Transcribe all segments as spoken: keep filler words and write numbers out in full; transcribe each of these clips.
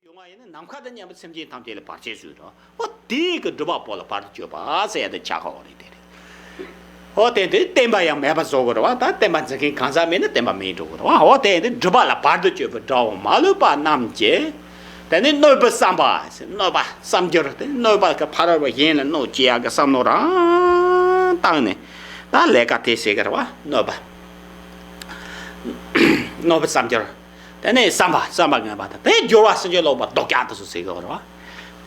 ཡོང་བ་ཡིན་ན་ནམ་མཁའ་དང་མཉམ་པའི་སེམས་ཅན་ཐམས་ཅད་ལ་བར་ཆད་བཟོས་རོ། འོ་དེའི་གི་སྒྲུབ་པ་པོ་ལ་བར་དུ་གཅོད་པ་ཟེར་ཡ་དེ་ཆགས་ཁ་བ་རེད་དེ་རེད། འོ་དེ་དེ་བསྟན་པ་ཡང་མེད་པ་བཟོ་དགོས་རེད་བ། ད་བསྟན་པ་འཛིན་མཁན་གང་ཟག་མེད་ན་བསྟན་པ་མེད་འགྲོ་གི་རེད་བ། འོ་དེ་དེ་སྒྲུབ་པ་ལ་བར་དུ་གཅོད་པའི་དགྲ་བོ་མ་ལུས་པ་རྣམས་ཀྱི། དེ་ནི་གནོད་པའི་བསམ་པ་ཟེར། གནོད་པ་བསམ་སྦྱོར་དེ་གནོད་པ་གི་ཕ་རོལ་པོ་གཞན་ལ་གནོད་བྱེད་ཡག་གི་བསམ་བློ་རང་བཏང་ནས་ད་ལས་ཀ་དེ་བྱེད་གི་རེད་བ། གནོད་པ། གནོད་པའི་བསམ་སྦྱོར། དེ་ནས་བསམ་པ་བསམ་པ་ངན་པ་དང་དེ་སྦྱོར་བ་སེམས་སྦྱོར་ལོག་པ་ལྡོག་རྒྱག་དེ་ཚོ་ཟེར་གི་རེད་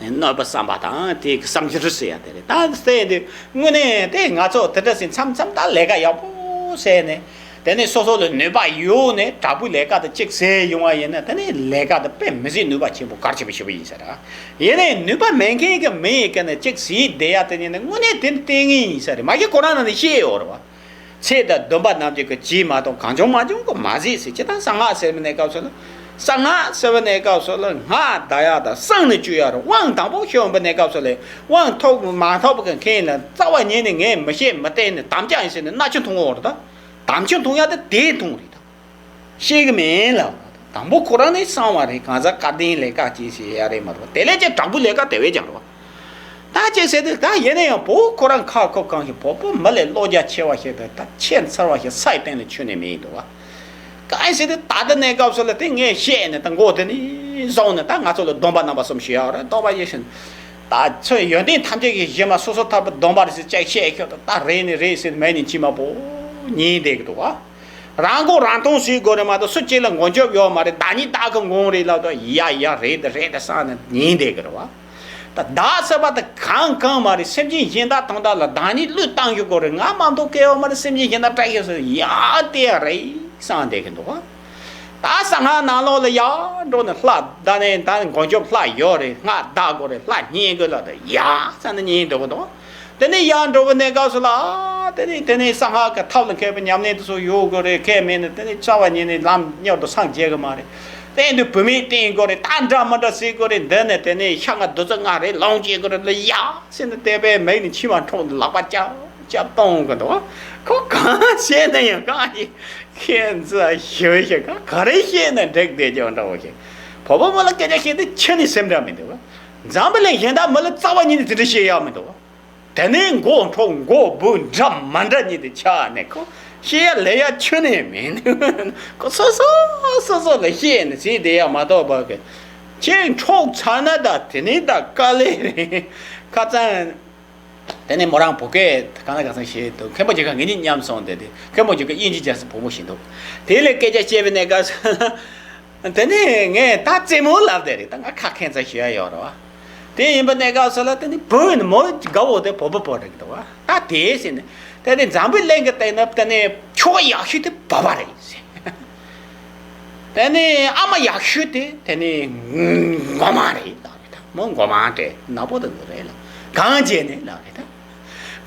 བ། གནོད་པ་བསམ་པ་དང་དེ་གི་བསམ་སྦྱོར་ཟེར་ཡ་དེ་རེད། ད་ཟེར་དུས་དངོས་གནས་དེ་ང་ཚོ་དེ་འདྲ་ཟིན་མཚམས་མཚམས་ད་ལས་ཀ་ཡག་པོ་བྱས་ནས་དེ་ནས་སོ་སོ་ལ་ནུས་པ་ཡོད་ནས་དྲག་པོའི་ལས་ཀ་དེ་གཅིག་བྱས་ཡོང་བ་ཡིན་ན་དེ་ནས་ལས་ཀ་དེ་དཔེ་མི་སྲིད་ནུས་པ་ཆེན་པོ་གལ་ཆེན་པོ་ཞེ་པོ་ཡིན་ས་རེད། ཡིན་ནའི་ནུས་པ་མེད་མཁན་གི་མི་ཡི་གི་ནས་གཅིག་བྱས་བསྡད་ཡ་དེ་ཡིན་ན་དངོས་གནས་དེ་ནི་ལྟས་ངན་ཡིན་ས་རེད། མ་གཞི་ཁོ་རང་ནང་ནས་ཤེས་ཡོད་རེད་བ། ཚེ་དང་བསྡོམས་པ་རྣམས་ཀྱི་གི་ཇི་མ་གཏོགས་གང་བྱུང་མ་བྱུང་གི་མ་གཟིགས་ཟེར། ཇི་ལྟར་གསང་སྔགས་ཟེར་བའི་གནས་སྐབས་སུ་ལ། གསང་སྔགས་ཟེར་བའི་གནས་སྐབས་སུ་ལ་སྔགས་བཟླ་ཡག་དང་བསང་ནས་བཅུག་ཡག་རེད། དབང་དང་པོ་ཤོར་བའི་གནས་སྐབས་སུ་ལ་དབང་ཐོབ་མ་ཐོབ་གི་མཁན་ལ་རྩ་བ་ཉིད་ནས་ངས་མི་ཤེས་མི་བལྟས་ནས་དམ་བཅའ་ཡིན་ཟེར་ནས་མནའ་ཆུ་འཐུང་བ་རེད། ད་དམ་ཆུ་འཐུང་ཡག་དེ་དེ་འཐུང་རེད་ད། ཤེས་གི་མིན་ལ། དང་པོ་ཁོ་རང་ནས་གསང་བ་རེད། གང་ཟག་སྐལ་ལྡན་ལས་ཀ་ཅིག་བྱེད་ཡ་རེད་མ་གཏོགས་དེ་ལས་ཀྱང་དྲག་པོའི་ལས་ཀ་དེ་བས་ཀྱང་རོ། ད་ཅིག་ཟེར་དུས་ད་ཡིན་ན་ཡང་བོད་ཁོ་རང་ཁ་ཁོ་གང་ཞིག་བོད་པོ་མི་ལས་བློ་རྒྱ་ཆེ་བ་ཞིག་ཏུ་ད་ཆེ་ཚར་བ་ཞིག་སའི་སྟེང་ལ་ཆུད་ནས་མི་ཡིན་འདུག་བ། གང་ཡིན་ཟེར་དུས་ད་ལྟ་གནས་སྐབས་སུ་ལ་དེ་ངས་བཤད་ནས་ད་མགོ་དེ་ནས་བཟུང་ནས་ད་ང་ཚོ་ལ་སྡོམ་པ་རྣམ་པ་གསུམ་ཞུ་ཡག་རེད། སྡོམ་པ་ཡེ་ཤེས་ད་ཚོས་ཡོན་ཏན་ཐམས་ཅད་ཀྱི་གཞི་མ་སོ་སོ་ཐར་པའི་སྡོམ་པ་རེད་ཟེར་ཅིག་བཤད་ཁྱོད་ད་རེད་ནི་རེད་ཟེར་མེད་ནི་མཆི་མ་པོ་ཉིན་བསྡད་གི་འདུག་བ། རང་མགོ་རང་ཐོན་བྱེད་དགོས་རེད་མ་གཏོགས་སུ་གཅིག་ལ་མགོན་སྐྱབས་ཡོད་མ་རེད། བདག་ཉིད་བདག་གི་མགོན་རེད་ལབ་དུས་ཡ་ཡ་རེད་དེ་རེད་དེ་བསམ་ནས་ཉན་བསྡད་གི་རེད་བ། ད་བདག་ཟེར་བ་དེ་གང་གང་མ་རེད། སེམས་ཅན་གཞན་དག་དོན་དག་ལ་བདག་ཉིད་བློས་བཏང་ཞུ་དགོས་རེད། ང་མ་གཏོགས་སྐལ་བ་མ་རེད། སེམས་ཅན་གཞན་དག་བཀྲ་ཤིས་སུ་ཡ་དེ་ཡ་རེད་བསམ་བསྡད་གི་འདུག་བ། ད་གསང་སྔགས་ནང་ལོགས་ལ་ཡར་འགྲོ་ནས་ལྷ་ད་ནས་ད་མགོན་སྐྱབས་ལྷ་ཡོད་རེད། སྔགས་བཟླ་དགོས་རེད། ལྷ་བསྙེན་དགོས་ལབ་དུས་ཡ་བསམ་ནས་ཉན་འགྲོ་གི་འདུག་དེ་ནས་ཡར་འགྲོ་བའི་གནས་སྐབས་སུ་ལ། དེ་ནས་དེ་ནས་གསང་སྔགས་ཀྱི་ཐབས་ལ་མཁས་པའི་ཉམས་ལེན་དེ་ཚོ་ཡོད་དགོས་རེད། མཁས་མེད་ན་དེ་ནས་རྩ་བ་ཉིད་ནས་ལམ་མྱུར་དུ་སངས་རྒྱས་གི་མ་རེད། བསྟན་དུས་བུད་མེད་བསྟེན་དགོས་རེད། ད་འདྲ་མི་འདྲ་ཟེར་དགོས་རེད། འདི་ནས་དེ་ནས་ཤ་ང་བདུད་རྩི་ལྔ་རེད། ལོངས་སྤྱོད་དགོས་རེད་ལ་ཡ་ཟེར་ནས་དེ་པའི་མིག་ནས་མཆི་མ་འཁྲུགས་ནས་ལག་པ་ཅག་ཅག་གཏོང་གི་འདུག་ཁོ་གང་བྱས་ན་ཡང་གང་ཡིན། ཁྱེད་ཚོ་ཞུ་ཞིག་ག་ག་རེ་བཤད་ན་འགྲིག་བསྡད་ཀྱང་འདྲ་བོ་ཞིག་བོད་པ་མོ་ལ་སྐད་ཆ་བཤད་དུས་ཁྱེད་ནི་སེམས་འདྲ་མི་འདུག་འཛམ་བུ་གླིང་གཞན་དག་མི་ལ་རྩ་བ་ཉིད་ནས་དེ་འདྲ་བཤད་ཡག་མི་འདུག་དེ་ནས་མགོ་འཕྲོག་མགོ་སྦུག་འདྲ་མ་འདྲ་ཉིད་དུ་ཆགས་ནས་ཁོ་བཤད་ཡ་ལས་ཡ་ཁྱོན་ནས་མིན། ཁོ་སོ་སོ་སོ་སོ་ལ་བཤད་ནས་ཟིན་བསྡད་ཡ་མ་གཏོགས་པ་གི་ཁྱེད་འཕྲོག་ཚར་ན་ད་དེ་ནས་ད་དཀའ་ལས་རེད། ཁ་སང་དེ་ནས་མོ་རང་བོད་སྐད་གང་ལ་གང་འཚམ་ཤེས་འདུག་མཁན་པོ་རྒྱ་གར་ངེད་གཉིས་མཉམ་སོང་སྟེ་དེ་མཁན་པོ་རྒྱ་གར་དབྱིན་ཇི་རྒྱག་ས་བུ་མོ་ཞིག་འདུག་དེ་ལས་སྐད་ཆ་བཤད་པའི་གནས་སྐབས་སུ། དེ་ནས་ངས་ད་རྩེད་མོ་ལབ་བསྡད་རེད། ད་ང་ཁ་ཁེངས་ཙམ་ཞུ་ཡ་ཡོད་རེད་བ། དེ་ཡིན་པའི་གནས་སྐབས་སུ་ལ་དེ་ནི་བུ་ནི་མོ་དགའ་བོ་དེ་བོད་པ་བོ་རེད་འདུག་བ། ད་དེ་ཟེར་ནས་དེ་ནི་འཛམ་བུའི་གླིང་གི་སྟེང་ན་དེ་ནི་ཁྱོ་ག་ཡག་ཤོས་དེ་བོད་པ་རེད་ཟེར། དེ་ནི་ཨ་མ་ཡག་ཤོས་དེ་དེ་ནི་མགོ་མ་རེད་ལབ་རེད། ད་མོ་མགོ་མ་དེ་ནག་པོ་དེ་ནི་རེད་ལ་གང་བྱས་ནས་ལབ་རེད། ད་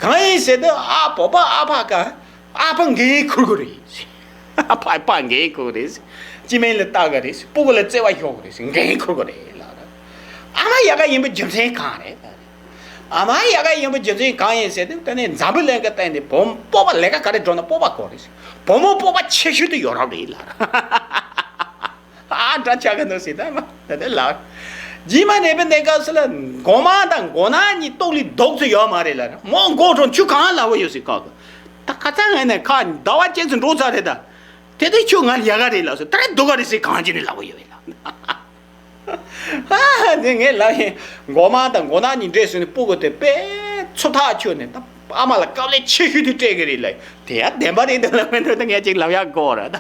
གང་ཡིན་ཟེར་དུས་ཨ་བོད་པ་ཨ་ཕ་ག་ཨ་ཕ་འགན་ཁུར་དགོས་རེད། ཨ་ཕ་ཨ་ཕ་འགན་ཁུར་དགོས་རེད། སྤྱི་མིང་ལ་བཏགས་དགོས་རེད། སྤུ་གུ་ལ་བརྩེ་བ་ཞུགས་དགོས་རེད། འགན་ཁུར་དགོས་རེད་ལབ་རེད། ཨ་མ་ཡག་ག་ཡིན་པའི་རྒྱུ་མཚན་གང་རེད་ལབ་རེད། ཨ་མ་ཡག་ག་ཡིན་པའི་རྒྱུ་མཚན་གང་ཡིན་ཟེར་དུས་དེ་ནས་འཛམ་བུ་གླིང་གི་སྟེང་ནས་བུ་མོ་སྤོབས་པ་ལས་ཀ་ག་རེ་འགྲོ་ན་སྤོབས་པ་དགོས་རེད། བུ་མོ་སྤོབས་པ་ཆེ་ཤོས་དེ་ཡོ་རོབ་རེད་ལབ་རེད། ཨ་འདྲ་ཆགས་ཀྱི་འདུག་ཟེར་ད་མ་ད་དེ་ལགས། རྗེས་མ་ནས་པའི་གནས་སྐབས་སུ་ལ་མགོ་མ་དང་མགོ་ནག་གཉིས་ལྟོགས་ལི་རྡོག་ཙམ་ཡོད་མ་རེད་ལ་མོ་མགོ་གྲོང་ཆུ་གང་ལ་བ་ཡོད་ཟེར་ཁག་གི་ད་ཁ་ཚ་ངས་ནས་ཁ་ཟླ་བ་གཅིག་ཙམ་འགྲོ་ཚར་རེད་ད། དེ་དུས་ཁྱོད་ང་ལ་ཡག་ག་རེད་ལགས་སོ། ད་རེས་སྡུག་ག་རེད་ཟེར་གང་ཅི་ནས་ལབ་ཡོད་ལ། ཨ་དེ་ངས་ལབ་ཡིན། མགོ་མ་དང་མགོ་ནག་གཉིས་འདྲེས་སོང་ནས་སྤུ་གུ་དེ་དཔེ་ཚུར་ཐག་ཆོད་ནས་ད་ཨ་མ་ལ་དཀའ་ལས་ཆེ་ཤོས་དེ་སྤྲད་གི་རེད་ལ། དེ་ཡང་བདེན་པ་རེད་འདུག་ལ་མི་འདུག་ད་ངས་ཅིག་ལབ་ཡག་དགོས་ར་ད།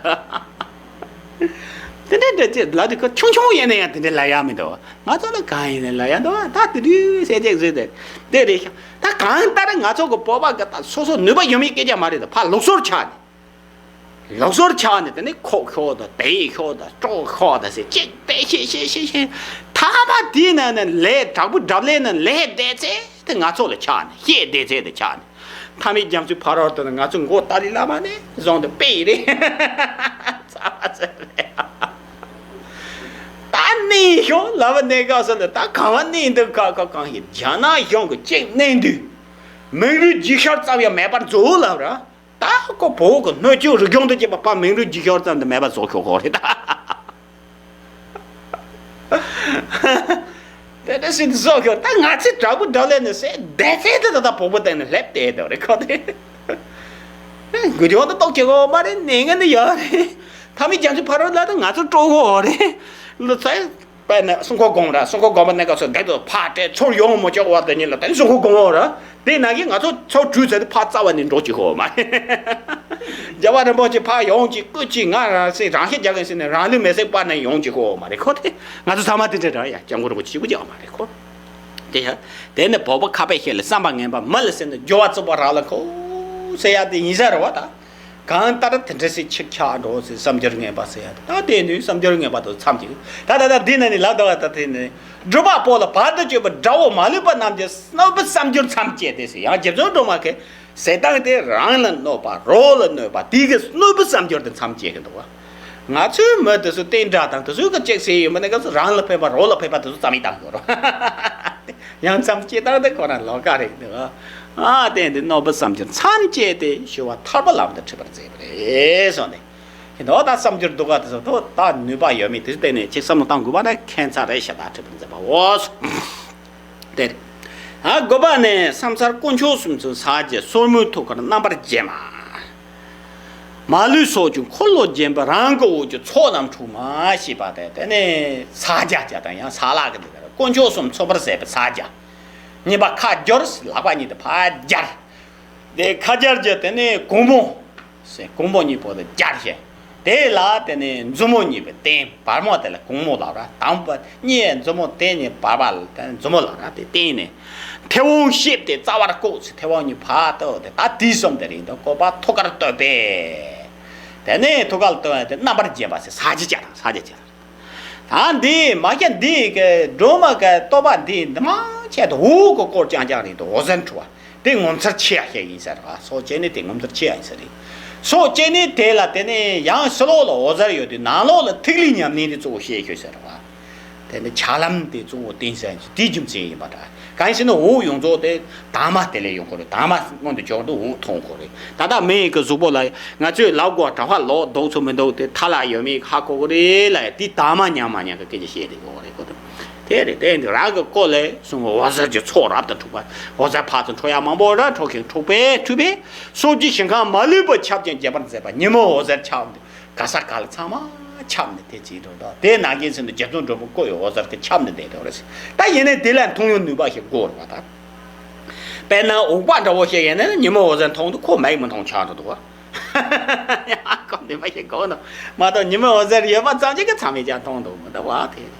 དེ་འདྲ་འདྲ་ཅིག་ལབ་དུས་ཁོ་ཆུང་ཆུང་ཡིན་ན་ཡང་དེ་འདྲ་ལབ་ཡག་མི་འདུག་ང་ཚོ་ལ་གང་ཡིན་ནས་ལབ་ཡག་འདུག་ད་དེ་དུས་ཟས་ཅིག་བཟོས་ཏེ་དེ་རེད་ཤག་ད་གང་ལྟར་ང་ཚོ་གི་བོད་པ་གི་ད་སོ་སོ་ནུས་པ་ཡོད་མེད་སྐད་ཆ་མ་རེད་ད་ཕར་ལུགས་སྲོལ་ཆགས་ནས། ལུགས་སྲོལ་ཆགས་ནས་དེ་ནས་ཁོག་ཤོག་དང་དེ་ཤོག་དང་ཅོག་ཤོག་དང་ཟེར་གཅིག་དཔེ་བཤད་བཤད་བཤད་བཤད་ཐ་མ་དེའི་ནང་ནས་ལས་དྲག་པོ་འགྲབ་ལས་ནང་ལས་བསྡད་ཚེ་དེ་ང་ཚོ་ལ་ཆགས་ནས་བཤད་བསྡད་ཚེ་དེ་ཆགས་ནས་མཐའ་མའི་རྒྱ་མཚོའི་ཕ་རོལ་དུ་ང་ཚོ་མགོ་ཏཱ་ལའི་བླ་མ་ནས་བཟུང་དུ་དཔེ་ཡི་རེད། ཚ་བ་ཚ་རེད། ད་གནས་ཤོག་ལབ་པ་གནས་སྐབས་སུ་ལ་ད་གང་བ་གནས་འདུག་ཁ་ཁ་གང་ཞིག་རྒྱ་ནག་གཞུང་གི་གཅིག་གནས་འདུག་མིང་རུས་རྒྱུ་ཤར་ཙམ་ཡང་མེད་པར་མཛོད་ལབ་ར། ད་ཁོ་བོད་ཀྱི་སྣོད་བཅུད་རིག་གཞུང་དུ་སྐྱེས་པ་ཕ་མིང་རུས་རྒྱུ་ཤར་ཙམ་དུ་མེད་པ་བཟོ་ཤོག་ཁོ་རེད་ད། དེ་འདྲ་ཞིག་བཟོ་ཁྱོད་ད་ང་ཚོའི་དྲག་པོ་འགྲོ་ལས་ནི་སེ་བདེ་ཚེ་དེ་ད་ད་བོག་པོ་བཏང་ནས་སླེབས་བསྡད་འདུག་རེད་ཁོ་དེ། དགུ་ཆུང་དུ་ཏོག་ཁྱེད་གོ་མ་རེད་ནས་ངན་ནི་ཡོད་རེད། ཐ་མི་རྒྱ་མཚོའི་ཕ་རོལ་ལ་ད་ང་ཚོ་སྤྲོ་གོ་རེད། ལོ་ཚད་པས་ན་སྲུང་འཁོར་སྒོམ་ར་སྲུང་འཁོར་སྒོམ་པ་གནས་སྐབས་སུ་བདེ་དུ་ཕ་སྤྲད་ཚོར་ཡོང་མ་ཆོག་བ་དེ་ཉིད་ལ་ད་ནི་སྲུང་འཁོར་སྒོམ་འོ་ར། དེ་ནང་གི་ང་ཚོ་ཚོགས་གྲོལ་ཚར་དུས་ཕར་རྩ་བ་ནས་འགྲོ་གི་ཧོ་མ་རེད། རྒྱལ་བ་རིན་པོ་ཆེ་ཕར་ཡོང་གི་སྐུ་གཅིག་ང་རང་སྲིད་རང་ཤེད་རྒྱག་གིན་ཟེར་ནས་རང་ལུས་མེར་སྲེག་པ་ནས་ཡོང་གི་ཧོ་མ་རེད་ཁོ་དེ། ང་ཚོ་ཚང་མ་དེ་འདྲ་རང་ཡ་སྐྱབས་མགོན་རིན་པོ་ཆེ་གཅིག་པུ་ཅིག་ཨ་མ་རེད་ཁོ། དེ་ཡ། དེ་ནི་བོད་པ་ཁ་པའི་ཤེད་ལ་བསམ་པ་ངན་པ་མི་ལ་ཟེར་ནས་སྦྱོར་བ་བཙུགས་པ་རག་ལ་ཁོ། ཟེར་ཡ་དེ་ཡིན་ས་རེད་བ་ད། གང་ལྟར་དེ་འདྲ་སེ་ཆིག་ཆག་འགྲོ་ཟེར་བསམ་སྦྱོར་ངན་པ་ཟེར་ཡ་ད་དེ་ནི་བསམ་སྦྱོར་ངན་པ་དང་མཚམས་ཀྱི་ད་ད་ད་འདི་ན་ནི་ལབ་ད་བ་ད་དེ་ནི་སྒྲུབ་པ་པོ་ལ་བར་དུ་གཅོད་པའི་དགྲ་བོ་མ་ལུས་པ་རྣམས་ཀྱི་གནོད་པའི་བསམ་སྦྱོར་མཚམས་བཅད་དེ་ཟེར་ཡང་རྗེ་བཙུན་སྒྲོལ་མ་གི་ཟེར་སྟངས་དེ་རང་ལ་གནོད་པ་རོགས་ལ་གནོད་པ་དེ་གི་གནོད་པའི་བསམ་སྦྱོར་དེ་མཚམས་བཅད་གི་འདུག་བ། ང་ཚོའི་མི་དེ་ཚོ་བསྟན་དགྲ་དང་དེ་ཚོའི་གི་གཅིག་ཟེར་ཡོད་མ་ནི་ག་ཚོ་རང་ལ་ཕན་པ་རོགས་ལ་ཕན་པ་དེ་ཚོ་རྩ་མེད་བཏང་དགོས་རོགས། ཡང་མཚམས་སྐྱེ་སྟངས་དེ་ཁོ་རང་ལོགས་ཀ་རེད་འདུག་ཨ་བསྟན་ཏེ་གནོད་པའི་བསམ་སྦྱོར་མཚམས་བཅད་དེ་ཞི་བ་ཐར་པ་ལམ་དུ་ཁྲིད་པར་མཛད་པ་རེད་གསུངས་ཏེ། ཁྱེད་དོ་ད་བསམ་སྦྱོར་སྡུག་ག་དེ་ཚོ་དོ་ད་ནུས་པ་ཡོད་མེད་དེ་ཚོ་བལྟས་ནས་ཅིག་བསམ་བློ་བཏང་དགོས་པ་ན་ཁྱད་མཚར་རེད་ཤ་སྟག་ཁྲིད་པར་མཛད་པའོ། དེ་རེད། ཨ་དགོས་པ་ནས་བསམ་ཚར་དཀོན་མཆོག་གསུམ་མཚོན་ས་རྒྱ་སོར་མོའི་ཐུགས་ཀར་རྣམ་པར་བརྒྱན་མ། མ་ལུས་སོགས་ཀྱི་འཁོར་ལོ་བརྒྱན་པའི་རང་གི་འོག་གི་ཚོགས་རྣམས་འཁྲུགས་མ་ཞེས་པ་དེ་དེ་ནས་ས་རྒྱ་བྱ་དང་ཡང་ས་ལག་གི་འདི་ལྟར་དཀོན་མཆོག་གསུམ་མཚོན་པར་ཟད་པའི་ས་རྒྱ། གཉིས་པ་ཁ་སྦྱོར་ལག་པ་གཉིས་དེ་ཕར་སྦྱར། དེ་ཁ་སྦྱར་གྱི་དེ་ནས་གུང་མོ། ཟེར་གུང་མོ་གཉིས་པོ་དེ་སྦྱར་བྱས། དེ་ལ་དེ་ནས་མཛུབ་མོ་གཉིས་པོ་བསྟན་བར་མོ་དེ་ལ་གུང་མོ་ལབ་ར་དང་པོ་གཉིས་མཛུབ་མོ་དེ་གཉིས་བར་པ་ལ་དེ་མཛུབ་མོ་ལབ་ར་དེ་བསྟན་ནས། མཐེ་བོང་གཤེགས་ཏེ་རྩ་བར་བཀོད་ཟེར་མཐེ་བོང་གཉིས་ཕར་བཏོད་དེ་ད་དེའི་གསུམ་དེ་རིང་དུ་བཀོད་པ་ཐུགས་ཀར་བཏོད་པས། དེ་ནས་ཐུགས་ཀར་བཏོད་དེ་རྣམ་པར་བརྒྱན་པ་ཟེར་ས་རྒྱ་བྱ་དང་ས་རྒྱ་བྱ་དང་། ད་འདི་མ་ཤ་འདི་གི་སྒྲོལ་མ་གི་བསྟོད་པ་འདི་འདི་མ་ཆད་དུ་འོག་གི་སྐོར་རྐྱང་རྐྱང་རེད་དུ་འོད་ཟེར་འཕྲོ་བ་དེ་ངོ་མཚར་ཆེ་ཡ་ཞིག་ཡིན་ས་རེད་བ། སོ་སྐྱེ་ནི་དེ་ངོ་མཚར་ཆེ་ཡ་ཡིན་ས་རེད། སོ་སྐྱེ་ནི་དེ་ལ་དེ་ནི་ཡང་ཕྱི་ལོགས་ལ་འོད་ཟེར་ཡོད་དུས་ནང་ལོགས་ལ་ཐིག་ལེ་ཉམས་ལེན་དེ་གཙོ་བོ་བཤད་ཤོད་ས་རེད་བ། དེ་ནི་ཆ་ལམ་དེ་གཙོ་བོ་བསྟན་ས་ཡིན་དེའི་རྒྱུ་མཚན་ཡིན་པ་འདྲ། གང་ཡིན་ཟེར་ན་འོག་ཡོངས་རྫོགས་དེ་དྭངས་མ་དེ་ལས་ཡོང་གི་རེད། དྭངས་མ་སྔོན་དུ་འཇོག་འདུག་འོག་མཐོང་གི་རེད། ད་ལྟ་མི་ཡི་གི་གཟུགས་པོ་ལ་ང་ཚོས་ལབ་དགོས་གྲྭ་པ་ལོག་འདུག་ཚོ་མི་འདུག་དེ་མཐའ་ལ་ཡོད་མེད་ཧ་གོ་གི་རེད་ལ་ཡ་དེ་དྭངས་མ་ཉམས་མ་ཉམས་ཀྱི་སྐད་ཆ་བཤད་དེ་ཡོད་རེད་གོ་དུ། དེ་རེད་དེ་འདི་རང་གི་སྐོར་ལས་གསུང་གི་འོད་ཟེར་གྱི་ཚོགས་རབ་ཏུ་འཁྲུགས་པ། འོད་ཟེར་ཕར་ཚུར་འཕྲོ་ཡ་མང་པོ་ར་འཕྲོ་ཞིང་འཁྲུགས་པས་འཁྲུགས་པས་སོགས་ཀྱི་ཞིང་ཁམས་མ་ལུས་པ་ཁྱབ་ཅིང་རྒྱས་པར་མཛད་པ་ཉིན་མོའི་འོད་ཟེར་ཁྱབ་འདི། ག་ས་ག་ལ་ཚང་མ་ཁྱབ་ནས་དེ་བྱེད་འགྲོ་དང་དེ་ནང་གི་ཚུལ་དུ་རྗེ་བཙུན་སྒྲོལ་མ་སྐུ་ཡི་འོད་ཟེར་གྱི་ཁྱབ་ནས་བསྡད་འགྲོ་རེད། ད་ཡིན་ནའི་དེ་ལ་མཐོང་ཡོང་ནུས་པ་ཞིག་དགོས་རེད་བ་ད། དཔེར་ན་འུག་པ་འདྲ་བོ་ཞིག་ཡིན་ན་ཉི་མའི་འོད་ཟེར་མཐོང་དུས་ཁོ་མིག་མི་མཐོང་ཆགས་འགྲོ་འདུག་བ། ཡང་ཁོ་ནུས་པ་ཞིག་དགོས་ནོ་མ་གཏོགས་ཉི་མའི་འོད་ཟེར་ཡོད་པ་ཙམ་ཞིག་གིས་ཚང་མས་ཀྱང་མཐོང་འདུག་མི་འདུག་བ་དེ།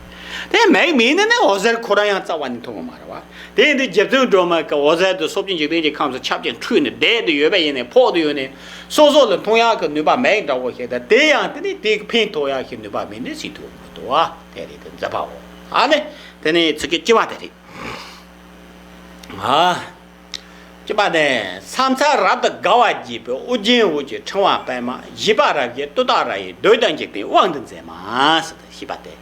དེ་མིག་མིན་ནི་ནི་འོད་ཟེར་ཁོ་རང་ཡང་རྩ་བ་ནས་མཐོང་གི་མ་རེད་བ། དེ་ཡིན་དུས་རྗེ་བཙུན་སྒྲོལ་མ་གི་འོད་ཟེར་དུ་སོ་སྐྱེ་འཇིག་རྟེན་གྱི་ཁམས་སུ་ཁྱབ་ཅིང་འཁྲུགས་ནས་བསྡད་དུ་ཡོད་པ་ཡིན་ནས་ཕོག་ཏུ་ཡོད་ནས་སོ་སོ་ལ་མཐོང་ཡག་གི་ནུས་པ་མེད་འདྲ་བོ་ཞིག་དང་དེ་ཡང་དེ་ནི་དེ་ཕན་ཐོགས་ཡག་གི་ནུས་པ་མེད་ནས་སྲིད་དུ་མི་འདུག་བ་དེ་རེད་དེ་མཛད་པའོ། ཨ་ནི་དེ་ནི་ཚིག་གི་ལྕི་བ་དེ་རེད། ཨ། ལྕི་བ་ནི་ཕྱག་འཚལ་རབ་ཏུ་དགའ་བ་བགྱིས་པའི་ཨོ་རྒྱན་འོད་ཀྱི་ཕྲེང་བ་པདྨ་བཞི་པ་རབ་ཀྱི་ཏུཏྟཱ་ར་ཡིས་བདུད་དང་འཇིག་རྟེན་དབང་དུ་མཛད་མ་ཟེར་ཏེ་བཞི་པ་སྟེ།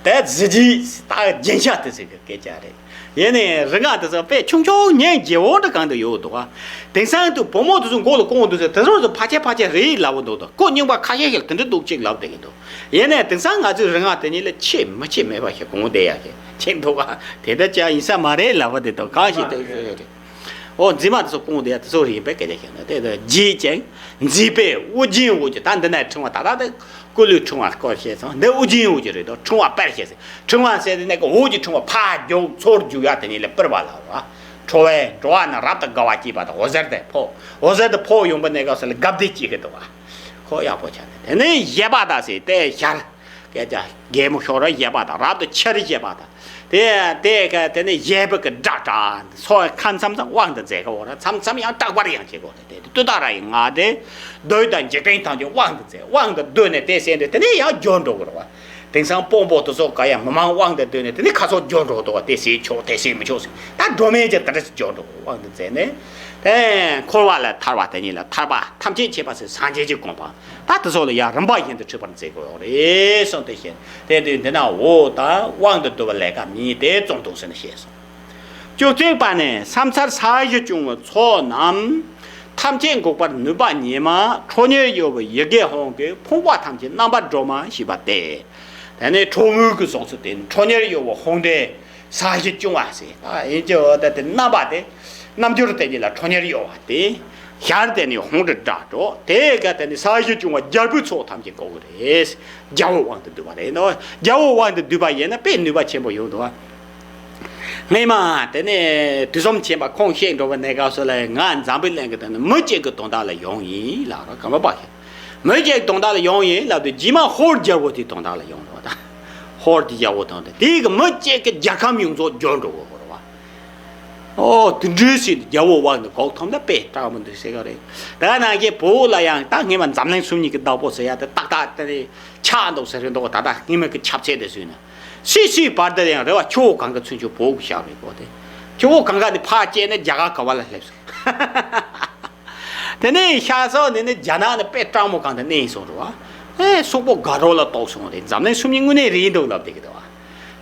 དེ་གཟི་བརྗིད་ད་རྒྱན་ཆ་དེ་ཟེར་གི་སྐད་ཆ་རེད། ཡིན་ནའི་རིག་སྔགས་དེ་ཚོ་དཔེ་ཆུང་ཆུང་ཉན་རྒྱལ་བོ་འདྲ་གང་དུ་ཡོད་འདུག་བ། དེང་སང་དུ་བུ་མོ་དེ་ཚོ་མགོ་ལ་སྐོང་འདུག་ཟེར་དེ་ཚོ་ཚོ་ཕ་ཆེ་ཕ་ཆེ་རེད་ལབ་འདུག་དོ་སྐུ་རྙིང་པ་ཁ་ཤས་ཤིག་ལ་དེ་འདྲ་འདུག་ཅིག་ལབ་བསྡད་ཀྱི་འདུག་ཡིན་ནའི་དེང་སང་ང་ཚོའི་རིག་སྔགས་དེ་གཉིས་ལ་ཆེ་མི་ཆེ་མེད་པ་ཞིག་གོང་བསྡད་ཡག་གི་ཆེ་འདུག་ག་དེ་འདྲ་ཅག་ཡིན་ས་མ་རེད་ལབ་པ་དེ་དང་གང་ཞིག་དེ་ཚོ་རེད། ཨོ་མཛེས་མ་དེ་ཚོ་སྤུངས་དེ་དེ་ཚོ་རིག་པའི་སྐད་ཆ་ཞིག་ན་དེ་དང་རྗེས་ཀྱང་མཛེས་པའི་ཨོ་རྒྱན་འོད་ཀྱི་ད་འདི་ནས་ཕྲེང་བ་ད་ལྟ་དེ་སྐུ་ལུས་ཕྲེང་བ་སྐོར་བཤད་སོང་འདི་ཨོ་རྒྱན་འོད་ཀྱི་རེད་དོ་ཕྲེང་བ་སྤར་བཤད་སོང་ཕྲེང་བ་ཟེར་དེ་ནས་ཀྱི་འོད་ཀྱི་ཕྲེང་བ་ཕར་རྒྱུག་ཚུར་རྒྱུག་ཡག་དེ་གཉིས་ལ་སྤར་བ་ལ་བ། ཁྲོ་བས་འགྲོ་བ་རྣམས་རབ་ཏུ་དགའ་བ་བགྱིས་པ་དང་འོད་ཟེར་དེ་ཕོག་འོད་ཟེར་དེ་ཕོག་ཡོང་པ་ནས་སྐབས་སུ་ལ་དགའ་བདེ་སྐྱེ་གི་འདུག་བ། ཁོ་ཡག་པོ་ཆགས་ནས་དེ་ནས་བཞད་པ་དང་ཟེར་དེ་ཞར། སྐད་ཆ་གད་མོ་ཤོར་ར་བཞད་པ་དང་རབ་ཏུ་ཆེར་བཞད་པ་དང་། དེ་དེ་ག་དེ་ནས་བཞད་པའི་གི་སྒྲ་སྒྲ་སོགས་ཁ་མཚམས་མཚམས་དབང་དུ་མཛད་གི་འོ་ར་མཚམས་མཚམས་ཡང་དྲག་པར་ཡང་བྱེད་དགོས་རེད་དེ་ཏུཏྟཱ་ར་ཡི་སྔགས་དེ་བདུད་དང་འཇིག་རྟེན་ཐམས་ཅད་དབང་དུ་མཛད་དབང་དུ་བསྡུས་ནས་དེ་ཟེར་འདི་དེ་ནས་ཡང་འགྱུར་འགྲོ་གི་རེད་བ། དེང་སང་དཔོན་པོ་དེ་ཚོ་ག་ཡང་མི་མང་དབང་དུ་བསྡུས་ནས་དེ་ནས་ཁ་སོགས་འགྱུར་འགྲོ་འདུག་བ་དེ་ཟེར་ཆོག་དེ་ཟེར་མི་ཆོག་ཟེར་ད་སྒྲོལ་མས་ཀྱང་དེ་འདྲ་ཞིག་འགྱུར་འགྲོ་གི་དབང་དུ་མཛད་ནས། དེ་འཁོར་བ་ལས་ཐར་བ་དེ་ཉིད་ལ་ཐར་པ་ཐམས་ཅད་མཁྱེན་པ་ཟེར་སངས་རྒྱས་ཀྱི་གོ་འཕང་། ད་དེ་ཚོ་ལ་ཡང་རིམ་པ་བཞིན་དུ་འཁྲིད་པར་མཛད་དགོས་ཡོད་རེད་གསུངས་ཏེ་བཤད། དེ་དུས་འདི་ན་འོ་ད་དབང་དུ་བསྡུ་བའི་ལས་ཀ་མིན་དེ་བཙོང་འདུག་ཟེར་ནས་བཤད་སོང་། བཅུ་གཅིག་པ་ནས་ཕྱག་འཚལ་ས་གཞི་སྐྱོང་བའི་ཚོགས་རྣམས་ཐམས་ཅད་འགུགས་པར་ནུས་པ་ཉིད་མ་ཁྲོ་གཉེར་གཡོ་བའི་ཡི་གེ་ཧོང་གི་ཕུང་པོ་ཐམས་ཅད་རྣམ་པར་སྒྲོལ་མ་ཞེས་པ་སྟེ། དེ་ནས་ཁྲོ་མོའི་གི་གཟུགས་སུ་དེ་ནི་ཁྲོ་གཉེར་གཡོ་བའི་ཧཱུྃ་སྒྲས་ས་གཞི་སྐྱོང་བ་ཟེར། ད་ཡིན་གྱི་འོ་ད་དེ་རྣམ་པ་དེ་རྣམ་འགྱུར་དེ་ཉིད་ལ་ཁྲོ་གཉེར་གཡོ་བ་དེ། ཞལ་དེ་ནི་ཧཱུྃ་སྒྲས་སྒྲ་སྒྲོག་དེ་ག་དེ་ནི་ས་གཞི་སྐྱོང་བ་རྒྱལ་པོའི་ཚོགས་ཐམས་ཅད་འགུགས་ཀྱི་རེད། རྒྱལ་པོའི་དབང་དུ་བསྡུས་པ་རེད་ནོ། རྒྱལ་པོའི་དབང་དུ་བསྡུས་པ་ཡིན་ན་དཔེ་ནུས་པ་ཆེན་པོ་ཡོང་འདུག་བ། སྔས་མ་དེ་ནས་དུས་གསུམ་མཁྱེན་པ་ཁོང་གཤེགས་འགྲོ་བའི་གནས་སྐབས་སུ་ལ་ང་འཛམ་བུའི་གླིང་གི་དེ་ནི་མི་གཅིག་གི་དོན་དག་ལ་ཡོང་ཡིན་ལབ་རོ། ག་མ་པ་ཤེས། མི་གཅིག་དོན་དག་ལ་ཡོང་ཡིན་ལབ་དུས་རྗེས་མ་ཧོར་རྒྱལ་པོ་དེའི་དོན་དག་ལ་ཡོང་འགྲོ་བ་དང་། ཧོར་གྱི་རྒྱལ་པོ་དང་དེ་དེའི་གི་མི་གཅིག་གི་རྒྱལ་ཁམས་ཡོངས་རྫོགས་འབྱོར་འགྲོ་གི་ཧོར་བ། ཨོ་དེ་འདྲའི་ཞིག་རྒྱལ་པོའི་དབང་དུ་འགུགས་ཐུབ་ན་དཔེ་སྐྲག་མི་འདུག་ཟེར་གི་རེད། ད་ནང་གི་བོད་ལ་ཡང་ད་སྔས་མ་འཛམ་གླིང་སུམ་གཉིས་ཀྱི་བདག་པོ་ཟེར་ཡ་དེ་ཏག་ཏག་དེ་ནས་ཆགས་འདུག་ཟེར་གི་འདུག་ད་ལྟ་སྔས་མ་གི་ཁྱབ་ཚད་དེ་བཟོས་ན་སུས་སུའི་བར་དུ་ཡང་རེ་བ་ཆུ་བོ་གངྒཱ་ཚུན་ཆད་བོད་ཀྱི་ཤར་བའི་སྐོར་དེ། ཆུ་བོ་གངྒཱ་དེ་ཕར་བཅད་ནས་རྒྱ་གར་ག་བ་ལ་སླེབས་སོང་། དེ་ནས་ཤར་ས་ནས་ནི་རྒྱ་ནག་ནི་དཔེ་སྤྲང་མོ་གང་དུ་གནས་སོང་རུ་བ། ཨེ་སོག་པོ་དགའ་རོགས་ལ་གཏོགས་སོང་རེད། འཛམ་གླིང་སུམ་གཉིས་དངོས་གནས་རེད་འདུག་ལབ་བསྡད་ཀྱི་འདུག་བ།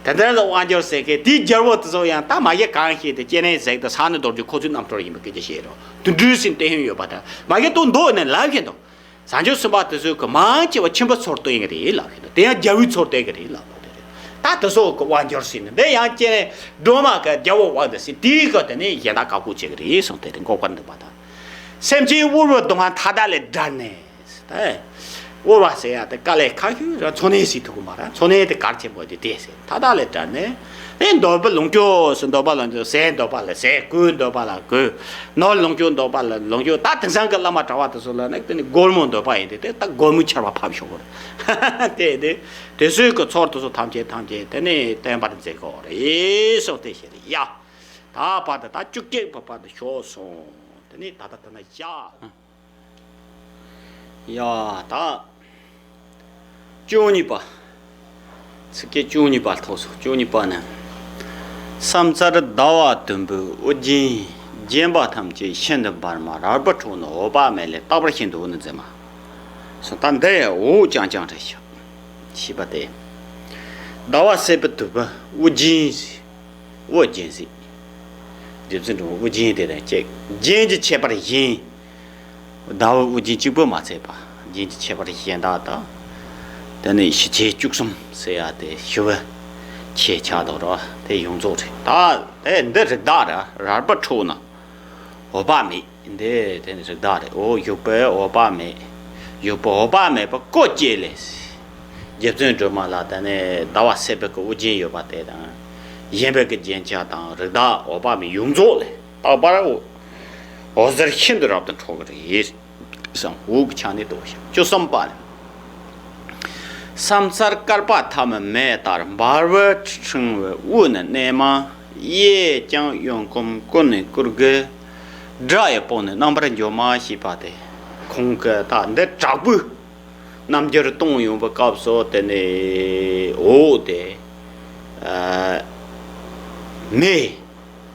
དེ་འདྲ་ལ་དབང་འབྱོར་ཟེར་མཁན་དེའི་རྒྱལ་པོ་དེ་ཚོ་ཡང་ད་མ་གཞི་གང་ཤེས་ཏེ་སྐྱེ་གནས་ཟེག་ཏུ་ས་ནི་རྡོ་རྗེ་ཁོ་ཚོའི་རྣམ་ཐར་ཡིན་པ་སྐད་ཆ་བཤད་རོགས་དུ་འགྲུལ་ཟིན་ཏེ་ཧོན་ཡོད་པ་དང་མ་གཞི་དུ་མདོ་ནས་ལབ་བཞིན་འདུག་བཟང་སྤྱོད་གསུམ་པ་དེ་ཚོའི་གི་མང་ཆེ་བ་ཁྱིམ་པ་ཚོར་སྟོན་གི་རེད་ལབ་ཡིན་ནོ། དེ་ཡང་རྒྱལ་པོའི་ཚོར་སྟོན་གི་རེད་ལབ་ནོ་དེ་རེད། ད་དེ་ཚོ་གི་དབང་འབྱོར་ཟིན་ནི་འདི་ཡང་སྐྱེ་གནས་སྒྲོལ་མ་གི་རྒྱལ་པོ་དབང་དུ་ཟིན་དེའི་གི་དེ་ནས་གཞན་དག་བཀའ་བསྒོ་བྱེད་གི་རེད་གསུངས་ཏེ་རེད། འགོག་པར་འདུག་པ་དང་། སེམས་ཅན་དབུལ་བའི་སྡུག་བསྔལ་མཐའ་དག་ལས་བསྒྲལ་ནས། ད་དབུལ་བ་ཟེར་ཡ་དེ་དཀའ་ལས་ཁག་ཤོས་ར་འཚོ་གནས་ཟིན་ཐུབ་གི་མ་ར། འཚོ་གནས་དེ་གལ་ཆེན་པོ་དེ་དེ་ཟེར། མཐའ་དག་ལས་བསྒྲལ་ནས། ཨེ་འདོད་པ་ལོངས་སྤྱོད་ཟེར། འདོད་པ་ལོངས་སྤྱོད། ཟས་འདོད་པ་ལ་ཟས། གོས་འདོད་པ་ལ་གོས། ནོར་ལོངས་སྤྱོད་འདོད་པ་ལ་ལོངས་སྤྱོད། ད་དེང་སང་གི་བླ་མ་གྲྭ་བ་དེ་ཚོ་ལ་ནི་དེ་ནི་སྒོར་མོ་འདོད་པ་ཡིན་ཏེ་དེ་ད་སྒོར་མོའི་ཆར་པ་ཕབ་ཤོག་གོ་རེད། དེ་དེ་དེ་ཚོའི་གི་ཚོར་དེ་ཚོ་ཐམས་ཅད་ཐམས་ཅད་དེ་ནི་བསྟན་པར་མཛད་དགོས་རེད་གསུངས་ཏེ་ཞེས་ཡ། ད་བར་དུ་ད་བཅུ་གཅིག་པ་བར་དུ་ཤོག་སོང་། དེ་ནི་ད་ལྟ་དེ་ན་བཞག་ཡ་ད། བཅུ་གཉིས་པ། ཚིག་བཅུ་གཉིས་པ་ཐོག་སོ། བཅུ་གཉིས་པ་ནི། ཕྱག་འཚལ་ཟླ་བ་དུམ་བུས་དབུ་རྒྱན་བརྒྱན་པ་ཐམས་ཅད་ཤིན་ཏུ་འབར་མ་རལ་པའི་ཁྲོད་ནས་འོད་དཔག་མེད་ལས་རྟག་པར་ཤིན་ཏུ་འོད་ནི་མཛད་མ། སོ་ད་འདི་ཡང་འོད་ཀྱང་ཀྱང་རེད་ཤག་ཞེས་པ་སྟེ། ཟླ་བ་སྲིད་པའི་དུམ་བུ་དབུ་རྒྱན་ཟེར། དབུ་རྒྱན་ཟེར། རྗེ་བཙུན་སྒྲོལ་མ་དབུ་རྒྱན་དེ་དང་གཅིག་རྒྱན་གྱི་ཁྱད་པར་གཞན། ཟླ་བའི་དབུ་རྒྱན་གཅིག་པུ་མ་ཚད་པ་རྒྱན་གྱི་ཁྱད་པར་གཞན་དག་དང་། དེ་ནས་ཞི་བྱེད་བཅུ་གསུམ་ཟེར་ཡ་དེ་ཞི་བའི་ཁྱད་ཆགས་དང་རོ་དེ་ཡོངས་རྫོགས་རེད། ད་དེ་འདི་རིགས་བདག་ར་རལ་པའི་ཁྲོད་ན་འོད་དཔག་མེད། འདི་དེ་ནི་རིགས་བདག་རེད། འོ་བཞུགས་པའི་འོད་དཔག་མེད། བཞུགས་པའི་འོད་དཔག་མེད་པ་བཀོད་ཅེས་ལས། རྗེ་བཙུན་སྒྲོལ་མ་ལ་དེ་ནི་ཟླ་བ་སྲིད་པའི་གི་དབུ་རྒྱན་ཡོད་པ་དེ་དང་། གཞན་པའི་གི་རྒྱན་ཆ་དང་རིགས་བདག་འོད་དཔག་མེད་ཡོངས་རྫོགས་ལས་རྟག་པར་འོད་ཟེར་ཤིན་ཏུ་རབ་ཏུ་འཕྲོ་གི་རེད། སམ་འོག་གི་ཆ་ནས་ལྟོས་ཤིག་བཅུ་གསུམ་པ་ནི། ཕྱག་འཚལ་བསྐལ་པ་ཐ་མའི་མེ་ལྟར་འབར་བའི་ཕྲེང་བའི་དབུས་ནས་གནས་མ། གཡས་བརྐྱང་གཡོན་བསྐུམ་སྐུ་ནི་སྐུ་དགེ། དགྲ་ཡི་དཔུང་ནི་རྣམ་པར་འཇོམས་མ་ཞེས་པ་སྟེ། ཁོང་གི་ད་འདི་དྲག་པོའི་རྣམ་འགྱུར་གཏོང་ཡོང་བའི་སྐབས་སུ་དེ་ནས་འོ་དེ་མེ་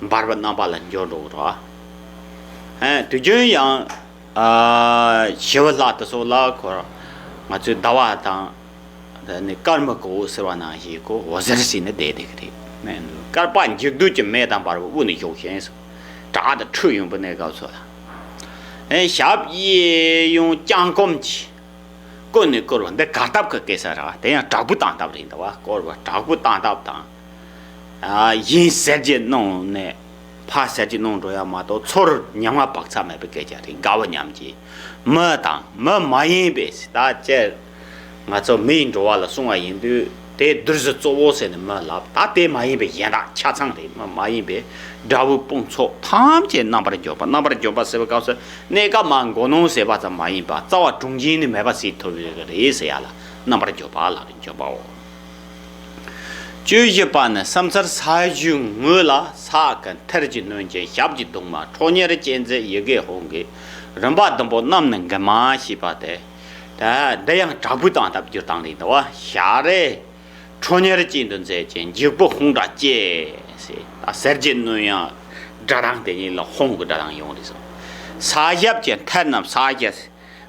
འབར་བའི་རྣམ་པ་ལ་འགྱུར་འགྲོ་གི་རེད། དུས་རྒྱུན་ཡང་ཞི་བའི་ལྷ་དེ་ཚོ་ལ་ཁོ་ང་ཚོའི་ཟླ་བ་དང་། དེ་ནི་སྐར་མ་གོ་ཟེར་བ་ནང་བཞིན་ཁོ་འོད་ཟེར་ཟིན་ནས་བསྡད་བསྡད་ཀྱི་རེད། མེ་བསྐལ་པ་འཇིག་རྡུལ་གྱི་མེ་དང་འབར་བའི་དབུས་ནས་བཞུགས་ཤིང་། དྲག་ཏུ་འཁྲུགས་ཡོང་པའི་གནས་སྐབས་སུ་ལ། ཨེ་ཞབས་གཡས་གཡོན་བརྐྱང་བསྐུམ་གྱིས། སྐུ་ནི་བསྐོར་བ་འདི་གར་སྟབས་ཀྱི་སྐད་ཆ་རེད་བ། དེ་ཡང་དྲག་པོའི་བཏང་སྟབས་རེད་འདུག་བ། བསྐོར་བ་དྲག་པོའི་བཏང་སྟབས་དང་། ཨ་གཞན་གསེར་གྱི་སྣོད་ནས་ཕར་གསེར་གྱི་སྣོད་འགྲོ་ཡ་མ་གཏོགས་ཚུར་ཉམ་ང་བག་ཚ་མེད་པའི་སྐད་ཆ་རེད། དགའ་བ་མཉམ་གྱིས། མི་དང་མི་མ་ཡིན་པའི་ད་ཅེར་ང་ཚོ་མིའི་འགྲོ་བ་ལ་སོང་བ་ཡིན་དུས་དེ་བདུད་རྩི་གཙོ་བོ་ཟེར་ནས་མི་ལབ། ད་དེ་མ་ཡིན་པའི་གཞན་དག་ཆ་ཚང་རེད། མི་མ་ཡིན་པའི་དགྲ་བོའི་དཔུང་ཚོགས་ཐམས་ཅད་རྣམ་པར་འཇོམས་པ། རྣམ་པར་འཇོམས་པ་ཟེར་བའི་སྐབས་སུ་གནས་སྐབས་མ་མགོ་ནོན་ཟེར་བ་ཙམ་མ་ཡིན་པ་རྩ་བ་གྲོང་ཁྱེར་ནས་མེད་པ་བཟོས་ཐུབ་ཡོད་ཀྱི་རེད་ཟེར་ཡ་ལ་རྣམ་པར་འཇོམས་པ་ལ་འཇོམས་པའོ། བཅུ་བཞི་པ་ནི་ཕྱག་འཚལ་ས་གཞིའི་ངོས་ལ་ཕྱག་གི་མཐིལ་གྱིས་བསྣུན་ཅིང་ཞབས་ཀྱིས་བརྡུང་མ། ཁྲོ་གཉེར་ཅན་མཛད་ཡི་གེ་ཧཱུྃ་གིས། རིམ་པ་བདུན་པོ་རྣམས་ནི་འགུམ་མ་ཞེས་པ་སྟེ། ད་འདི་ཡང་དྲག་པོའི་བཏང་སྟབས་བསྒྱུར་སྟངས་རེད་འདུག་བ། ཞག་རེ་ཁྲོ་གཉེར་ཅན་དུ་མཛད་ཅིང་འཇིགས་པའི་ཧཱུྃ་སྒྲ་སྐྱེས་ཟེར། ད་གསེར་གྱིས་བསྣུན་ཡང་སྒྲ་གདངས་དེ་ཉིད་ལ་ཧཱུྃ་གི་སྒྲ་གདངས་ཡོང་རེད་སོ། ཕྱག་ཞབས་ཀྱི་མཐིལ་རྣམས་ཕྱག་གི།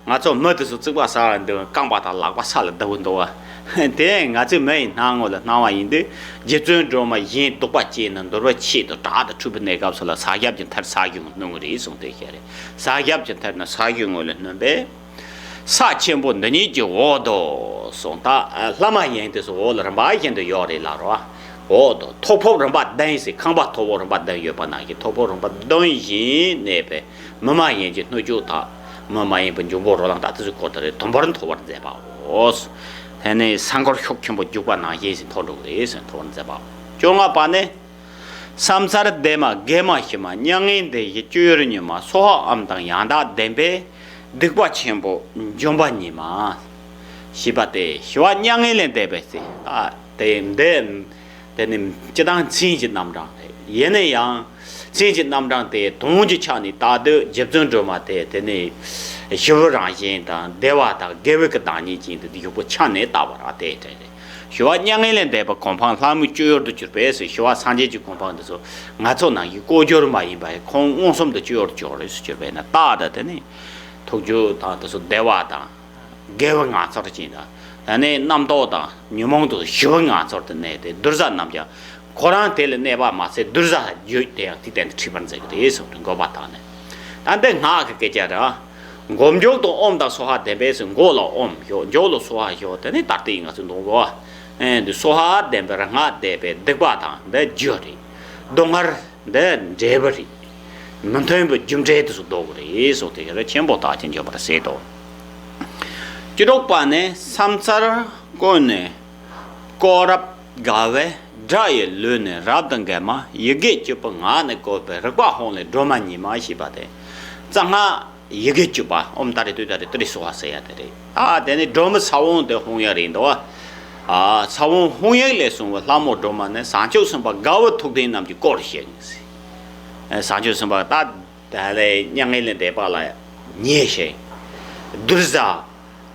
ང་ཚོ་མི་དེ་ཚོ་བརྩིགས་པ་ཟ་བར་འདུག་རྐང་པ་དང་ལག་པ་ས་ལ་བརྡབ་འདུག་བ། དེ་ང་ཚོའི་མི་ཡི་སྣང་ངོ་ལ་སྣང་བ་ཡིན་དུས་རྗེ་བཙུན་སྒྲོལ་མ་གཞན་སྡུག་པ་སྐྱེས་ནས་འདོར་བའི་ཆེད་དུ་དྲག་ཏུ་འཁྲུགས་པའི་གནས་སྐབས་སུ་ལ་ཕྱག་ཞབས་ཀྱི་མཐིལ་ཕྱག་གཞུང་བསྣུན་གྱི་རེད་གསུངས་ཏེ་བཤད་རེད། ཕྱག་ཞབས་ཀྱི་མཐིལ་ནི་ཕྱག་གཞུང་ངོས་ལ་བསྣུན་པས། ས་ཆེན་པོ་འདི་ཉིད་ཀྱི་འོག་ཏུ་གསུངས། ད་ལྷ་མ་ཡིན་དེ་ཚོ་འོག་ལ་རིམ་པ་བཞིན་དུ་ཡོད་རེད་ལ་རོ། འོག་ཏུ་ཐོག་ཕོབ་རིམ་པ་བདུན་ཟེར། ཁང་པ་ཐོག་ཕོབ་རིམ་པ་བདུན་ཡོད་པ་ནང་བཞིན་ཐོག་ཕོབ་རིམ་པ་བདུན་བཞིན་གནས་པའི་མི་མ་ཡིན་གྱི་སྣོད་བཅུད་དག་མི་མ་ཡིན་པའི་འབྱུང་པོ་རོ་ལངས་དག་དེ་ཚོའི་སྐོར་དེ་རེད། དུམ་བུར་མཐོ་བར་མཛད་པའོ། དེ་ནས་ས་འཁོར་ཤུགས་ཆེན་པོ་རྒྱུག་པ་ནང་བཞིན་ཞིག་མཐོ་འགྲོ་གི་རེད་ཟེར། མཐོ་བར་མཛད་པའོ། བཅོ་ལྔ་པ་ནི། ཕྱག་འཚལ་བདེ་མ་དགེ་མ་ཞི་མ་མྱ་ངན་འདས་ཞི་སྤྱོད་ཡུལ་ཉིད་མ་སྭཱ་ཧཱ་ཨོཾ་དང་ཡང་དག་ལྡན་པས་སྡིག་པ་ཆེན་པོ་འཇོམས་པ་ཉིད་མ། ཞེས་པ་སྟེ་ཞི་བ་མྱ་ངན་ལས་འདས་པའི་ཚེ། ཨ་དེ་འདི་དེ་ནི་སྤྱིར་བཏང་མཚན་གྱི་རྣམ་གྲངས་རེད། ཡིན་ན་ཡང་མཚན་གྱི་རྣམ་གྲངས་དེ་དོན་གྱི་ཆ་ནས་བལྟ་དུས་རྗེ་བཙུན་སྒྲོལ་མ་དེ་དེ་ནི་ཞི་བའི་རང་བཞིན་དང་བདེ་བ་དང་དགེ་བའི་གི་བདག་ཉིད་ཅན་དུ་ཡོད་པའི་ཆ་ནས་བལྟ་བ་ར། དེ་འདྲ་རེད། ཞི་བ་མྱ་ངན་ལས་འདས་པའི་གོ་འཕང་ལྷ་མིའི་སྤྱོད་ཡུལ་དུ་གྱུར་པས་ཟེར། ཞི་བ་སངས་རྒྱས་ཀྱི་གོ་འཕང་འདི་ཚོ་ང་ཚོ་ནང་བཞིན་ལྐོག་གྱུར་མ་ཡིན་པ་ཁོང་མངོན་སུམ་དུ་སྤྱོད་ཡུལ་དུ་གྱུར་རེད་ཟེར་གྱུར་པས་ན། རྟགས་དང་དེ་ནི་ཐུགས་རྒྱུད་དང་དེ་ཚོ་བདེ་བ་དང་དགེ་བའི་ངང་ཚུལ་ཅན་དང་། ད་ནི་རྣམ་རྟོག་དང་ཉོན་མོངས་དང་ཞི་བའི་ངང་ཚུལ་དུ་གནས་ཏེ་གདུལ་བྱ་རྣམས་ཀྱང་ཁོ་རང་དེ་ལ་གནས་པ་མ་ཟད་གདུལ་བྱ་རྒྱུད་དེ་ཡང་དེ་སྟེང་དུ་འཁྲིད་པར་མཛད་ཀྱི་རེད་ཟེར་བ་དེ་འགོད་པ་དང་ནི། ད་འདི་སྔགས་ཀྱི་སྐད་ཆ་རེད། མགོ་མཇུག་ཏུ་ཨོཾ་དང་སྭཱ་ཧཱ་ལྡན་པས་ཟེར། མགོ་ལ་ཨོཾ་ཞོག་མཇུག་ལ་སྭཱ་ཧཱ་ཞོག་དེ་ནས་ད་ལྟའི་ང་ཚོས་འདོན་དགོས། ཨེ་འདི་སྭཱ་ཧཱ་ལྡན་པས་སྔགས་བཟླས་པས་སྡིག་པ་དང་འདི་རྒྱུ་རེད། སྡུག་བསྔལ་འདི་འབྲས་བུ་རེད། མི་མཐུན་པའི་རྒྱུ་འབྲས་དེ་ཚོ་ལྡོག་གི་རེད་ཟེར། དེ་རེད་ཆེན་པོ་རྟགས་ཀྱི་འཇོམས་པར་ཟེར་དོ། བཅུ་དྲུག་པ་ནི། ཕྱག་འཚལ་ཀུན་ནས་བསྐོར་རབ་དགའ་བའི་དགྲ་ཡི་ལུས་ནི་རབ་ཏུ་འགེམས་མ། ཡི་གེ་བཅུ་པོ་ངག་ནས་བཀོད་པའི་རིག་པ་ཧཱུྃ་ལས་སྒྲོལ་མ་ཉིད་མ་ཞེས་པ་སྟེ། རྩ་སྔགས་ཡི་གེ་བཅུ་པ་ཨོཾ་ཏཱ་རེ་ཏུཏྟཱ་རེ་ཏུ་རེ་སྭཱ་ཧཱ་ཟེར་ཡ་དེ་རེད། ཨ་དེ་ནི་སྒྲོལ་མའི་ས་བོན་དེ་ཧཱུྃ་ཡིག་རེད་འདུག་ཨ་ས་བོན་ཧཱུྃ་ཡིག་ལས་བྱུང་བའི་ལྷ་མོ་སྒྲོལ་མ་ནི་བྱང་ཆུབ་སེམས་དཔའ་དགའ་བའི་ཐུགས་ལྡན་རྣམས་ཀྱིས་བསྐོར་ཞིང་། བྱང་ཆུབ་སེམས་དཔའ་ད་དེ་ལས་མྱ་ངན་ལས་འདས་པ་ལ་མཉེས་ཤིང་། གདུལ་བྱ་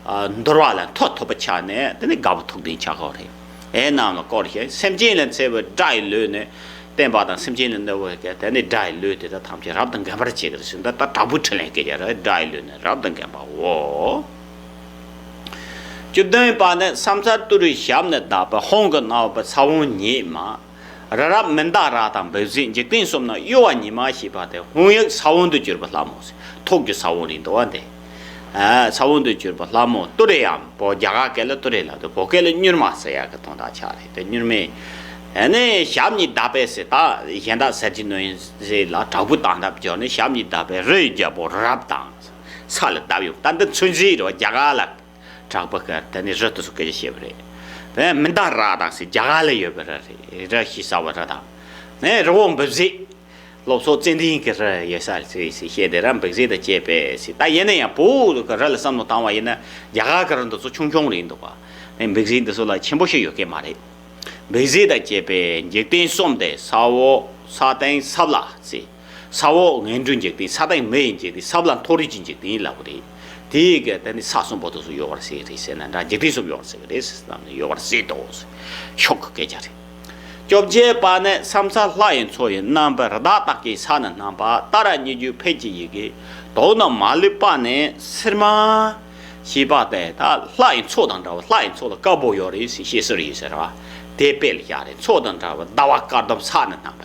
ཨ་འདོར་བ་ལ་མཐུ་ཐོབ་པའི་ཆ་ནས་དེ་ནི་དགའ་བའི་ཐུགས་ལྡན་ཆགས་ཀྱི་རེད། ཨེ་རྣམས་ལ་བསྐོར་ཞིང་། སེམས་ཅན་ལ་འཚེ་བའི་དགྲ་ཡི་ལུས་ནི་བསྟན་པ་དང་། སེམས་ཅན་ལ་གནོད་པའི་དེ་ནི་དགྲ་ཡི་ལུས་དེ་དག་ཐམས་ཅད་རབ་ཏུ་འགེམས་པར་བྱེད་ཀྱི་རེད་ཟེར། འདི་ལྟར་དྲག་པོའི་ཕྲིན་ལས་སྐད་ཆ་རེད། དགྲ་ཡི་ལུས་ནི་རབ་ཏུ་འགེམས་པའོ། བཅུ་བདུན་པ་ནི། ཕྱག་འཚལ་ཏུ་རེའི་ཞབས་ནི་བརྡབས་པས་ཧཱུྃ་གི་རྣ་བ་པའི་ས་བོན་ཉིད་མ། རི་རབ་མནྡ་ར་དང་འབིགས་བྱེད་འཇིག་རྟེན་གསུམ་ན་གཡོ་བ་ཉིད་མ་ཞེས་པ་སྟེ་ཧཱུྃ་ཡིག་ས་བོན་དུ་གྱུར་པའི་ལྷ་མོ་ཟེར། ཐུགས་ཀྱི་ས་བོན་རེད་འདུག་པ་འདི། ཨ་ས་བོན་དུ་གྱུར་པའི་ལྷ་མོ་ཏུ་རེ་ཡང་བོད་རྒྱ་གར་སྐད་ལ་ཏུ་རེ་ལབ་འདུག་བོད་སྐད་ལ་མྱུར་མ་ཟེར་ཡག་གི་དོན་དག་ཆགས་རེད། དེ་མྱུར་མའི་ཨ་ནི་ཞབས་གཉིས་བརྡབས་པས་ཟེར། ད་གཞན་དག་ཟེར་གྱི་ནོ་ཡིན་ཟེར་ལ་དྲག་པོའི་སྟངས་སྟབས་སྦྱོར་ནས་ཞབས་གཉིས་བརྡབས་པས་རི་ཡི་རྒྱལ་པོ་རབ་དང་ས་ལ་བརྡབས་ཡོང་། ད་འདི་མཚོན་བྱེད་རེད་པ། རྒྱ་གར་ལ། དྲག་པོ་གི་དེ་ནི་རི་དེ་ཚོ་སྐད་ཆ་བཤད་པ་རེད། དེ་མནྡ་ར་དང་ཟེར་རྒྱ་གར་ལ་ཡོད་པའི་རི་རེད། རི་ཞེས་བྱ་བའི་རི་དང་། ནས་རི་བོ་འབིགས་བྱེད། སློབ་གསོ་ཙན་དན་གྱི་རི་ཡོད་ས་རེད་ཟེར་བཤད་དེ་ར། འབིགས་བྱེད་དང་བཅས་པས་ཟེར། ད་ཡིན་ན་ཡང་བོད་ཀྱི་རི་ལ་བསམ་བློ་བཏང་བ་ཡིན་ན་རྒྱ་གར་གྱི་རི་འདི་ཚོ་ཆུང་ཆུང་རེད་འདུག་པ། དེ་འབིགས་བྱེད་འདི་ཚོ་ལ་ཆེན་པོ་ཞིག་ཡོད་མཁན་མ་རེད། འབིགས་བྱེད་དང་བཅས་པའི་འཇིག་རྟེན་གསུམ་སྟེ་ས་འོག་ས་སྟེང་ས་བླ་ཟེར། ས་འོག་ངན་འགྲོའི་འཇིག་རྟེན། ས་སྟེང་མི་ཡི་འཇིག་རྟེན། ས་བླ་མཐོ་རིས་ཀྱི་འཇིག་རྟེན་ལབ་པ་རེད། དེའི་གི་དེ་ནི་ས་གསུམ་པོ་དེ་ཚོ་གཡོ་བར་བྱེད་རེད་ཟེར་ན་འདྲ། འཇིག་རྟེན་གསུམ་གཡོ་བར་བྱེད་ཀྱི་རེད་ཟེར་ན་གཡོ་བར་བྱེད་དོ་ཟེར། ཤོག་གི་སྐད་ཆ་རེད། བཅོ་བརྒྱད་པ་ནི། ཕྱག་འཚལ་ལྷ་ཡི་མཚོ་ཡི་རྣམ་པར་རི་དྭགས་དག་གི་ས་ནི་རྣམ་པ། ཏཱ་ར་གཉིས་བརྗོད་ཕཊ་ཀྱི་ཡི་གེ་དོན་ནི་མ་ལུས་པ་ནི་སིལ་མ་ཞེས་པ་སྟེ། ད་ལྷ་ཡི་མཚོ་དང་འདྲ་བ། ལྷ་ཡི་མཚོ་ལ་དཀར་པོ་ཡོད་རེད་ཟེར། བཤད་སྲོལ་ཡོད་ཟེར་བ་དེ་དཔེ་ལ་བཞག་རེད། མཚོ་དང་འདྲ་བ་ཟླ་བ་དཀར་ཟླུམ་ས་ནི་རྣམ་པ།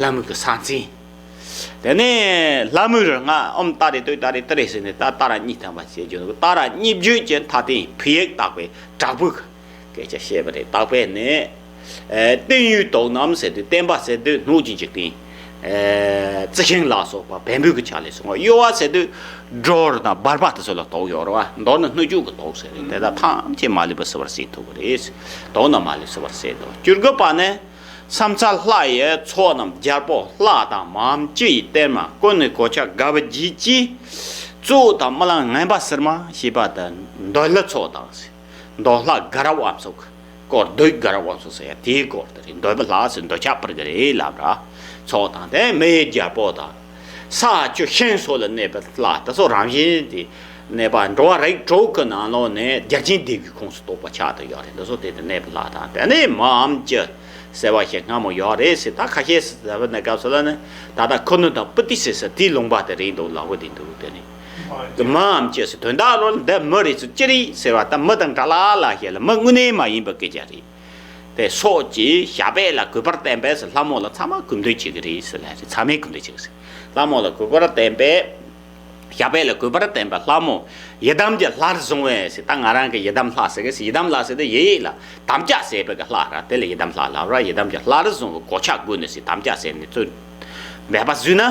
ལྷ་མོ་གི་ས་མཚན། དེ་ནས་ལྷ་མོའི་རིགས་ལྔ་ཨོཾ་ཏཱ་རེ་ཏུཏྟཱ་རེ་ཏུ་རེ་ཟེར་ནས་ད་ཏཱ་ར་གཉིས་ཐམ་པ་ཞེས་བརྗོད་འདུག་ཏཱ་ར་གཉིས་བརྗོད་ཀྱི་མཐའ་རྟེན་ཕཊ་ཡིག་བཏགས་པའི་དྲག་པོའི་སྐད་ཆ་བཤད་པ་རེད། བཏགས་པས་ནི། ཨེ་བརྟན་གཡོའི་དུག་རྣམས་ཟེར་དུས་བརྟན་པ་ཟེར་དུས་སྣོད་ཀྱི་འཇིག་རྟེན། ཨེ་རྩི་ཤིང་ལ་སོགས་པ་བེམ་པོའི་གི་ཆ་ལས་བྱུང་བ། གཡོ་བ་ཟེར་དུས་སྒྲོ་དང་འབར་བ་དེ་ཚོ་ལ་དོགས་ཡོད་རེད་བ། མདོར་ན་སྣོད་བཅུད་ཀྱི་དོགས་ཟེར་རེད། དེ་དག་ཐམས་ཅད་མ་ལུས་པ་སེལ་བར་བྱེད་ཐུབ་ཀྱི་རེད། དོགས་ན་མ་ལུས་སེལ་བར་བྱེད་དོ། བཅུ་དགུ་པ་ནི། ཕྱག་འཚལ་ལྷ་ཡི་ཚོགས་རྣམས་རྒྱལ་པོ་ལྷ་དང་མ་འམ་ཅི་ཡི་གཏེར་མ་ཀུན་ནས་གོ་ཆ་དགའ་བ་བརྗིད་ཀྱིས། གཙོ་བོ་དང་རྨི་ལམ་ངན་པ་སིལ་མ་ཞེས་པ་དང་འདོད་ལྷ་ཚོགས་དང་། འདོད་ལྷ་དགའ་རབ་དབང་ཕྱུག་སྐོར། འདོད་དགའ་རབ་དབང་ཕྱུག་ཟེར་ཡ་དེའི་སྐོར་དེ་རེད། འདོད་པའི་ལྷ་ཟེར་འདོད་ཆགས་སྤར་གི་རེད་ལབ་ར། ཚོགས་དང་དེ་མི་ཡི་རྒྱལ་པོ་དང་། ས་བཅུ་ཤིང་སོགས་ལ་གནས་པའི་ལྷ་དེ་ཚོ་རང་བཞིན་དེ། གནས་པ་འགྲོ་བ་རིགས་དྲུག་གི་ནང་ལོགས་ནས་རྒྱལ་ཆེན་སྡེ་བའི་ཁོངས་སུ་གཏོགས་པ་ཆགས་ཏེ་ཡོད་རེད། འདི་ཚོ་དེ་དེ་གནས་པའི་ལྷ་དང་། དེ་ནས་མ་འམ་ཅི་ཟེར་བ་ཞིག་སྔ་མོ་ཡོད་རེད་ཟེར། ད་ཁ་ཤས་ཟེར་བ་ནི་སྐབས་སུ་ལ་ནི་ད་ལྟ་ཁུ་ནུ་དང་པུ་ཏི་ཟེར་ས་དེའི་ལུང་པ་དེ་རེད་འདུག་ལབ་གི་དེ་འདུག་དེ་ནི་མ་འམ་ཅི་ཟེར་དོན་དག་ལོ་འདི་མི་རེད་ཚུལ་ཅི་རེད་ཟེར་བ། ད་མི་དང་འདྲ་ལ་ལ་ཞེས་ལ་མི་དངོས་གནས་མ་ཡིན་པའི་སྐད་ཆ་རེད། དེ་སོགས་ཀྱིས་ཞབས་པད་ལ་གུས་པར་བསྟན་པས་ཟེར། ལྷ་མོ་ལ་ཚང་མ་གུས་འདུད་བྱེད་ཀྱི་རེད་ཟེར་ལ་རེད། ཚང་མས་གུས་འདུད་བྱེད་ཀྱི་རེད། ལྷ་མོ་ལ་གུས་པར་བསྟན་པས། ཞབས་པད་ལ་གུས་པར་བསྟེན་པའི་ལྷ་མོ་ཡི་དམ་གྱི་ལྷར་བཟུང་བས་ཟེར། ད་ང་རང་གི་ཡི་དམ་ལྷ་ཟེར་གི་ཟེར། ཡི་དམ་ལྷ་ཟེར་དེ་ཡི་ཡིག་ལ་དམ་བཅའ་ཟེར་བའི་གི་ལྷ་ར། དེ་ལ་ཡི་དམ་ལྷ་ལབ་ར། ཡི་དམ་གྱི་ལྷར་བཟུང་བའི་གོ་ཆ་བགོས་ནས་ཟེར། དམ་བཅའ་ཟེར་ནས་ཚུར་འབད་པ་བཟོས་ན།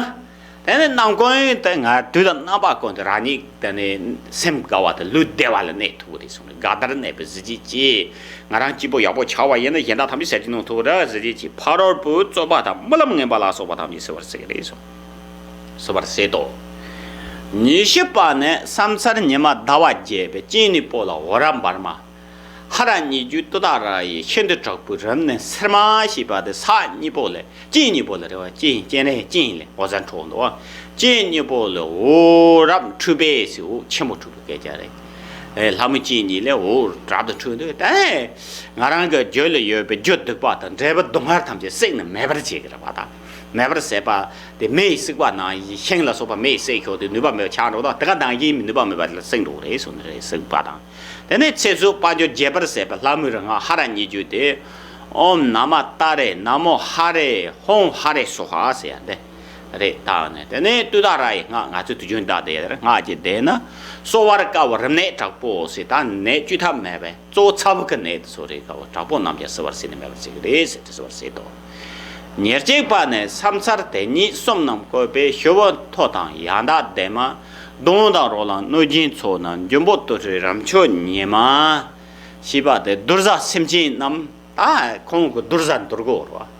དེ་ནས་རྣམ་ཀུན་དེ་ང་དུས་དང་རྣམ་པ་ཀུན་ཏུ་རང་ཉིད་དེ་ནས་སེམས་དགའ་བ་དང་ལུས་བདེ་བ་ལ་གནས་ཐུབ་ཀྱི་རེད་གསུངས་ནས། དགའ་བདེར་གནས་པའི་གཟི་བརྗིད་ཀྱིས། ང་རང་སྐྱིད་པོ་ཡག་པོ་ཆགས་པ་ཡིན་ན་གཞན་དག་ཐམས་ཅད་ཟས་བཅུད་གནང་ཐུབ་ར། གཟི་བརྗིད་ཀྱིས་ཕ་རོལ་པོའི་རྩོད་པ་དང་རྨི་ལམ་ངན་པ་ལ་སོགས་པ་ཐམས་ཅད་སེལ་བར་བྱེད་ཀྱི་རེད་གསུངས། སོ་བར་ཟད་དོ། ཉི་ཤུ་པ་ནས་བསམ་ཚར་ཉི་མ་ཟླ་བ་བརྒྱད་པའི་སྤྱན་གཉིས་པོ་ལ་འོད་རབ་འབར་མ། ཧ་ར་ཉིད་བརྒྱུད་ཏུཏྟཱ་ར་ཡི་ཤིན་ཏུ་དྲག་པོའི་རབ་གནས་སིལ་མ་ཞེས་པ་དེ་ས་གཉིས་པོ་ལས་སྤྱན་གཉིས་པོ་ལ་རེད་བ། སྤྱན་སྤྱན་རས་སྤྱན་ལས་འོད་ཟེར་འཕྲོ་འདུག་བ། སྤྱན་གཉིས་པོ་ལས་འོད་རབ་འཕྲོས་པས་ཟེར། འོད་ཆེན་པོ་འཕྲོས་པའི་སྐད་ཆ་རེད། ཨེ་ལྷ་མོ་སྤྱན་གཉིས་ལས་འོད་རབ་ཏུ་འཕྲོས་འདུག་དེ་ནས་ང་རང་གི་རྒྱུད་ལ་ཡོད་པའི་རྒྱུ་སྡིག་པ་དང་འབྲས་བུ་སྡུག་བསྔལ་ཐམས་ཅད་བསྲེགས་ནས་མེད་པར་བྱེད་ཀྱི་རེད་བ། ད་མེད་པར་བྱེད་པ་དེ་མེ་ཡིས་བསྲེགས་པ་ནང་བཞིན། ཤིང་ལ་སོགས་པ་མེ་ཡིས་བསྲེགས་ཤོག་དེ་ནུས་པ་མེད་པ་ཆགས་འགྲོ། ད་དེ་ག་ནང་བཞིན་ནུས་པ་མེད་པ་ལ་བསྲེགས་འགྲོ་གི་རེད་གསུངས་ནི་རེད། བསྲེགས་པ་དང་། དེ་ནས་ཚེ་བསོད་དཔལ་འབྱོར་རྒྱས་པར་བྱེད་པའི་ལྷ་མོའི་རིག་སྔགས་ཧ་ར་ཉིད་བརྒྱུད་དེ། ཨོཾ་ན་མ་ཏཱ་རེ། ན་མོ་ཧ་རེ། ཧོཾ་ཧ་རེ་སྭཱ་ཧཱ་ཟེར་ཡ་དེ་རེད། ད་ནས་དེ་ནས་ཏུཏྟཱ་ར་ཡི་སྔགས། ང་ཚོས་དུས་རྒྱུན་བཟླས་བསྡད་ཡ་དེ་རེད། སྔགས་ཀྱི་བཟླས་ན། གསོ་བར་དཀའ་བའི་རིམས་ནད་དྲག་པོ་ཟེར། ད་ནད་བཅོས་ཐབས་མེད་པས། གཙོ་བོ་ཚ་བའི་གི་ནད་དེ་ཚོ་རེད། དཀའ་བ་དྲག་པོ་རྣམས་ཀྱང་སེལ་བར་བྱས་ནས་མེད་པར་བྱེད་ཀྱི་རེད་ཟེར་དེ་གསོ་བར་བྱེད་དོ། ཉེར་གཅིག་པ་ནས་བསམ་ཚར་དེ་ཉིད་གསུམ་རྣམས་བཀོད་པའི་ཞུ་བ་མཐོ་དང་ཡང་དག་ལྡན་མ། གདོན་དང་རོ་ལངས་གནོད་སྦྱིན་ཚོགས་རྣམས། འབྱུང་པོ་དུར་ཁྲོད་རབ་མཆོག་ཉིད་མ། ཞེས་པ་དེ་བདུད་བཟའ་སེམས་ཅན་རྣམས། ད་ཁོང་གི་བདུད་བཟའ་འདུལ་དགོས་རེད་བ།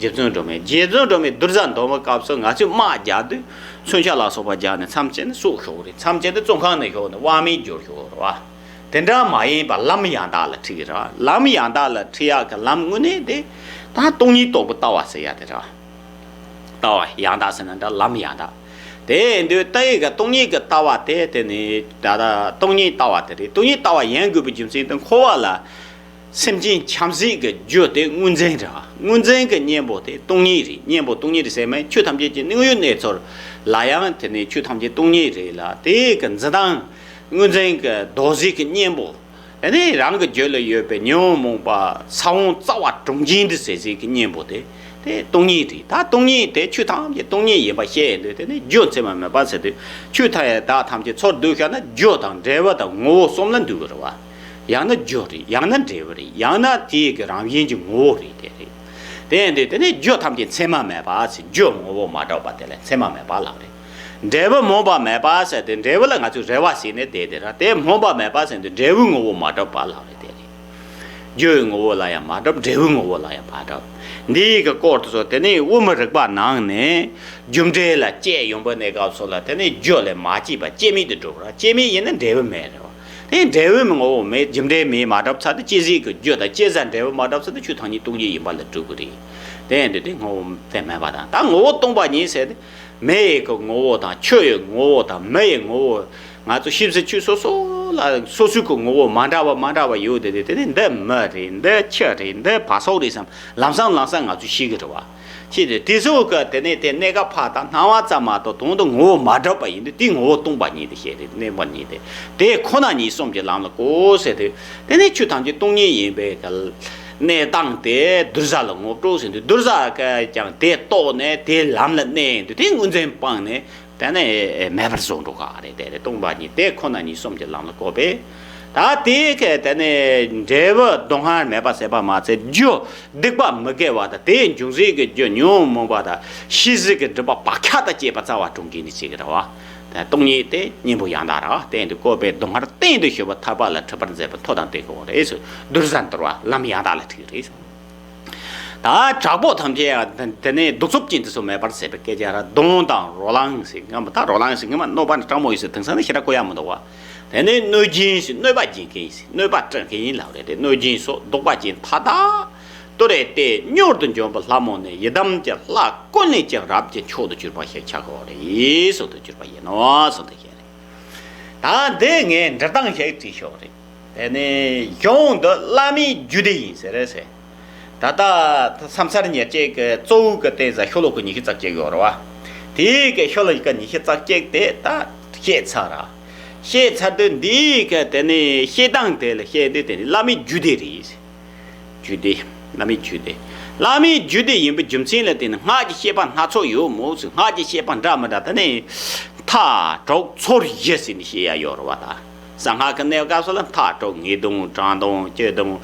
རྗེ་བཙུན་སྒྲོལ་མས། རྗེ་བཙུན་སྒྲོལ་མས་བདུད་བཟའ་འདུལ་བའི་སྐབས་སུ་ང་ཚོས་དམག་རྒྱག་དུས་མཚོན་ཆ་ལ་སོགས་པ་རྒྱག་ནས་མཚམས་བཅད་ནས་སྲོག་ཤོར་རེད། མཚམས་བཅད་དུས་བཙོན་ཁང་ནས་ཤོར་ནས་དབང་མེད་གྱུར་ཤོར་རེད་བ། དེ་འདྲ་མ་ཡིན་པར་ལམ་ཡང་དག་ལ་ཁྲིད་ཀྱི་རེད་བ། ལམ་ཡང་དག་ལ་ཁྲིད་ཡག་གི་ལམ་དངོས་གནས་དེ་ད་སྟོང་ཉིད་རྟོགས་པའི་ལྟ་བ་ཟེར་ཡ་དེ་རེད་བ། ལྟ་བ་ཡང་དག་ཟེར་ན་འདྲ། ལམ་ཡང་དག་དེ་ཡིན་དུས་ལྟ་ཡི་གི་སྟོང་ཉིད་ཀྱི་ལྟ་བ་དེ། དེ་ནི་ད་ལྟ་སྟོང་ཉིད་ལྟ་བ་དེ་རེད། སྟོང་ཉིད་ལྟ་བ་ཡིན་དགོས་པའི་རྒྱུ་མཚན་དེ་འཁོར་བ་ལ་སེམས་ཅན་ཆགས་སྲེད་ཀྱི་རྒྱུ་དེ་དངོས་འཛིན་རེད་བ། དངོས་འཛིན་གྱི་གཉེན་པོ་དེ་སྟོང་ཉིད་རེད། གཉེན་པོ་སྟོང་ཉིད་རེད་ཟེར་མིན། ཆོས་ཐམས་ཅད་ཀྱི་དངོས་ཡུལ་གནས་ཚུལ་ལ་ཡང་དེ་ནི་ཆོས་ཐམས་ཅད་སྟོང་ཉིད་རེད་ལ། དེ་གི་འཛིན་སྟངས་དངོས་འཛིན་གྱི་རྡོ་རྗེ་གི་གཉེན་པོ། དེ་ནས་རང་གི་རྒྱུད་ལ་ཡོད་པའི་ཉོན་མོངས་པ་ས་བོན་རྩ་བ་གྲོང་ཁྱེར་འདི་ཟེར་ཟེར་གྱི་གཉེན་པོ་དེ། དེ་སྟོང་ཉིད་རེད། ད་སྟོང་ཉིད་དེ་ཆོས་ཐམས་ཅད་སྟོང་ཉིད་ཡིན་པ་ཤེས་ཡོང་དུས། དེ་ནས་རྒྱུ་མཚན་མ་མེད་པ་ཟེར་དུས། ཆོས་མཐའ་ཡས་དག་ཐམས་ཅད་ཚུར་བསྡུ་བཞག་ན། རྒྱུ་དང་འབྲས་བུ་དང་ངོ་བོ་གསུམ་ལ་འདུ་གི་རེད་བ། ཡང་ན་རྒྱུ་རེད། ཡང་ན་འབྲས་བུ་རེད། ཡང་ན་དེའི་གི་རང་བཞིན་གྱི་ངོ་བོ་རེད། དེ་རེད། དེ་ཡིན་དུས་དེ་ནས་རྒྱུ་ཐམས་ཅད་མཚན་མ་མེད་པ་ཟེར། རྒྱུ་ངོ་བོ་མ་གྲུབ་པ་དེ་ལ་མཚན་མ་མེད་པ་ལབ་རེད། འབྲས་བུ་སྨོན་པ་མེད་པ་ཟེར་དེ། འབྲས་བུ་ལ་ང་ཚོས་རེ་བ་བྱས་ནས་བསྡད་དེ་ར། དེ་སྨོན་པ་མེད་པ་ཟེར་དུས་འབྲས་བུའི་ངོ་བོ་མ་གྲུབ་པ་ལབ་རེད། དེ་རེད། རྒྱུའི་ངོ་བོ་ལ་ཡང་མ་གྲུབ། འབྲས་བུའི་ངོ་བོ་ལ་ཡང་མ་གྲུབ། འདིའི་གི་སྐོར་དེ་ཚོ་དེ་ནས་དབུ་མའི་རིགས་པ་ནང་ནས་རྒྱུ་འབྲས་ལ་དཔྱད་ཡོང་པའི་གནས་སྐབས་སུ་ལ། དེ་ནས་རྒྱུ་ལས་མ་སྐྱེས་པ་སྐྱེ་མེད་དུ་གྲུབ་ར། སྐྱེ་མེད་ཡིན་ན་འབྲས་བུ་མེད་རེད་བ། དེ་འབྲས་བུའི་ངོ་བོ་མེད། རྒྱུ་འབྲས་མེད་མ་གྲུབ་ཚར་དུས། སྐྱེ་ཟད་ཀྱི་རྒྱུ་དང་སྐྱེ་ཟད་འབྲས་བུ་མ་གྲུབ་ཚར་དུས་ཆོས་ཐམས་ཅད་སྟོང་ཉིད་ཡིན་པ་ལ་གྲུབ་ཀྱི་རེད། དེ་ཡིན་དུས་དེ་ངོ་བོ་དེ་མེད་པ་དང་། ད་ངོ་བོ་སྟོང་པ་ཉིད་ཟེར་དུས། མེ་ཡི་གི་ངོ་བོ་དང་། ཆུ་ཡི་ངོ་བོ་དང་། མེ་ཡི་ངོ་བོ། ང་ཚོ་ཤེས་བྱའི་ཆོས་སོ་སོ་ལ་སོ་སོའི་གི་ངོ་བོ་མ་འདྲ་བ་མ་འདྲ་བ་ཡོད་དེ། དེ་དེ་ནས་འདི་མེ་རེད། འདི་ཆུ་རེད། འདི་བ་སོག་རེད་བསམ། ལམ་སང་ལམ་སང་ང་ཚོས་ཤེས་ཀྱི་རེད་བ། ཤེས་དེ་དེ་ཚོ་གི་དེ་ནས་དེ་གནས་སྐབས་ཕར་ད་སྣང་བ་ཙམ་མ་གཏོགས་དོན་དུ་ངོ་བོ་མ་གྲུབ་པ་ཡིན་དུས། དེ་ངོ་བོ་སྟོང་པ་ཉིད་དེ་བཤད་དེ། སྟོང་པ་ཉིད་དེ། དེ་ཁོ་ན་ཉིད་གསུམ་གྱི་ལམ་ལ་བཀོད་ཟེར་དུས། དེ་ནས་ཆོས་ཐམས་ཅད་སྟོང་ཉིད་ཡིན་པའི་གི་གནས་སྟངས་དེ་བདུད་བཟའ་ལ་ངོ་སྤྲོད་ཟེར་དུས། བདུད་བཟའ་གིས་ཀྱང་དེ་རྟོགས་ནས་དེ་ལམ་ལ་གནས་དུས། དེ་དངོས་འཛིན་སྤངས་ནས་དེ་ནས་མེད་པར་བཟོ་འགྲོ་ག་རེད། དེ་རེད། སྟོང་པ་ཉིད་དེ་ཁོ་ན་ཉིད་གསུམ་གྱི་ལམ་ལ་བཀོད་པས། ད་དེ་གི་དེ་ནས་འབྲས་བུ་སྡུག་བསྔལ་མེད་པ་ཟེར་བ་མ་ཚད། རྒྱུ་སྡིག་པ་མི་དགེ་བ་དང་། དེའི་འབྱུང་ཟད་ཀྱི་རྒྱུ་ཉོན་མོངས་པ་དང་ཤེས་བྱའི་གི་སྒྲིབ་པ་བག་ཆགས་དང་བཅས་པ་རྩ་བ་གྲོང་ཁྱེར་ནས་བྱེད་ཀྱི་རེད་བ། དེ་སྟོང་ཉིད་དེ་གཉེན་པོ་ཡང་དག་རེད་བ། དེ་ཡིན་དུས་བཀོད་པའི་སྡུག་བསྔལ་གཏན་དུ་ཞི་བའི་ཐར་པ་ལ་ཁྲིད་པར་མཛད་པའི་མཐུ་དང་ལྡན་གྱི་འོག་རེད་ཟེར། བདུད་བཟའ་འདུལ་བ་ལམ་ཡང་དག་ལ་ཁྲིད་རེད་ཟེར། ད་དྲག་པོ་ཐམས་ཅད་དེ་ནས་གདུག་རྩུབ་ཅན་དེ་ཚོ་མེད་པར་བྱེད་པའི་སྐད་ཆ་ར། གདོན་དང་རོ་ལངས་ཟེར་སྔ་མ། ད་རོ་ལངས་ཟེར་སྔ་མ་གནོད་པ་ནི་སྤྲང་མོ་ཡིན་ཟེར། དེང་སང་ནི་ཞེ་དྲག་གོ་ཡ་མི་འདུག་བ། དེ་ནས་གནོད་སྦྱིན་ཟེར། གནོད་པ་སྦྱིན་མཁན་ཡིན་ཟེར། གནོད་པ་སྤྲད་མཁན་ཡིན་ལབ་རེད། དེ་གནོད་སྦྱིན་སོགས་གདུག་པ་ཅན་མཐའ་དག་ཏུ་རེ་སྟེ་མྱུར་དུ་འཇོམས་པའི་ལྷ་མོ་ནི་ཡི་དམ་གྱི་ལྷ་ཀུན་ལས་ཀྱང་རབ་ཀྱི་མཆོག་ཏུ་གྱུར་པ་ཞེས་བྱ་དགོས་རེད་གསུངས་དུ་གྱུར་པ་ཡིན་ནོ་གསུངས་དུ་བཤད་རེད། ད་འདི་ངས་འབྲི་སྟངས་ཤིག་བྲིས་ཤོག་རེད། དེ་ནས་གཞུང་འདི་བླ་མའི་རྒྱུད་སྡེ་ཡིན་ཟེར་རེད་ཟེར། ད་ལྟ་བསམ་ཚར་ཉེར་གཅིག་གི་གཙོ་བོ་གི་སྟེང་ཟ་ཤོ་ལོ་ཀ་ཉི་ཤུ་རྩ་གཅིག་ཡོད་རེད་བ། དེའི་གི་ཤོ་ལོ་ཀ་ཉི་ཤུ་རྩ་གཅིག་དེ་ད་བཤད་ཚར་ར། བཤད་ཚར་དུས་འདིའི་གི་དེ་ནས་བཤད་སྟངས་དེ་ལ་བཤད་དུས་དེ་ནི་བླ་མའི་རྒྱུད་སྡེ་རེད་ཟེར། རྒྱུད་སྡེ། བླ་མའི་རྒྱུད་སྡེ། བླ་མའི་རྒྱུད་སྡེ་ཡིན་པའི་རྒྱུ་མཚན་ལ་བརྟེན་ནས་སྔགས་ཀྱི་བཤད་པ་སྣ་ཚོགས་ཡོད་མོད་ཟེར། སྔགས་ཀྱི་བཤད་པ་འདྲ་མི་འདྲ་དེ་ནས་ མཐའ་དྲུག་ཚོར་བཞི་ཟེར་ནས་བཤད་ཡ་ཡོད་རེད་བ་ད། གསང་སྔགས་ཀྱི་གནས་སྐབས་སུ་ལ་མཐའ་དྲུག་ངེས་དོན་དྲང་དོན་སྤྱི་དོན།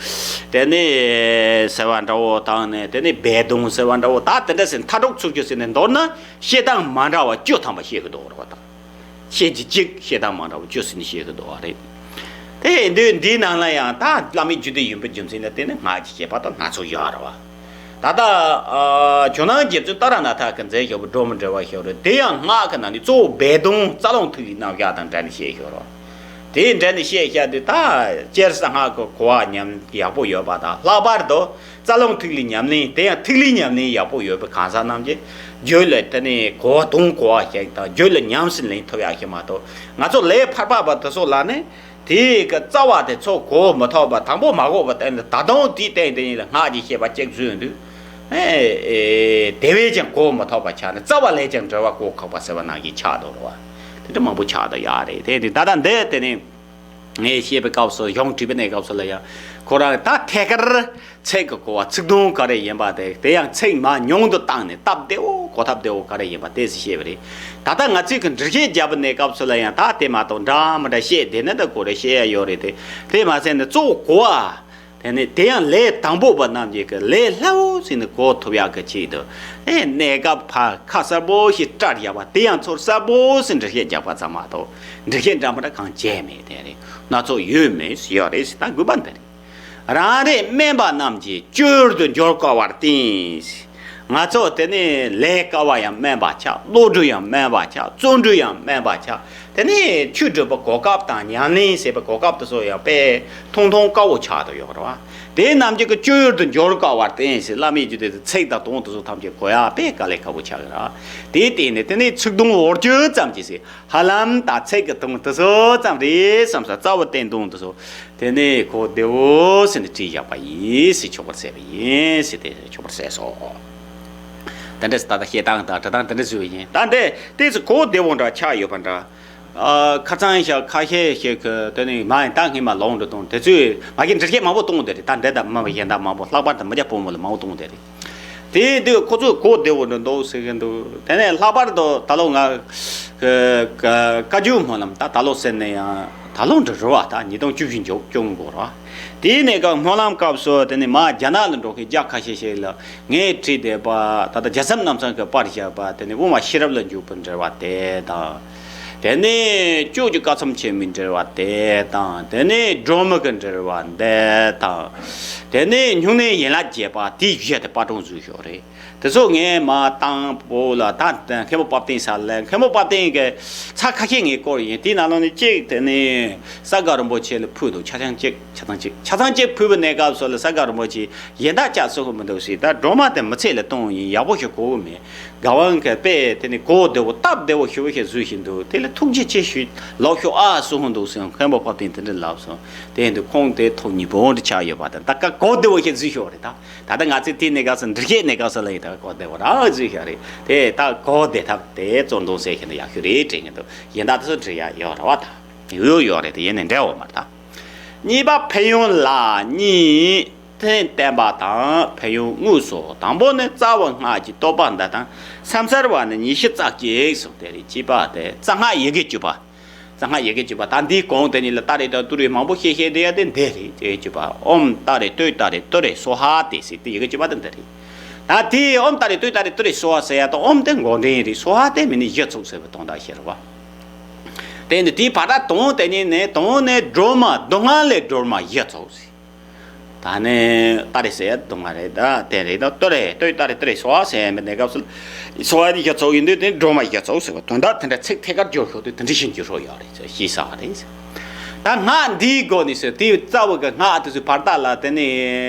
དེ་ནས་ཟེར་བ་འདྲ་བོ་དང་ནས་དེ་ནས་སྦས་དོན་ཟེར་བ་འདྲ་བོ་ད་དེ་འདྲ་ཟེར་མཐའ་དྲུག་ཚོར་བཞི་ཟེར་ནས་མདོར་ན་བཤད་སྟངས་མ་འདྲ་བ་བཅུ་ཐམ་པ་བཤད་ཀྱི་འདུག་རེད་བ་ད། བཤད་རྒྱུ་གཅིག་བཤད་སྟངས་མ་འདྲ་བ་བཅུ་ཟེར་ནས་བཤད་ཀྱི་འདུག་བ་རེད། དེ་ཡིན་དུས་འདིའི་ནང་ལ་ཡང་ད་བླ་མེད་རྒྱུད་སྡེ་ཡིན་པའི་རྒྱུ་མཚན་ལ་བརྟེན་ནས་སྔགས་ཀྱི་བཤད་པ་དང་སྣ་ཚོགས་ཡོད་རེད་བ། ད་ལྟ་ཨ་ཇོ་ནང་རྗེ་བཙུན་ཏཱ་ར་ནཱ་ཐ་གིས་མཛད་བཞག་པའི་སྒྲོལ་མ་འགྲེལ་བ་ཞིག་རེད། དེ་ཡང་སྔགས་ཀྱི་ནང་ནས་གཙོ་བོ་སྦས་དོན་རྩ་རླུང་ཐིག་ལེའི་རྣམ་གཞག་དང་འབྲེལ་ནས་བཤད་ཞིག་རེད། དེའི་འབྲེལ་ནས་བཤད་བཞག་དུས་ད་སྤྱིར་གསང་སྔགས་ཀྱི་གོ་བ་ཉམས་ཡག་པོ་ཡོད་པ་དང་། ལྷག་པར་དུ་རྩ་རླུང་ཐིག་ལེའི་ཉམས་ལེན། དེ་ཡང་ཐིག་ལེའི་ཉམས་ལེན་ཡག་པོ་ཡོད་པའི་གང་ཟག་རྣམས་ཀྱིས་རྒྱུད་ལ་དེ་ནས་གོ་བ་དང་གོ་བ་ཞིག་དང་རྒྱུད་ལ་ཉམས་སུ་ལེན་ཐུབ་ཡག་ཞིག་མ་གཏོགས། ང་ཚོ་ལས་ཕལ་པ་པ་དེ་ཚོ་ལ་ནི་དེའི་གི་རྩ་བ་དེ་ཚོ་གོ་མི་ཐུབ་པ། དང་པོ་མ་གོ་བ་དེ་ནི་ད་དུང་དེའི་སྟེང་དེ་ཉིད་ལ་སྔགས་ཀྱི་བཤད་པ་གཅིག་བཟོས་འདུག་ཨེ་ཨེ། དེ་བས་ཀྱང་གོ་མི་ཐུབ་པ་ཆགས་ནས་རྩ་བ་ལས་ཀྱང་འགྲེལ་བ་གོ་ཁག་པ་ཟེར་བ་ནང་བཞིན་ཆགས་འདུག་རེད་བ། དེ་འདྲ་མང་པོ་ཆགས་འདུག་ཡ་རེད། དེ་དེ་ད་ལྟ་འདི་དེ་ནི་ངས་བཤད་པའི་སྐབས་སུ་གཞུང་བྲིས་པའི་གནས་སྐབས་སུ་ལ་ཡང་ཁོ་རང་ད་ཐད་ཀར་ཚིག་གི་གོ་བ་ཚིག་དོན་ག་རེ་ཡིན་པ་དེ། དེ་ཡང་ཚིག་མ་ཉུང་དུ་བཏང་ནས་སྟབས་བདེ་བོ་གོ་ཐབས་བདེ་བོ་ག་རེ་ཡིན་པ་དེ་ཚོ་བཤད་པ་རེད། ད་ལྟ་ང་ཚོས་ཀྱི་འགྲེལ་བཤད་རྒྱབ་པའི་གནས་སྐབས་སུ་ལ་ཡང་ད་དེ་མ་གཏོགས་འདྲ་མི་འདྲ་བཤད་བསྡད་ན་ད་གོ་རེ་བཤད་ཡ་ཡོད་རེད་དེ། དེ་མ་ཟད་ནས་གཙོ་བོ་གོ་བ། དེ་ནས་དེ་ཡང་ལས་དང་པོ་པ་རྣམས་ཀྱིས་ཀྱི་ལས་སླ་བོ་ཟིག་ནས་གོ་ཐུབ་ཡག་གི་ཆེད་དུ། ཨེ་གནས་སྐབས་ཕར་ཁ་གསལ་པོ་ཞིག་བཀྲལ་བཞག་པ་དེ་ཡང་ཚུར་གསལ་པོ་ཟིག་འགྲེལ་བཤད་རྒྱག་པ་ཙམ་མ་གཏོགས། འགྲེལ་བཤད་འདྲ་མི་འདྲ་གང་བྱས་མེད། དེ་རེད། སྣ་ཚོགས་ཡོད་མེད་ཟེར་ཡོད་རེད་ཟེར། ད་དགོས་པ་འདི་རེད། རང་རེ་དམན་པ་རྣམས་ཀྱིས་སྤྱོད་ཡུལ་དུ་འགྱུར་དཀའ་བར་བརྟེན། ང་ཚོ་དེ་ནས་ལས་དཀའ་བ་ཡང་དམན་པ་ཆགས། བློ་གྲོས་ཡང་དམན་པ་ཆགས། བརྩོན་འགྲུས་ཡང་དམན་པ་ཆགས། དེ་ནས་ཆོས་སྒྲུབ་པའི་གོ་སྐབས་དང་ཉམས་ལེན་བྱེད་པའི་གོ་སྐབས་དེ་ཚོ་ཡང་དཔེ་ཐུང་ཐུང་དཀའ་བོ་ཆགས་བསྡད་ཡོད་རེད་བ། དེ་རྣམས་ཀྱི་གི་སྤྱོད་ཡུལ་དུ་འགྱུར་དཀའ་བར་བརྟེན་ཞེས་བླ་མེད་རྒྱུད་སྡེ་དེ་ཚིག་དང་དོན་དེ་ཚོ་ཐམས་ཅད་གོ་ཡག་དཔེ་དཀའ་ལས་ཁག་པོ་ཆགས་ཀྱི་རེད། དེའི་སྟེང་ནས་དེ་ནས་ཚིག་དོན་འོག་བརྗོད་ཙམ་གྱིས་ཟེར། ཧ་ལམ་ད་ཚིག་གི་དོན་དེ་ཚོ་ཙམ་རེད་བསམ་ས། རྩ་བ་བསྟན་དོན་དེ་ཚོ་དེ་ནས་གོ་བདེ་བོ་ཟེར་ནས་བྲིས་བཞག་པ་ཡིན་ཟེར། ཆོག་པར་ཟེར་བ་ཡིན་ཟེར། དེ་ཆོག་པར་ཟེར་སོང་། དེ་འདྲ་ད་ལྟ་བཤད་སྟངས་དང་འབྲི་སྟངས་དེ་འདྲ་བཟོས་པ་ཡིན། ད་འདི་དེ་ཚོ་གོ་བདེ་བོ་འདྲ་ཆགས་ཡོད་པ་འདྲ། ཨ་ཁ་སང་ཞག་ཁ་ཤས་ཤིག་གིས་དེ་ནས་མ་ཡིན་ད་སྔས་མ་ལོང་འགྲོ་དང་དེ་ཚོས་མ་གི་འགྲེལ་བཤད་མང་པོ་གཏོང་བསྡད་རེད། ད་འདི་དང་མ་གཞན་དག་མང་པོ། ལྷག་པར་དུ་མི་སྐྱ་ཕོ་མོ་ལ་མང་པོ་གཏོང་བསྡད་རེད། དེ་དུས་ཁོ་ཚོས་གོ་བདེ་བོ་འདྲ་འདུག་ཟེར་གི་འདུག་དེ་ནས་ལྷག་པར་དུ་ད་ལོ་ང་ཀ་ཀ་ཀ་ཇུ་སྨོན་ལམ། ད་ད་ལོ་ཟེར་ན་ཡང་ད་ལོ་འདྲ་རེད་བ། ད་ཉིས་སྟོང་བཅུ་བཞི་འཇོག་བཅུ་དགུ་རེད་བ། དེའི་གནས་སྐབས་སྨོན་ལམ་སྐབས་སུ་དེ་ནས་མ་རྒྱ་ནག་ལ་འགྲོ་མཁན་རྒྱ་ཁ་ཤས་ཤིག་ལ་ངས་བྲིས་བསྡད་པ། ད་ལྟ་རྒྱལ་ཚབ་རྣམ་གསུམ་གྱིས་པར་བཞག་པ་དེ་ནས་དབུ་མ་ཤེས་རབ་ལ་འཇུག་པའི་འགྲེལ་བ་དེ་དང་། དེ་ནས་སྐྱབས་རྗེ་བཀའ་ཆེམས་ཆེན་མོའི་འགྲེལ་བ་དེ་དང་། དེ་ནས་སྒྲོལ་མ་གི་འགྲེལ་བ་འདི་དང་། དེ་ནས་སྨྱུང་གནས་ཡན་ལག་བརྒྱད་པ་དེའི་གཞི་དེ་པར་སྐྲུན་བཟོས་ཤོག་རེད། དེ་ཚོ་ངས་མ་དང་པོ་ལ་ད་མཁན་པོ་དཔལ་ལྡན་ས་ལ། མཁན་པོ་དཔལ་ལྡན་གྱི་ཚར་ཁ་ཤས་ངས་བསྐོར་ཡིན། དེའི་ནང་ལོགས་ནས་གཅིག་དེ་ནས་ས་དགའ་རིན་པོ་ཆེ་ལ་ཕུལ་འདུག་ཆ་ཚང་གཅིག་ཆ་ཚང་གཅིག་ཆ་ཚང་གཅིག་ཕུལ་བའི་གནས་སྐབས་སུ་ལ་ས་དགའ་རིན་པོ་ཆེ་གཞན་དག་ཅག་གསུང་གི་མི་འདུག་ཟེར། ད་སྒྲོལ་མ་དེ་མི་ཚེ་ལ་གཏོང་ཡིན། ཡག་པོ་ཞིག་གོ་གི་མེད། དགའ་དབང་གིས་དཔེ་དེ་ནས་གོ་བདེ་བོ་སྟབས་བདེ་བོ་ཞེ་པོ་ཞིག་བཟོས་བཞག་འདུག་དེ་ལ་ཐུགས་རྗེ་ཆེ་ཞུ་ལབ་ཤོག་ཨ་གསུང་གི་འདུག་ཟེར། མཁན་པོ་དཔལ་ལྡན་དེ་འདྲ་ལབ་སོང་། དེ་ཡིན་དུས་ཁོང་དེ་ཐོག་གཉིས་པོ་འདྲ་ཆགས་ཡོད་པ་དང་། ད་ཀ་གོ་བདེ་བོ་ཞིག་བཟོས་ཤོག་རེད། ད་ད་ལྟ་ང་ཚོས་དེའི་གནས་སྐབས་སུ་འགྲེལ་བཤད་གནས་སྐབས་སུ་ལ་ཡིན། ད་གོ་བདེ་བོ་རང་བཟོས་ཤག་རེད། དེ་ད་གོ་བདེ་ཐབས་དེ་གཙོ་འདོན་ཟེར་བཞིན་དུ་ཡག་ཤོས་རེད་དྲན་གྱི་འདུག་གཞན་དག་དེ་ཚོ་འབྲི་ཡག་ཡོད་རེད་བ། ད་ཡོད་ཡོད་རེད། དེ་ཡིན་ནའི་འབྲི་འོ་མ་རེད། ད་གཉིས་པ་ཕན་ཡོན་ལ་གཉིས་ཐེག་བསྟན་པ་དང་ཕན་ཡོན་དངོས་སུ། དང་པོ་ནི་རྩ་བའི་སྔགས་ཀྱི་བསྟོད་པ་འདི་དང་། ཕྱག་འཚལ་བ་ནི་ཉི་ཤུ་རྩ་གཅིག་གསུངས་ཏེ་རེད། གཅིག་པ་དེ་རྩ་སྔགས་ཡི་གེ་བཅུ་པ། རྩ་སྔགས་ཡི་གེ་བཅུ་པ། ད་འདིའི་གོང་དེ་གཉིས་ལ་ཏཱ་རེ་དང་ཏུ་རེ་མང་པོ་བཤད་བཤད་བསྡད་ཡ་དེ་འདི་རེད། ཡི་གེ་བཅུ་པ། ཨོཾ་ཏཱ་རེ་ཏུཏྟཱ་རེ་ཏུ་རེ་སྭཱ་ཧཱ་དེ་ཟེར་དེ་ཡི་གེ་བཅུ་པ་དེ་འདི་རེད། ད་དེ་ཨོཾ་ཏཱ་རེ་ཏུཏྟཱ་རེ་ཏུ་རེ་སྭཱ་ཧཱ་ཟེར་ཡ་དང་། ཨོཾ་དེ་མགོ་འདྲེན་རེད། སྭཱ་ཧཱ་དེ་མིང་ནི་གཞི་ཚུགས་ཟེར་བའི་དོན་དག་བཤད་རེད་བ། དེ་ནི་དེའི་བར་ཐག་དང་དེ་གཉིས་ནི། དང་ནི་སྒྲོལ་མ་སྡུག་བསྔལ་ལས་སྒྲོལ་མ་གཞི་ཚུགས་ཟེར། ད་ནི་ཏཱ་རེ་ཟེར་ཡ་སྡུག་བསྔལ་རེད། ད་དེ་རེད། ད་ཏུ་རེ་ཏུཏྟཱ་རེ་ཏུ་རེ་སྭཱ་ཧཱ་ཟེར་ཡ་མི་གནས་སྐབས་སུ་སྭཱ་ཧཱ་དེ་གཞི་ཚུགས་ཡིན་དུས་དེ་སྒྲོལ་མ་གཞི་ཚུགས་ཟེར་བ་དོན་དག་དེ་འདྲ་ཚིག་ཐད་ཀར་སྦྱོར་ཤོག་དུས་དེ་འདྲ་བཞིན་གྱི་ཧྲོ་ཡོད་རེད། ཞེས་བྱ་བ་རེད། ད་སྔགས་འདིའི་སྒོ་ནས་ཟེར་དེའི་རྩ་བའི་གི་སྔགས་དེ་ཚོའི་བར་ཐག་ལ། དེ་ནས་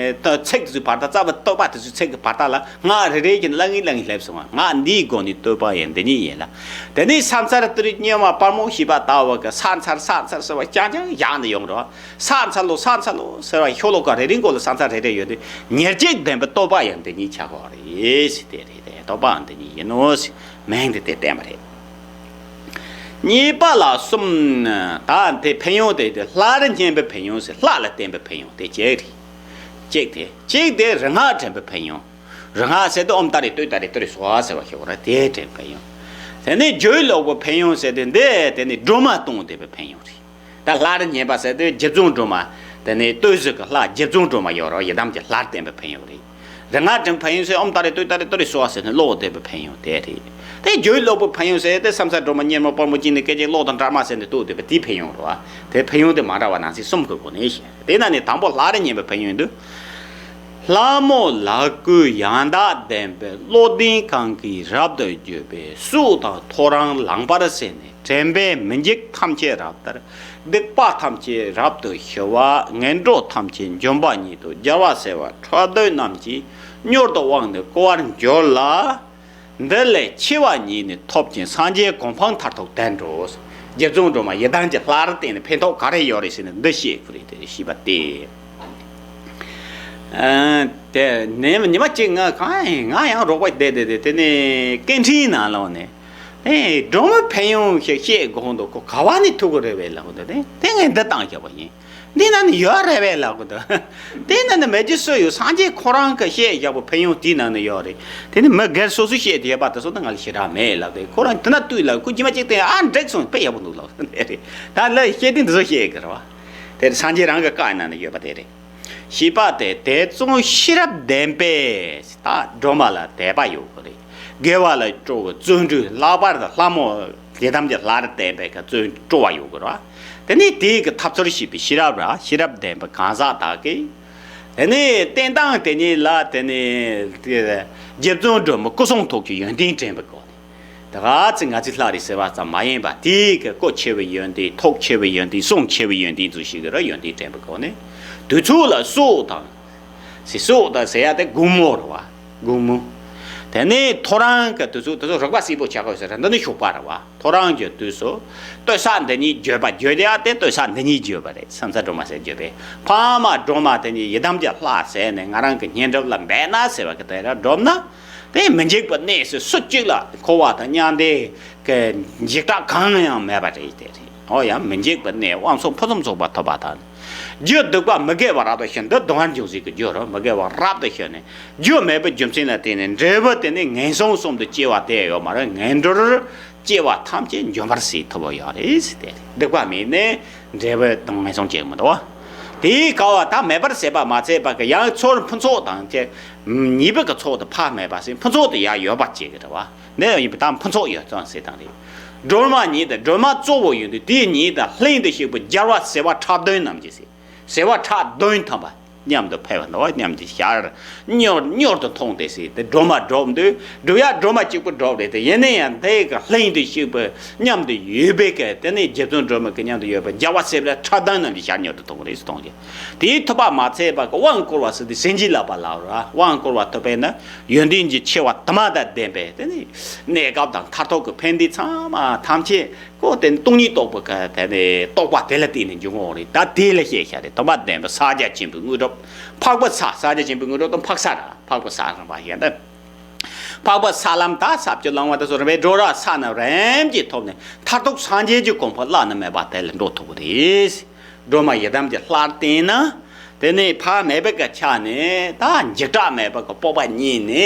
ཚིག་དེ་ཚོའི་བར་ཐག་རྩ་བའི་བསྟོད་པ་དེ་ཚོའི་ཚིག་གི་བར་ཐག་ལ་སྔགས་རེ་རེ་བཞིན་བླ་ངེས་བླ་ངེས་སླེབས་སོང་བ། སྔགས་འདིའི་སྒོ་ནས་བསྟོད་པ་ཡང་འདི་ཉིད་ཡིན་ལ། དེ་ནས་ཕྱག་འཚལ་ཏུ་རེ་སྙན་མ་དཔལ་མོ་ཞེས་པ་ལྟ་བུ་གི་ཕྱག་འཚལ་ཕྱག་འཚལ་ཟེར་བ་རྐྱང་རྐྱང་བཞག་ནས་ཡོང་རོགས། ཕྱག་འཚལ་ལོ་ཕྱག་འཚལ་ལོ་ཟེར་བ་ཤོ་ལོ་ཀ་རེ་རེའི་མགོ་ལ་ཕྱག་འཚལ་རེ་རེ་ཡོད་དུས་ཉེར་གཅིག་ལྡན་པའི་བསྟོད་པ་ཡང་འདི་ཉིད་ཆགས་ཀྱི་རེད་ཟེར། དེ་རེད། དེ་བསྟོད་པའང་འདི་ཉིད་ཡིན་ནོ་ཟེར་མིང་དེ་དེ་བསྟན་པ་རེད། གཉིས་པ་ལ་གསུམ། ད་དེ་ཕན་ཡོན་དེ་དེ་ལྷར་བསྙེན་པའི་ཕན་ཡོན་ཟེར། ལྷ་ལ་བརྟེན་པའི་ཕན་ཡོན་དེ་གཅིག་རེད། གཅིག་དེ་གཅིག་དེ་རིག་སྔགས་འདྲེན་པའི་ཕན་ཡོན། རིག་སྔགས་ཟེར་དུས་ཨོཾ་ཏཱ་རེ་ཏུཏྟཱ་རེ་ཏུ་རེ་སྭཱ་ཧཱ་ཟེར་བ་ཞིག་ཡོད་རེད། དེ་འདྲེན་པའི་ཕན་ཡོན། དེ་ནས་སྦྱོར་ཀློག་པའི་ཕན་ཡོན་ཟེར་དེ་འདི་དེ་ནས་སྒྲོལ་མ་གཏོང་བསྡད་པའི་ཕན་ཡོན་རེད། ད་ལྷར་བསྙེན་པ་ཟེར་དེ་རྗེ་བཙུན་སྒྲོལ་མ། དེ་ནས་བསྟོད་གཟིགས་ཀྱི་ལྷ་རྗེ་བཙུན་སྒྲོལ་མ་ཡོད་རེད། ཡི་དམ་གྱི་ལྷར་བསྟེན་པའི་ཕན་ཡོན་རེད། རིག་སྔགས་འདྲེན་པའི་ཕན་ཡོན་ཟེར་ཨོཾ་ཏཱ་རེ་ཏུཏྟཱ་རེ་ཏུ་རེ་སྭཱ་ཧཱ་ཟེར་ནས་ཀློག་བསྡད་པའི་ཕན་ཡོན་དེ་རེད། དེ་སྦྱོར་ཀློག་པའི་ཕན་ཡོན་ཟེར་དེ་ས་མཚམས་སྒྲོལ་མ་གཉེར་མ་དཔལ་མོ་སྐྱིད་ནས་སྐད་ཅིག་ཀློག་དང་འདྲ་མ་ཟེར་ནས་ཀློག་བསྡད་པ་དེའི་ཕན་ཡོན་རེད་བ། དེ་ཕན་ཡོན་དེ་མ་འདྲ་བ་ནང་གསེས་གསུམ་གྱི་སྒོ་ནས་བཤད། དེ་ནང་ནས་དང་པོ་ལྷར་བསྙེན་པའི་ཕན་ཡོན་དུ། ལྷ་མོ་ལ་སྐུལ་ཡང་དག་ལྡན་པའི་བློ་ལྡན་གང་གིས་རབ་ཏུ་བརྗོད་པའི་གཟུགས་དང་ཐོ་རངས་ལེགས་པར་གསལ་ནས་དྲན་པས་མི་འཇིགས་ཐམས་ཅད་རབ་ཐར། སྡིག་པ་ཐམས་ཅད་རབ་ཏུ་ཞི་བ། ངན་འགྲོ་ཐམས་ཅད་འཇོམས་པ་ཉིད་དུ་རྒྱལ་བ་སྲས་པོ་ཁྲོ་ཐུང་རྣམས་ཀྱིས་མྱུར་དུ་དབང་ནི་བསྐུར་བར་འགྱུར་ལ། འདི་ལས་ཆེ་བ་ཉིད་ནི་ཐོབ་ཅིང་སངས་རྒྱས་གོ་འཕང་མཐར་ཐུག་དེར་འགྲོ། རྗེ་བཙུན་སྒྲོལ་མ་ཡི་དམ་གྱི་ལྷར་བསྟེན་ནས་ཕན་ཐོགས་ག་རེ་ཡོད་རེད་ཟེར་ནས་འདི་བཤད་དགོས་རེད་དེ་ཞེས་པ་སྟེ། ཨ། དེ་ནས་ཉི་མ་གཅིག་ང་གང་ཡིན་ང་ཡང་རོགས་པ་བསྡད་བསྡད་དེ་དེ་ནས་སྐད་འཕྲིན་ནང་ལོགས་ནས། ཨེ་སྒྲོལ་མའི་ཕན་ཡོན་ཞིག་བཤད་དགོས་འདུག་ཁོ་ག་བ་ནས་ཐུག་གི་རེད་བས་ལབ་འདུག་དེ་དེ་ངས་འདི་བཏང་བཞག་པ་ཡིན། འདི་ན་ནི་ཡོད་རེད་བས་ལབ་གི་འདུག་དེ་ན་ནི་མེད་རྒྱུ་སུ་ཡོད། སངས་རྒྱས་ཁོ་རང་གི་བཤད་བཞག་པའི་ཕན་ཡོན་དེའི་ནང་ནས་ཡོད་རེད། དེ་ནི་མི་སྒེར་སོ་སོས་བཤད་དེ་ཡོད་པ་དེ་ཚོ་ད་ང་ལ་ཞེ་དྲག་མེད་ལབ་དེ་ཁོ་རང་དེ་ན་ལྟོས་ལབ་ཁོ་རྗེས་མ་གཅིག་དེ་ཨ་འགྲིག་སོང་དཔེ་ཡག་པོ་འདུག་ལབ་དེ་རེད། ད་ལ་བཤད་དུས་འདི་ཚོ་བཤད་གི་རེད་བ། དེ་སངས་རྒྱས་རང་གི་བཀའ་ནང་ནས་ཡོད་པ་དེ་རེད། ཞེས་པ་དེ་དེ་ཙམ་ཤེས་རབ་ལྡན་པས་ད་སྒྲོལ་མ་ལ་དད་པ་ཡོད་གི་རེད། དགེ་བ་ལ་སྤྲོ་བའི་བརྩོན་འགྲུས་ལྷག་པར་དུ་ལྷ་མོ་ཡི་དམ་གྱི་ལྷར་བསྟེན་པའི་གི་བརྩོན་སྤྲོ་བ་ཡོད་གི་རེད། དེ་ནས་དེའི་གི་ཐབས་ཚུལ་ཤེས་པའི་ཤེས་རབ་ར་ཤེས་རབ་ལྡན་པའི་གང་ཟག་དག་གིས། དེ་ནས་བསྟེན་སྟངས་དེ་ཉིད་ལ་དེ་ནས་རྗེ་བཙུན་སྒྲོལ་མའི་སྐུ་གསུང་ཐུགས་ཀྱི་ཡོན་ཏན་དྲན་པའི་སྒོ་ནས། ད་ག་ཚོད་ང་ཚོས་ལྷག་རེད་ཟེར་བ་ཙམ་མ་ཡིན་པ་དེའི་གི་སྐུ་ཆེ་བའི་ཡོན་ཏན་ཐུགས་ཆེ་བའི་ཡོན་ཏན་གསུང་ཆེ་བའི་ཡོན་ཏན་ཚོ་ཞིག་གི་ར་ཡོན་ཏན་དྲན་པའི་སྒོ་ནས། དུས་ཚོད་ལ་སྲོག་དང་། སྲོག་དང་ཟེར་ཡ་དེ་དགོང་མོ་རེད་བ། དགོང་མོ། དེ་ནས་ཐོ་རངས་ཀྱི་དུས་ཚོད་དུས་ཚོད་རིག་པ་གསལ་པོ་ཆགས་དགོས་ཟེར་འདི་ནི་ཞོགས་པ་རེད་བ། ཐོ་རངས་ཀྱི་དུས་སུ། བསྟོད་བསགས་འདི་ཉིད་བརྗོད་པ་བརྗོད་ཡ་དེ་བསྟོད་བསགས་འདི་ཉིད་བརྗོད་པ་རེད། ས་མཚམས་སྒྲོལ་མ་ཟེར་བརྗོད་པས་ཕ་མ་སྒྲོལ་མ་དེ་ཉིད་ཡི་དམ་གྱི་ལྷ་ཟེར་ནས་ང་རང་གི་བསྙེན་སྒྲུབ་ལ་འབད་ན་ཟེར་བ་གི་དེ་ར་སྒྲུབ་ན། དེ་མི་འཇིགས་པའི་གནས་སུ་སུ་གཅིག་ལ་འཁོར་བ་དང་མྱང་འདས་ཀྱི་འཇིགས་སྐྲག་གང་ཡང་མེད་པ་རེད་དེ་རེད། འོ་ཡང་མི་འཇིགས་པའི་གནས་དབང་ཕྱུག་ཕུན་སུམ་ཚོགས་པ་ཐོབ་པ་དང་། རྒྱུ་སྡིག་པ་མི་དགེ་བ་རབ་ཏུ་ཞི་ནས་འདི་སྡུག་བསྔལ་འབྱུང་སའི་གི་རྒྱུ་རུ་མི་དགེ་བ་རབ་ཏུ་ཞི་ནས་རྒྱུ་མེད་པའི་རྒྱུ་མཚན་ལ་བརྟེན་ནས་འབྲས་བུ་དེ་ནི་ངན་སོང་གསུམ་དུ་སྐྱེ་བ་དེ་ཡོད་མ་རེད། ངན་འགྲོར་སྐྱེ་བ་ཐམས་ཅད་འཇོམས་པར་བྱེད་ཐུབ་པ་ཡོད་རེད་ཟེར་ཏེ། སྡིག་པ་མེད་ནས་འབྲས་བུ་དང་ངན་སོང་སྐྱེ་གི་མི་འདུག་དེའི་སྐབས་ད་མེད་པར་ཟད་པ་མ་ཚད་པ་གི་ཡང་ཚུར་ཕུན་ཚོགས་དང་བཅས་ཉེས་པའི་གི་ཚོགས་དེ་ཕ་མེད་པ་ཟེར་ཕུན་ཚོགས་དེ་ཡང་ཡོད་པ་བྱེད་གི་རེད་བ། འདི་ཡིན་པ་དང་ཕུན་ཚོགས་ཡོད་ཙང་ཟེར་སྟངས་རེད། སྒྲོལ་མ་ཉིད་དང་སྒྲོལ་མ་གཙོ་བོ་ཡིན་དུས་དེའི་ཉིད་དང་ལྷུན་དུ་གཤེགས་པའི་རྒྱལ་བ་སྲས་པོ་ཁྲག་བདུན་རྣམས་ཀྱི་ཟེར། སྲས་པོ་ཁྲག་བདུན་ཐམ་པ་མཉམ་དུ་ཕེབས་པ་འདུག་མཉམ་དུ་ཞལ་མྱུར་མྱུར་དུ་མཐོང་སྟེ་ཟེར་དེ་སྒྲོལ་མ་སྒྲུབ་འདུག་སྒྲུབ་ཡ་སྒྲོལ་མ་གཅིག་པུ་སྒྲུབ་རེད་དེ་ཡིན་ན་ཡང་དེ་གི་ལྷུན་དུ་གཤེགས་པའི་མཉམ་དུ་ཡོད་པའི་གི་དེ་ནས་རྗེ་བཙུན་སྒྲོལ་མ་གི་མཉམ་དུ་ཡོད་པའི་རྒྱལ་བ་སྲས་པོ་ཁྲག་བདུན་རྣམས་ཀྱི་ཞལ་མྱུར་དུ་མཐོང་རེད་ཟེར་མཐོང་རྒྱུ། དེའི་ཐུབ་པ་མ་ཚད་པ་གི་དབང་བསྐུར་བ་ཟེར་དེ་སེམས་བསྐྱེད་བསླབ་པ་ལ་ར་དབང་བསྐུར་བ་ཐུབ་པས་ན་ཡོན་ཏན་གྱི་ཆེ་བ་དུ་མ་དང་ལྡན་པས་དེ་ནི་གནས་སྐབས་དང་མཐར་ཐུག་གི་ཕན་བདེ་ཚང་མ་ཐམས་ཅད་ཀོ་དེ་ནི་སྟོང་ཉིད་རྟོགས་པ་ག་དེ་ནི་རྟོགས་པ་དེ་ལ་བརྟེན་ནས་འབྱུང་ངོ་རེད། ད་དེ་ལ་བཤད་བྱ་རེད། དུ་མ་ལྡན་པ་ཕྱག་རྒྱ་ཆེན་པོའི་དངོས་གྲུབ་འཕགས་པའི་ས་ཕྱག་རྒྱ་ཆེན་པོའི་དངོས་གྲུབ་དང་འཕགས་ས་ར་འཕགས་པའི་ས་རིམ་པ་བཤད་ན། འཕགས་པའི་ས་ལམ་དང་ས་བཅུ་ལང་བ་དང་སོགས་རིམ་པས་འགྲོ་ར་ས་རྣམས་རིམ་གྱིས་ཐོབ་ནས་མཐར་ཐུག་སངས་རྒྱས་ཀྱི་གོ་འཕང་བླ་ན་མེད་པ་དེ་ལ་འགྲོ་ཐུབ་པ་རེད། སྒྲོལ་མ་ཡི་དམ་གྱི་ལྷར་བསྟེན་ན། དེ་ནས་ཕ་མེས་པོ་གི་ཆ་ནས་ད་འཇིགས་སྐྲག་མེད་པ་གི་སྤོབས་པ་རྙེད་ནས་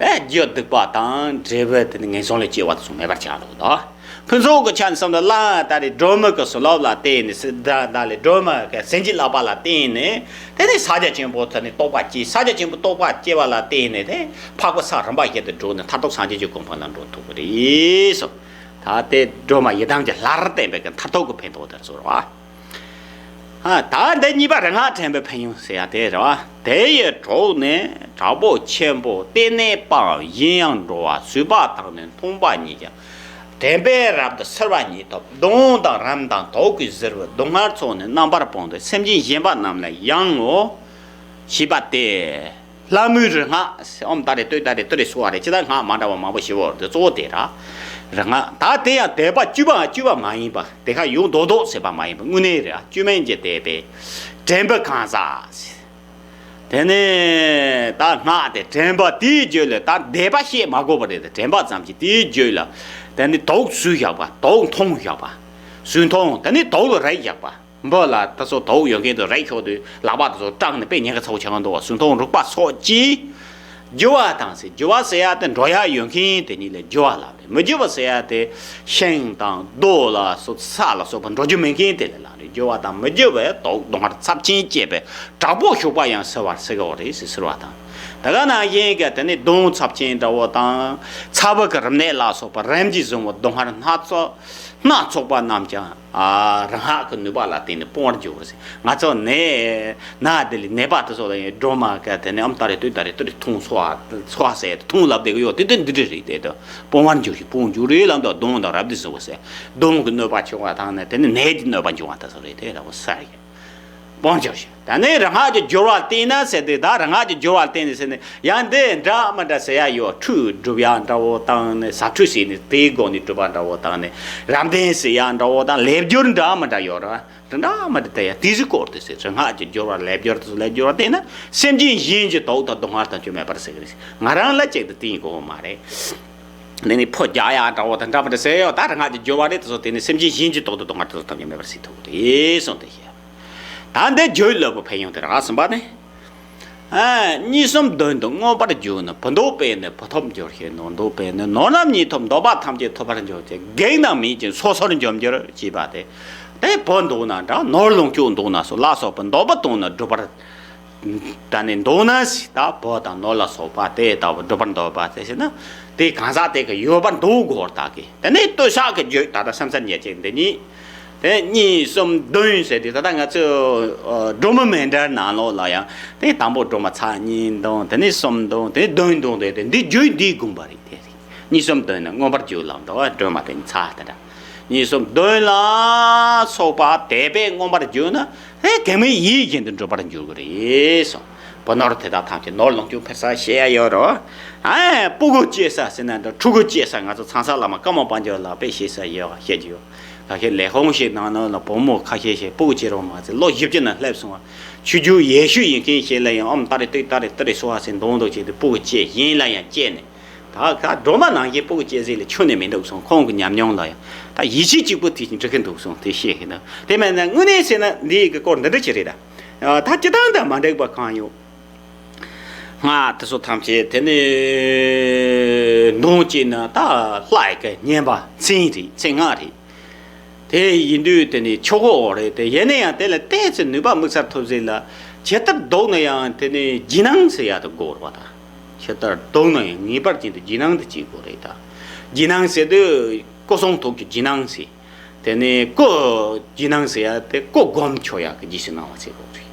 ཨེ་རྒྱུ་སྡིག་པ་དང་འབྲས་བུ་དེ་ནི་ངན་སོང་ལ་སྐྱེ་བ་དེ་ཚོ་མེད་པར་ཆགས་འགྲོ་གི་འདུག་ཕུན་ཚོགས་ཀྱི་ཆ་ནས་བསམ་ན་ལ་ད་རེས་སྒྲོལ་མ་གི་བྱིན་རླབས་ལ་བརྟེན་ནས་སི་ད་ད་ལས་སྒྲོལ་མ་གི་སེམས་ཀྱི་བསླབ་པ་ལ་བརྟེན་ནས་དེ་ནས་ཕྱག་རྒྱ་ཆེན་པོ་དེ་ནས་རྟོགས་པ་སྐྱེས། ཕྱག་རྒྱ་ཆེན་པོ་རྟོགས་པ་སྐྱེ་བ་ལ་བརྟེན་ནས་དེ་འཕགས་པའི་ས་རིམ་པ་བཞིན་དུ་འགྲོ་ནས་མཐར་ཐུག་སངས་རྒྱས་ཀྱི་གོ་འཕང་ལ་འགྲོ་ཐུབ་ཀྱི་རེད་སོ། ད་དེ་སྒྲོལ་མ་ཡི་དམ་གྱི་ལྷར་བསྟེན་པའི་གི་མཐར་ཐུག་གི་ཕན་ཐོགས་དེ་ཚོ་རེད་བ། ཨ། ད་འདི་གཉིས་པ་རིག་སྔགས་འདྲེན་པའི་ཕན་ཡོན་ཟེར་ཡ་དེ་རེད་བ། དེ་ཡི་གྲོགས་ནི་དྲག་པོ་ཆེན་པོ་བརྟན་གནས་པའམ་གཞན་ཡང་འགྲོ་བ་སོས་པ་དང་ནི་མཐོང་བ་ཉིད་ཀྱང་། དྲན་པས་རབ་ཏུ་གསལ་བ་ཉིད་ཐོབ། གདོན་དང་རམས་དང་དུག་གིས་གཟིར་བའི་སྡུག་བསྔལ་ཚོགས་ནི་རྣམ་པར་སྤངས་ཏེ་སེམས་ཅན་གཞན་པ་རྣམས་ལ་ཡང་ངོ་། ཞེས་པ་སྟེ། ལྷ་མོའི་རིག་སྔགས་ཨོཾ་ཏཱ་རེ་ཏུཏྟཱ་རེ་ཏུ་རེ་སྭཱ་ཧཱ་རེད། ཅི་ལྟར་སྔགས་མ་འདྲ་བ་མང་པོ་ཞིག་ཡོད་རེད། གཙོ་བོ་དེ་ར། རིག་སྔགས་ད་དེ་ཡང་དད་པ་བཅོས་པ་བཅོས་པ་མ་ཡིན་པ་དེ་ཁ་ཡོང་རྡོག་རྡོག་ཟེར་བ་མ་ཡིན་པ་དངོས་གནས་རེད། བཅོས་མིན་གྱི་དད་པས་དྲན་པའི་གང་ཟག་ཟེར། དེ་ནས་ད་སྔགས་དེ་དྲན་པ་དེའི་རྒྱུད་ལ་ད་དད་པ་བཤད་མ་དགོས་པ་རེད། དྲན་པ་ཙམ་གྱིས་དེའི་རྒྱུད་ལ་དེ་ནས་དུག་ཟོས་བཞག་པ་དུག་འཐུང་བཞག་པ་ཟོས་འཐུང་དེ་ནས་དུག་ལ་རེག་བཞག་པ། འབུ་ལ་ད་སོ་དུག་ཡོད་མཁན་དུ་རེག་ཤོག་དུས་ལག་པ་དུ་སོ་སྐྲངས་ནས་དཔེ་ཉེན་ཁ་ཚ་བོ་ཆགས་འདུག་བ། སུན་ཐོང་རུག་པ་སོགས་ཀྱིས་ རྒྱུ་བ་དང་ཟེར། རྒྱུ་བ་ཟེར་ཡ་དེ་འགྲོ་ཡ་ཡོད་མཁན་དེ་གཉིས་ལ་རྒྱུ་བ་ལབ་རེད། མི་རྒྱུ་བ་ཟེར་ཡ་དེ་ཤིང་དང་རྡོ་ལ་སོགས་ས་ལ་སོགས་པ་འགྲོ་རྒྱུ་མེད་མཁན་དེ་ལ་ལབ་རེད། རྒྱུ་བ་དང་མི་རྒྱུ་བའི་དོག་སྡུག་བསྔལ་ཚབས་ཆེན་སྐྱེས་པས་དྲག་པོ་ཞུགས་པ་ཡང་བསིལ་བར་བསིལ་གོ་རེད་ཟེར་བ་དང་། དེ་ག་ནང་བཞིན་གྱི་དེ་ནི་གདོན་ཚབས་ཆེན་འདྲ་བོ་དང་། ཚ་བ་གི་རིམས་ནད་ལ་སོགས་པ་རིམས་ཀྱིས་བཟུང་བའི་སྡུག་བསྔལ་སྣ་ཚོགས་སྣ་ཚོགས་པ་རྣམས་ཀྱང་། ཨ། རང་སྔགས་ཀྱི་ནུས་པ་ལ་བརྟེན་ནས་སྤོང་བར་འགྱུར་ཟེར། ང་ཚོ་ནད་ན་དེ་ལས་ནད་པ་དེ་ཚོ་ལ་ཡང་སྒྲོལ་མ་ག་དེ་ནས་ཨམ་ད་རེ་ཏུ་ད་རེ་ཏུ་རེ་ཐུང་སོ་ཨ་སོ་ཨ་ཟེར་ཐུང་ལབ་དེ་གི་ཡོད། དེ་དེ་འདི་འདྲ་རེད། དེ་དུ་སྤོང་བར་འགྱུར་ཞིང་སྤོང་འགྱུར་རེ་ལམ་དུ་གདོན་དང་རབ་ཏུ་བཟུང་བ་ཟེར། གདོན་གྱི་གནོད་པ་བྱུང་བ་དང་ནི་དེ་ནི་ནད་ཀྱི་གནོད་པ་འབྱུང་བ་དེ་ཚོ་རེད། དེ་ར་བ་ས་ཡི་སྤོང་འགྱུར་ཞིང་། ད་ནི་རང་སྔགས་ཀྱི་སྦྱོར་བ་བསྟེན་ན་ཟེར་དེ། ད་རང་སྔགས་ཀྱི་སྦྱོར་བ་བསྟེན་ནས་ཟེར་ནས་ཡང་འདི་འདྲ་མི་འདྲ་ཟེར་ཡ་ཡོད། ཁྲུས་སྒྲུབ་ཡ་འདྲ་བོ་དང་ནི་ཟབ་ཁྲུས་ཟེར་ནས་དེའི་སྒོ་ནས་སྒྲུབ་པ་འདྲ་བོ་དང་ནི་རབ་གདན་ཟེར་ཡ་འདྲ་བོ་དང་ལས་སྦྱོར་འདྲ་མི་འདྲ་ཡོད་ར། འདྲ་མི་འདྲ་དེ་ཡ་དེ་ཟིག་སྐོར་དུ་ཟེར། རང་སྔགས་ཀྱི་སྦྱོར་བ་ལས་སྦྱོར་དུ་ལས་སྦྱོར་བ་བསྟེན་ན་སེམས་ཅན་གཞན་གྱི་དོགས་དང་སྡུག་བསྔལ་དང་ཅུང་མེད་པར་ཟེར་གི་རེད། ང་རང་ལ་ཅིག་ཏུ་དེ་ཡིན་གོ་མ་རེད། ནི་ནི་ཕོ་རྒྱག་ཡ་འདྲ་བོ་དང་འདྲ་མི་འདྲ་ཟེར་ཡོད། ད་རང་སྔགས་ཀྱི་སྦྱོར་བ་རེད། དེ་ཚོ་དེ་ནི་སེམས་ཅན་གཞན་གྱི་དོགས་དང་སྡུག་བསྔལ་དེ་ཚོ་ཐམས་ཅད་མེད་པར་ཟེར་ཐུབ་ཀྱི་རེད་གསུངས་ཏེ་བཤད། ད་འདི་བརྗོད་ལ་བུ་ཕན་ཡོན་དེ་རག་གསུམ་པ་ནི། ཨ། གཉིས་གསུམ་བདུན་དུ་མངོན་པར་བརྗོད་ནས། བུ་འདོད་པས་ནི་བུ་ཐོབ་འགྱུར་ཞིང་། ནོར་འདོད་པས་ནི་ནོར་རྣམས་ཉིད་ཐོབ། འདོད་པ་ཐམས་ཅད་ཐོབ་པར་འགྱུར་ཏེ། བགེགས་རྣམས་མེད་ཅིང་སོ་སོར་འཇོམས་འགྱུར་ཅེས་པ་སྟེ། དེ་བུ་འདོད་ན་འདྲ། ནོར་ལོངས་སྤྱོད་འདོད་ན་སོགས་ལ་སོགས་པ་འདོད་པ་བཏང་ནས་སྒྲུབ་པར། ད་ནི་འདོད་ན་ཟེར། ད་བུ་དང་ནོར་ལ་སོགས་པ་དེ་ལྟ་བུ་སྒྲུབ་པར་འདོད་པ་དེ་ཟེར་ན། དེ་གང་ཟག་དེ་གི་ཡོད་པར་འདོད་དགོས་ད་གི། དེ་ནས་བསྟོད་བསྔགས་ཀྱི་རྒྱུད་ད་ལྟ་བསམ་གསར་ཉེར་གཅིག་འདི་གཉིས། དེ་གཉིས་གསུམ་བདུན་ཟེར་དེ་ད་ལྟ་ང་ཚོས་སྒྲོལ་མ་མཎྜལ་ནང་ལོགས་ལ་ཡང་དེ་དང་པོ་སྒྲོལ་མ་ཚར་གཉིས་འདོན། དེ་ནས་གསུམ་འདོན། དེ་ནས་བདུན་འདོན་དེ་དེ་འདི་རྒྱུད་འདིའི་དགོངས་པ་རེད། དེ་རེད། གཉིས་གསུམ་བདུན་ནི་མངོན་པར་བརྗོད་ལ་འདོད་པ། སྒྲོལ་མ་དེ་ནི་ཚར་དེ་འདྲ། གཉིས་གསུམ་བདུན་ལ་སོགས་པ་དད་པས་མངོན་པར་བརྗོད་ན། ཨེ། གེགས་མེད་ཡིད་བཞིན་དུ་འགྲུབ་པར་འགྱུར་གྱི་རེད་གསུངས། བུ་ནོར་དེ་དག་ཐམས་ཅད་ནོར་ལོངས་སྤྱོད་འཕེལ་ས་ཤེས་ཡ་ཡོད་རོ། ཨེ། སྤུ་གུ་སྐྱེ་ས་ཟེར་ན་འདྲ། ཕྲུ་གུ་སྐྱེ་ས། ང་ཚོ་ཚང་ས་བླ་མ་ཀརྨ་པ་ཇོ་ལགས་པས་ཤེས་ས་ཡོད་བཤད་རྒྱུ་ཡོད། ཁ་ཤས་ལས་ཁུངས་ཤིག་ནང་ནང་ལ་བུ་མོ་ཁ་ཤས་ཤིག་སྤུ་གུ་སྐྱེ་རོགས་མ་ཟེར། ལོ་བཞི་བཅུ་ན་སླེབས་སོང་བ། ཆོས་རྒྱུད་ཡེ་ཤུ་ཡིན་མཁན་ཞིག་ལ་ཡང་ཨོམ་ཏ་རེ་ཏིག་ཏ་རེ་ཏི་རེ་སོ་བ་ཟེར་མདོག་མདོག་བྱས་ཏེ་སྤུ་གུ་སྐྱེ། གཞན་ལ་ཡང་སྐྱེ་ནས། ད་ག་སྒྲོལ་མ་ནང་བཞིན་སྤུ་གུ་སྐྱེ་ཟིག་ལ་ཁྱོན་ནས་མི་འདུག་གསུངས། ཁོང་གི་ཉམས་མྱོང་ལ་ཡང་ད་ཡིད་ཆེས་གཅིག་པུ་དེ་བཞིན་འགྲིག་གི་འདུག་གསུངས། དེ་བཤད་ཤེས་ན། དེ་མིན་ན་དངོས་གནས་བྱས་ན་འདི་ཡི་གི་སྐོར་འདི་འདྲ་ཅིག་རེད་ད། ད་སྤྱི་བཏང་དང་མ་འགྲིག་པ་གང་ཡོད། སྔགས་དེ་ཚོ་ཐམས་ཅད་དེ་ནས་འདོན་བྱས་ན་ད་ལྷ་ཡི་གི་བསྙེན་པ་མཚན་རེད། མཚན་སྔགས་རེད། དེ་ཡིན་དུས་དེ་ནི་ཆོག་གོ་རེད་དེ། ཡིན་ན་ཡང་དེ་ལ་ཏོག་ཙམ་ནུས་པ་དམིགས་བསལ་ཐོབ་ཟིན་ལ། ཇི་ལྟར་བཟློག་ན་ཡང་དེ་ནི་རྒྱུད་སྣང་ཟེར་ཡ་དེ་དགོས་རེད་པ་ད། ཇི་ལྟར་བཟློག་ན་ཡང་ངེས་པར་ཅན་དུ་རྒྱུད་སྣང་དེ་བྱེད་དགོས་རེད་ད། རྒྱུད་སྣང་ཟེར་དུས་སྐུ་གསུང་ཐུགས་ཀྱི་རྒྱུད་སྣང་ཟེར། དེ་ནི་སྐུ་རྒྱུད་སྣང་ཟེར་ཡ་དེ་སྐུ་སྒོམ་ཆོག་ཡ་གི་རྗེས་སུ་གནང་བ་བྱེད་དགོས་རེད།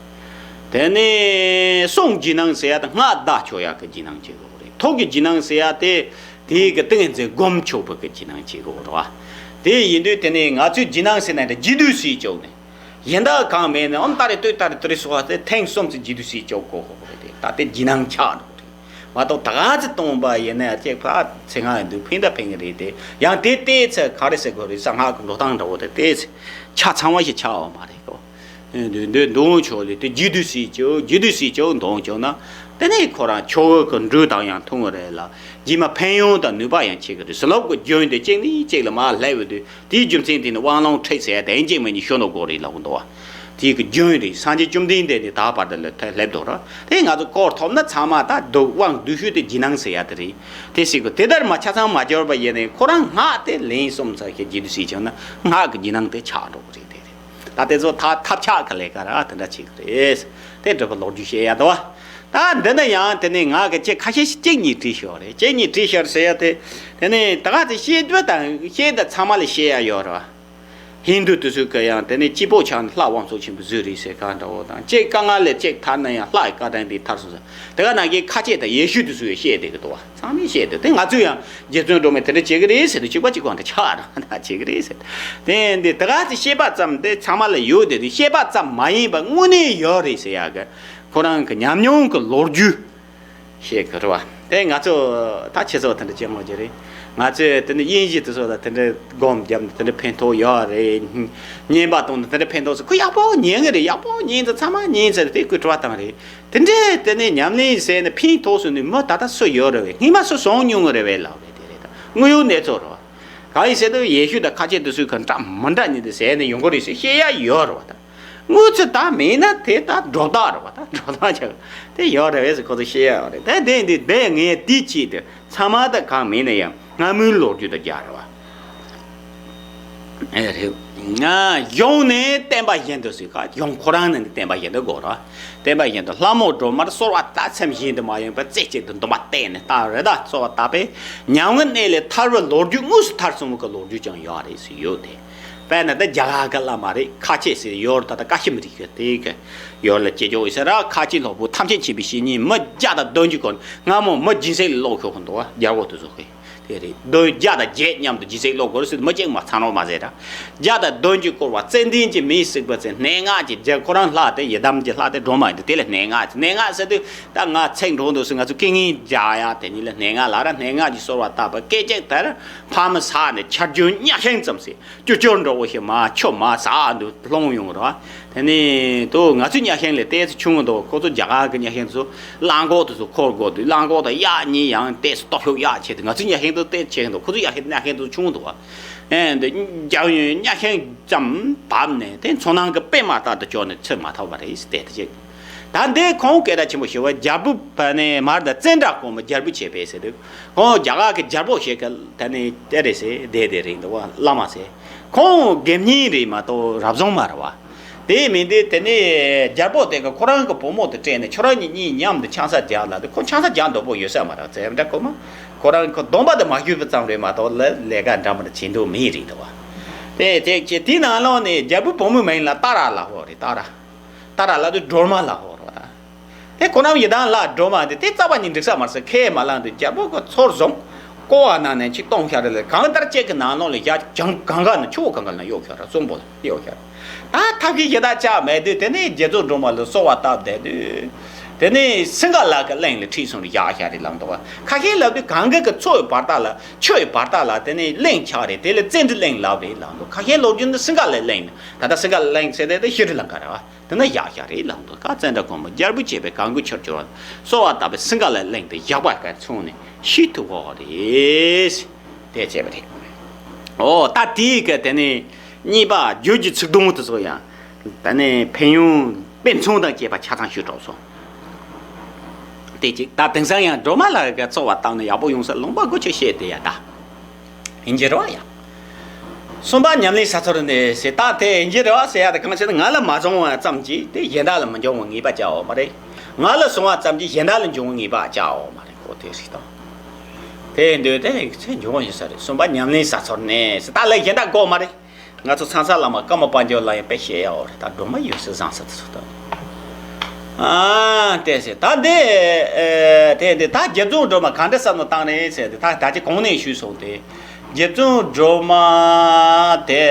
དེ་ནི་གསུང་རྒྱུད་སྣང་ཟེར་ཡ་དེ་སྔགས་བཟླ་ཆོག་ཡ་གི་རྒྱུད་སྣང་བྱེད་དགོས་རེད། ཐུགས་ཀྱི་རྒྱུད་སྣང་ཟེར་ཡ་དེ། དེའི་གི་ཏིང་ངེ་འཛིན་སྒོམ་ཆོག་པའི་གི་རྒྱུད་སྣང་བྱེད་དགོས་རེད་བ། དེ་ཡིན་དུས་དེ་ནས་ང་ཚོའི་རྒྱུད་སྣང་ཟེར་ན་འདྲ་རྒྱུད་སྡུད་སྲིད་ཅོག་ནས། གཞན་དག་གང་མེད་ནས་ཨོམ་ཏ་རེ་ཏོས་ཏ་རེ་ཏུ་རེ་སོགས་པ་དེ་ཐེངས་གསུམ་ཙམ་རྒྱུད་སྡུད་སྲིད་ཅོག་གོ་གོ་རེད་དེ། ད་དེ་རྒྱུད་སྣང་ཆགས་འགྲོ་རེད། མ་གཏོགས་ད་ག་ཚོད་གཏོང་པ་ཡིན་ན་ཡང་ཅེག་ཕ་ཚེ་སྔ་ཡིན་དུས་ཕན་ད་ཕན་གི་རེད་དེ། ཡང་དེ་ལྟས་ཚེ་ག་རེ་ཟེར་དགོས་རེད། གསང་སྔགས་ཀྱི་འགྲོ་སྟངས་འདྲ་བོ་དེ་ལྟས་ཚེ་ཆ་ཚང་བ་ཞིག་ཆགས་འོང་མ་རེད་གོ། འདོན་འདོན་འདོན་ཆོག་ལེ་དེ་རྒྱུད་སྡུད་སྲིད་ཅོག་རྒྱུད་སྡུད་སྲིད་ཅོག་འདོན་ཆོག་ན། དེ་ནས་ཁོ་རང་ཆོ་ག་གི་འགྲོས་དང་ཡང་མཐུན་གི་རེད་ལ། རྗེས་མ་ཕན་ཡོན་དང་ནུས་པ་ཡང་ཆེ་གི་རེད། བྱིན་རླབས་ཀྱི་རྒྱུན་དེ་གཅིག་ནས་གཅིག་ལ་མར་སླེབས་ཡོང་དུས་དེའི་རྒྱུ་མཚན་དེ་ནི་དབང་ལུང་ཁྲིད་ཟེར་ཡ་དེ་ཡིན་གཅིག་མིན་གཉིས་ཞུ་འདུག་དགོས་རེད་ལབ་གི་འདུག་བ། དེའི་གི་རྒྱུན་རེད། སངས་རྒྱས་བཅོམ་ལྡན་འདས་ནས་ད་བར་དུ་ལ་ཐད་སླེབས་འདུག་ར། དེ་ང་ཚོ་སྐོར་ཐོབ་ན་ཚང་མ་ད་སྡུག་དབང་སྡུག་ཤོས་དེ་རྒྱུད་སྣང་ཟེར་ཡ་དེ་རེད། དེ་སྲིད་གི་དེ་ལྟར་མ་ཆ་ཚང་མ་སྦྱོར་བ་ཡིན་ནས་ཁོ་རང་སྔགས་དེ་ལན་གསུམ་ཙམ་ཞིག་རྒྱུད་སྡུད་སྲིད་ཅོག་ན་སྔགས་ཀྱི་རྒྱུད་སྣང་དེ་ཆགས་འགྲོ་གི་རེད། དེ་རེད། ད་དེ་ཚོ་ཐ་ཐབས་ཆག་གི་ལས་ཀ་ར་དེ་འདྲ་བྱེད་གི་རེད། དེ་འདྲ་པོ་ལོ་རྒྱུས་བཤད་ཡ་དོ། ད་འདི་ནི་ཡང་དེ་ནས་ང་གི་ཅིག་ཁ་ཤས་ཤིག་གཅིག་གཉིས་བྲིས་ཤོག་རེད། གཅིག་གཉིས་བྲིས་ཤོག་ཟེར་ཡ་དེ། དེ་ནས་ད་ག་ཚོད་བཤད་རྒྱུ་དང་བཤད་ད་ཚང་མ་ལ་བཤད་ཡ་ཡོད་རེད་བ། ཧིན་དུ་དེ་ཚོས་གི་ཡང་དེ་ནས་སྐྱེས་པོ་ཆགས་ནས་ལྷ་དབང་ཕྱུག་ཆེན་པོ་བཟོས་རེད་ཟེར་ག་འདྲ་བོ་དང་། གཅིག་དཀའ་ངལ་ལས་གཅིག་ཐར་ན་ཡང་ལྷ་ཡི་བཀའ་དྲིན་དེ་ཐར་སོང་ཟེར། དེ་ག་ནང་གི་ཁ་ཆེ་དང་ཡེ་ཤུ་དེ་ཚོས་བཤད་བསྡད་གི་འདུག་བ། ཚང་མས་བཤད་འདུག་དེ་ང་ཚོས་ཡང་རྗེ་བཙུན་སྒྲོལ་མས་དེ་འདྲ་བྱེད་གི་རེད་ཟེར་དུས་གཅིག་པ་གཅིག་པ་འདྲ་ཆགས་རེད་བ། ད་བྱེད་གི་རེད་ཟེར། དེ་འདི་དེ་ག་ཚོད་བཤད་པ་ཙམ་དེ་ཚང་མ་ལ་ཡོད་དེ། དེ་བཤད་པ་ཙམ་མ་ཡིན་པ་དངོས་གནས་ཡོད་རེད་ཟེར་ཡ་གི་ཁོ་རང་གི་ཉམས་མྱོང་གི་ལོ་རྒྱུས་བཤད་གི་རེད་བ། དེ་ང་ཚོ་ད་ཁྱེད་ཚོ་དེ་འདྲ་བྱེད་མོ་རྒྱུ་རེད། ང་ཚོས་དེ་ནི་དབྱིན་ཇི་དེ་ཚོ་ལ་དེ་འདྲ་སྒོམ་བརྒྱབ་ནས་དེ་འདྲ་ཕན་ཐོགས་ཡོད་རེད། བསྙེན་པ་གཏོང་ནས་དེ་འདྲ་ཕན་ཐོགས་ཟེར། ཁོ་ཡག་པོ་ཉན་གི་རེད། ཡག་པོ་ཉན་ཚེ་ཚང་མ་ཉན་ཚེ་དེ་ཁོས་དྲི་བ་བཏང་རེད། དེ་འདྲས་དེ་ནས་ཉམས་ལེན་བྱས་ནས་ཕན་ཐོགས་སོང་ནས་མི་ད་ལྟ་སུ་ཡོད་རེད་བས། སྔས་མ་སུ་སོང་མྱོང་གི་རེད་བས་ལབ་རེད། དེ་རེད་ད། དངོས་ཡོད་གནས་ཚུལ་རེད་བ། གང་ཡིན་ཟེར་དུས་ཡེ་ཤུ་དང་ཁ་ཆེ་དེ་ཚོས་གི་འདྲ་མི་འདྲ་ཉིད་དུ་ཟེར་ནས་ཡོང་གི་རེད་ཟེར་བཤད་ཡ་ཡོད་རེད་བ་ད། དངུལ་ཚོ་ད་མེད་ན་དེ་ད་སྒྲོ་བཏགས་རེད་བ། ད་སྒྲོ་བཏགས་ཆགས་དེ་ཡོད་རེད་བས་སུ་ཁོ་ཚོ་བཤད་ཡོད་རེད། ད་དེ་འདི་དེ་ངས་དེ་ཅིག་དེ་ཚང་མ་ད་གང་མེད་ན་ཡང་སྔ་མོའི་ལོ་རྒྱུས་ད་རྒྱག་རེད་བ། ཨེ་རེད། ང་གཞུང་ནས་བསྟན་པ་བཞིན་དུ་ཟེར་ག་གཞུང་ཁོ་རང་ནས་བསྟན་པ་བཞིན་དུ་དགོས་རེད་བ། བསྟན་པ་བཞིན་དུ་ལྷ་མོ་སྒྲོལ་མར་གསོལ་བ་བཏབ་སེམས་བཞིན་དུ་མ་ཡིན་པར་རྩེ་གཅིག་ཏུ་འདུན་པ་གཏད་ནས་བཏབ་རེད། ད་གསོལ་བ་བཏབ་པས་མྱ་ངན་གནས་ལས་ཐར་བའི་ལོ་རྒྱུས་དངོས་སུ་ཐར་སོང་བའི་ལོ་རྒྱུས་ཀྱང་ཡོད་རེད་ཟེར་ཡོད་དེ། དཔེར་ན་ད་རྒྱ་གར་གྱི་བླ་མ་རེད། ཁ་ཆེ་ཟེར་ཡོད་རེད། ད་ད་ཀ་ཤི་མིར་གྱི་དེ་གི་ཡོད་ལ་སྐྱེ་ཆོག་ཡོད་ཟེར་ར། ཁ་ཆེ་སློབ་བུ་ཐམས་ཅད་མཁྱེན་པའི་བཤེས་གཉེན་མི་བརྒྱ་དང་བདུན་ཅུ་སྐོར་སྔ་མོ་མི་སྦྱིན་སྲེག་ལ་སློབ་ཤོར་གི་འདུག་བ། རྒྱལ་པོ་དེ་ཚོ་གི་དེ་རེད། བདུན་བརྒྱ་དང་བརྒྱད་མཉམ་དུ་སྦྱིན་སྲེག་སློབ་དགོས་ཟེར་དུས་མི་གཅིག་མ་ཚང་རོགས་མ་ཟེར་ར། བརྒྱ་དང་བདུན་ཅུ་སྐོར་བ་ཙན་དན་གྱི་མེས་བསྲེགས་པ་ཚེ་སྣེ་ལྔ་གྱི་རྒྱ་ཁོ་རང་ལྷ་དེ་ཡི་དམ་གྱི་ལྷ་དེ་སྒྲོལ་མ་ཡིན་དུས་དེ་ལ་སྣེ་ལྔ་ཟེར། སྣེ་ལྔ་ཟེར་དུས་ད་ང་ཚེགས་འགྲོ་འདུག་ཟེར། ང་ཚོ་སྐད་ངན་རྒྱག་ཡ་དེ་གཉིས་ལ་སྣེ་ལྔ་ལབ་ར། སྣེ་ལྔ་གྱི་གསོལ་བ་བཏབ་པ་སྐད་ཅིག་དེར་ཕ་མ་ཟག་ནས་ཆར་རྒྱུན་གཉའ་ཤིང་ཙམ་ཟེར། ཀྱུ་ཀྱུར་འདྲ་བོ་ཞིག་མར་ཆུ་མར་ཟག་འདུག་ལྷུང་ཡོང་རོགས། དེ་ནས་དུ་ང་ཚོའི་གཉའ་ཤིང་ལས་ཏོག་ཙམ་ཆུང་ངུ་འདུག་ཁོ་ཚོ་རྒྱ་གར་གྱི་གཉའ་ཤིང་དེ་ཚོ་གླང་གོག་དེ་ཚོ་འཁོར་དགོས་དུས་གླང་གོག་དང་གཡག་གཉིས་ཡང་ཏོག་ཙམ་སྟོབས་ཤུགས་གཡག་ཆེ་དུས། ང་ཚོའི་གཉའ་ཤིང་དེ་ཏོག་ཙམ་ཆེ་འདུག་ཁོ་ཚོའི་གཉའ་ཤིང་གཉའ་ཤིང་དེ་ཚོ་ཆུང་ངུ་འདུག་བ། ཨེ་འདི་རྒྱ་ཡོན་གཉའ་ཤིང་ཙམ་བབས་ནས་དེ་མཚོ་ནང་གི་པད་མ་ལྟར་དུ་བསྐྱོད་ནས་ཚུར་མ་ཐོབ་པ་རེད་ཟེར་དེ་ཅིག་ད་འདི་ཁོང་སྐད་གྲགས་ཆེན་པོ་ཞིག་བ། རྒྱལ་པོ་བ་ནས་མར་ད་ཙནྡྲ་གོང་མ་རྒྱལ་པོ་བྱས་པས་ཟེར་དུས། ཁོང་རྒྱ་གར་གྱི་རྒྱལ་པོ་ཞིག་གི་ད་ནི་དེ་རེད་ཟེར། དེ་དེ་རེད་འདུག་བ། བླ་མ་ཟེར། ཁོང་དགེ་བསྙེན་རེད་མ་གཏོགས་རབ་བྱུང་མ་རེད་བ། དེ་མིན་དེ་དེ་ནས་རྒྱལ་པོ་དེ་གི་ཁོ་རང་གི་བུ་མོ་དེ་སྤྲད་ནས་ཁྱོད་རང་གཉིས་གཉིས་མཉམ་དུ་ཆང་ས་རྒྱག་ལ་དེ། ཁོ་ཆང་ས་རྒྱག་འདོད་པོ་ཡོད་ས་མ་རེད། ཙནྡྲ་གོང་མ་ཁོ་རང་གི་སྡོམ་པ་དེ་མ་ཞུས་པ་ཙམ་རེད་མ་གཏོགས་ལ་ལས་ཀ་འདྲ་མི་འདྲ་བྱེད་འདོད་མེད་རེད་འདུག་བ། དེ་དེ་ཅེ་དེའི་ནང་ལོགས་ནས་རྒྱལ་པོའི་བུ་མོའི་མིང་ལ་ཏཱ་ར་ལབ་ཡོད་རེད། ཏཱ་ར། ཏཱ་ར་ལབ་དུས་སྒྲོལ་མ་ལབ་ཡོད་རེད་བ། དེ་ཁོ་རང་ཡི་དམ་ལྷ་སྒྲོལ་མ་དེ་དེ་རྩ་བ་ཉིད་འགྲིག་ས་མ་རེད་ཟེར། ཁས་མ་བླངས་དུས་རྒྱལ་པོ་གི་ཚུར་བཟུང་། ཀོ་བ་ནང་ནས་ཅིག་གཏོང་བཞག་རེད་ལ། གང་ལྟར་ཅིག་གི་ནང་ལོགས་ལ་བཞག་ཅང་གང་ག་ནས་ཆུ་བོ་གང་ག་ནས་གཡུགས་བཞག་རེད། གསུམ་པོ་ལ་གཡུགས་བཞག་རེད། ད་ཐབས་ཤེས་ཞེ་དྲག་ཆགས་མེད་དུས་དེ་ནས་རྗེ་བཙུན་སྒྲོལ་མ་ལ་གསོལ་བ་བཏབ་བསྡད་དུས། དེ་ནས་སིང་ག་ལ་གི་གླིང་ལ་ཁྲིད་སོང་རེད། བཞག་བཞག་རེད་ལབ་འདུག་བ། ཁ་ཤས་ལབ་དུས་གངྒཱ་གི་མཚོ་ཡི་བར་ཐག་ལ་ཆུ་ཡི་བར་ཐག་ལ་དེ་ནས་གླིང་ཆགས་རེད། དེ་ལ་ཙནྡྲ་གླིང་ལབ་རེད་ལབ་འདུག་ཁ་ཤས་ལོ་རྒྱུས་འདི་སིང་ག་ལའི་གླིང་ནས། ད་ལྟ་སིང་ག་ལའི་གླིང་ཟེར་དེ་དེ་ཤྲི་ལང་ཀ་རེད་བ། དེ་ན་བཞག་བཞག་རེད་ལབ་འདུག་ཀ་ཙནྡྲ་གོང་མ་རྒྱལ་པོ་བྱས་པའི་གང་དགོས་ཕྱིར་གྱུར་བ། གསོལ་བ་བཏབ་པའི་སིང་ག་ལའི་གླིང་དུ་བཞག་པ་ག་མཚུངས་ནས་ཤི་ཐུབ་བོ་རེད། དེ་བྱས་པ་རེད། ཨོ་ད་དེའི་ག་དེ་ནས་གཉིས་པ་བརྗོད་ཀྱི་ཚིག་དུམ་བུ་དེ་ཚོ་ཡང་ད་ནས་ཕན་ཡོན་དཔེ་མཚོན་དང་བཅས་པ་ཆ་ཚང་ཞུས་གྲོགས་སོ། དེ་གཅིག་ད་དེང་སང་ཡང་སྒྲོལ་མ་ལགས་ཀྱི་གསོལ་བ་བཏབ་ནས་ཡག་པོ་ཡོང་ས་ལུང་པ་དགུ་ཆོས་བཤད་དེ་ཡ་ད། ཡིན་གྱི་རེད་བ་ཡ། གསུམ་པ་ཉམས་ལེན་ས་ཚོར་ནས་ཟེར། ད་དེ་ཡིན་གྱི་རེད་བ་ཟེར་ཡ་དེ་གང་བྱས་ན་ང་ལ་མ་བྱུང་བ་ཙམ་གྱིས་དེ་གཞན་དག་ལ་མི་འབྱུང་བའི་ངེས་པ་ཅི་ཡང་ཡོད་མ་རེད། ང་ལ་བྱུང་བ་ཙམ་གྱིས་གཞན་དག་ལ་འབྱུང་བའི་ངེས་པ་ཅི་ཡང་ཡོད་མ་རེད། ཁོ་དེ་རེད་དང་། དེ་འདོད་དེ་ཚེ་འབྱུང་བ་ཡིན་ས་རེད། གསུམ་པ་ཉམས་ལེན་ས་ཚོར་ནས་ཟེར། ད་ལས་གཞན་དག་དགོས་མ་རེད། ང་ཚོ་ཚང་ས་བླ་མ་ཀརྨ་པ་ཇོ་ལ་ཡང་དཔེ་བཤད་ཡོད་རེད། ད་སྒྲོལ་མ་ཡོད་ས་བཟང་ས་དེ་ཚོ་ད། ཨ་དེ་ཟེར། ད་འདི་ཨེ་དེ་འདི་ད་རྗེ་བཙུན་སྒྲོལ་མ་གང་འདྲ་བསམ་བློ་བཏང་རེད་ཟེར་ཏེ། ད་ད་ཅི་གོང་ནས་ཞུས་སོང་སྟེ། རྗེ་བཙུན་སྒྲོལ་མ་དེ་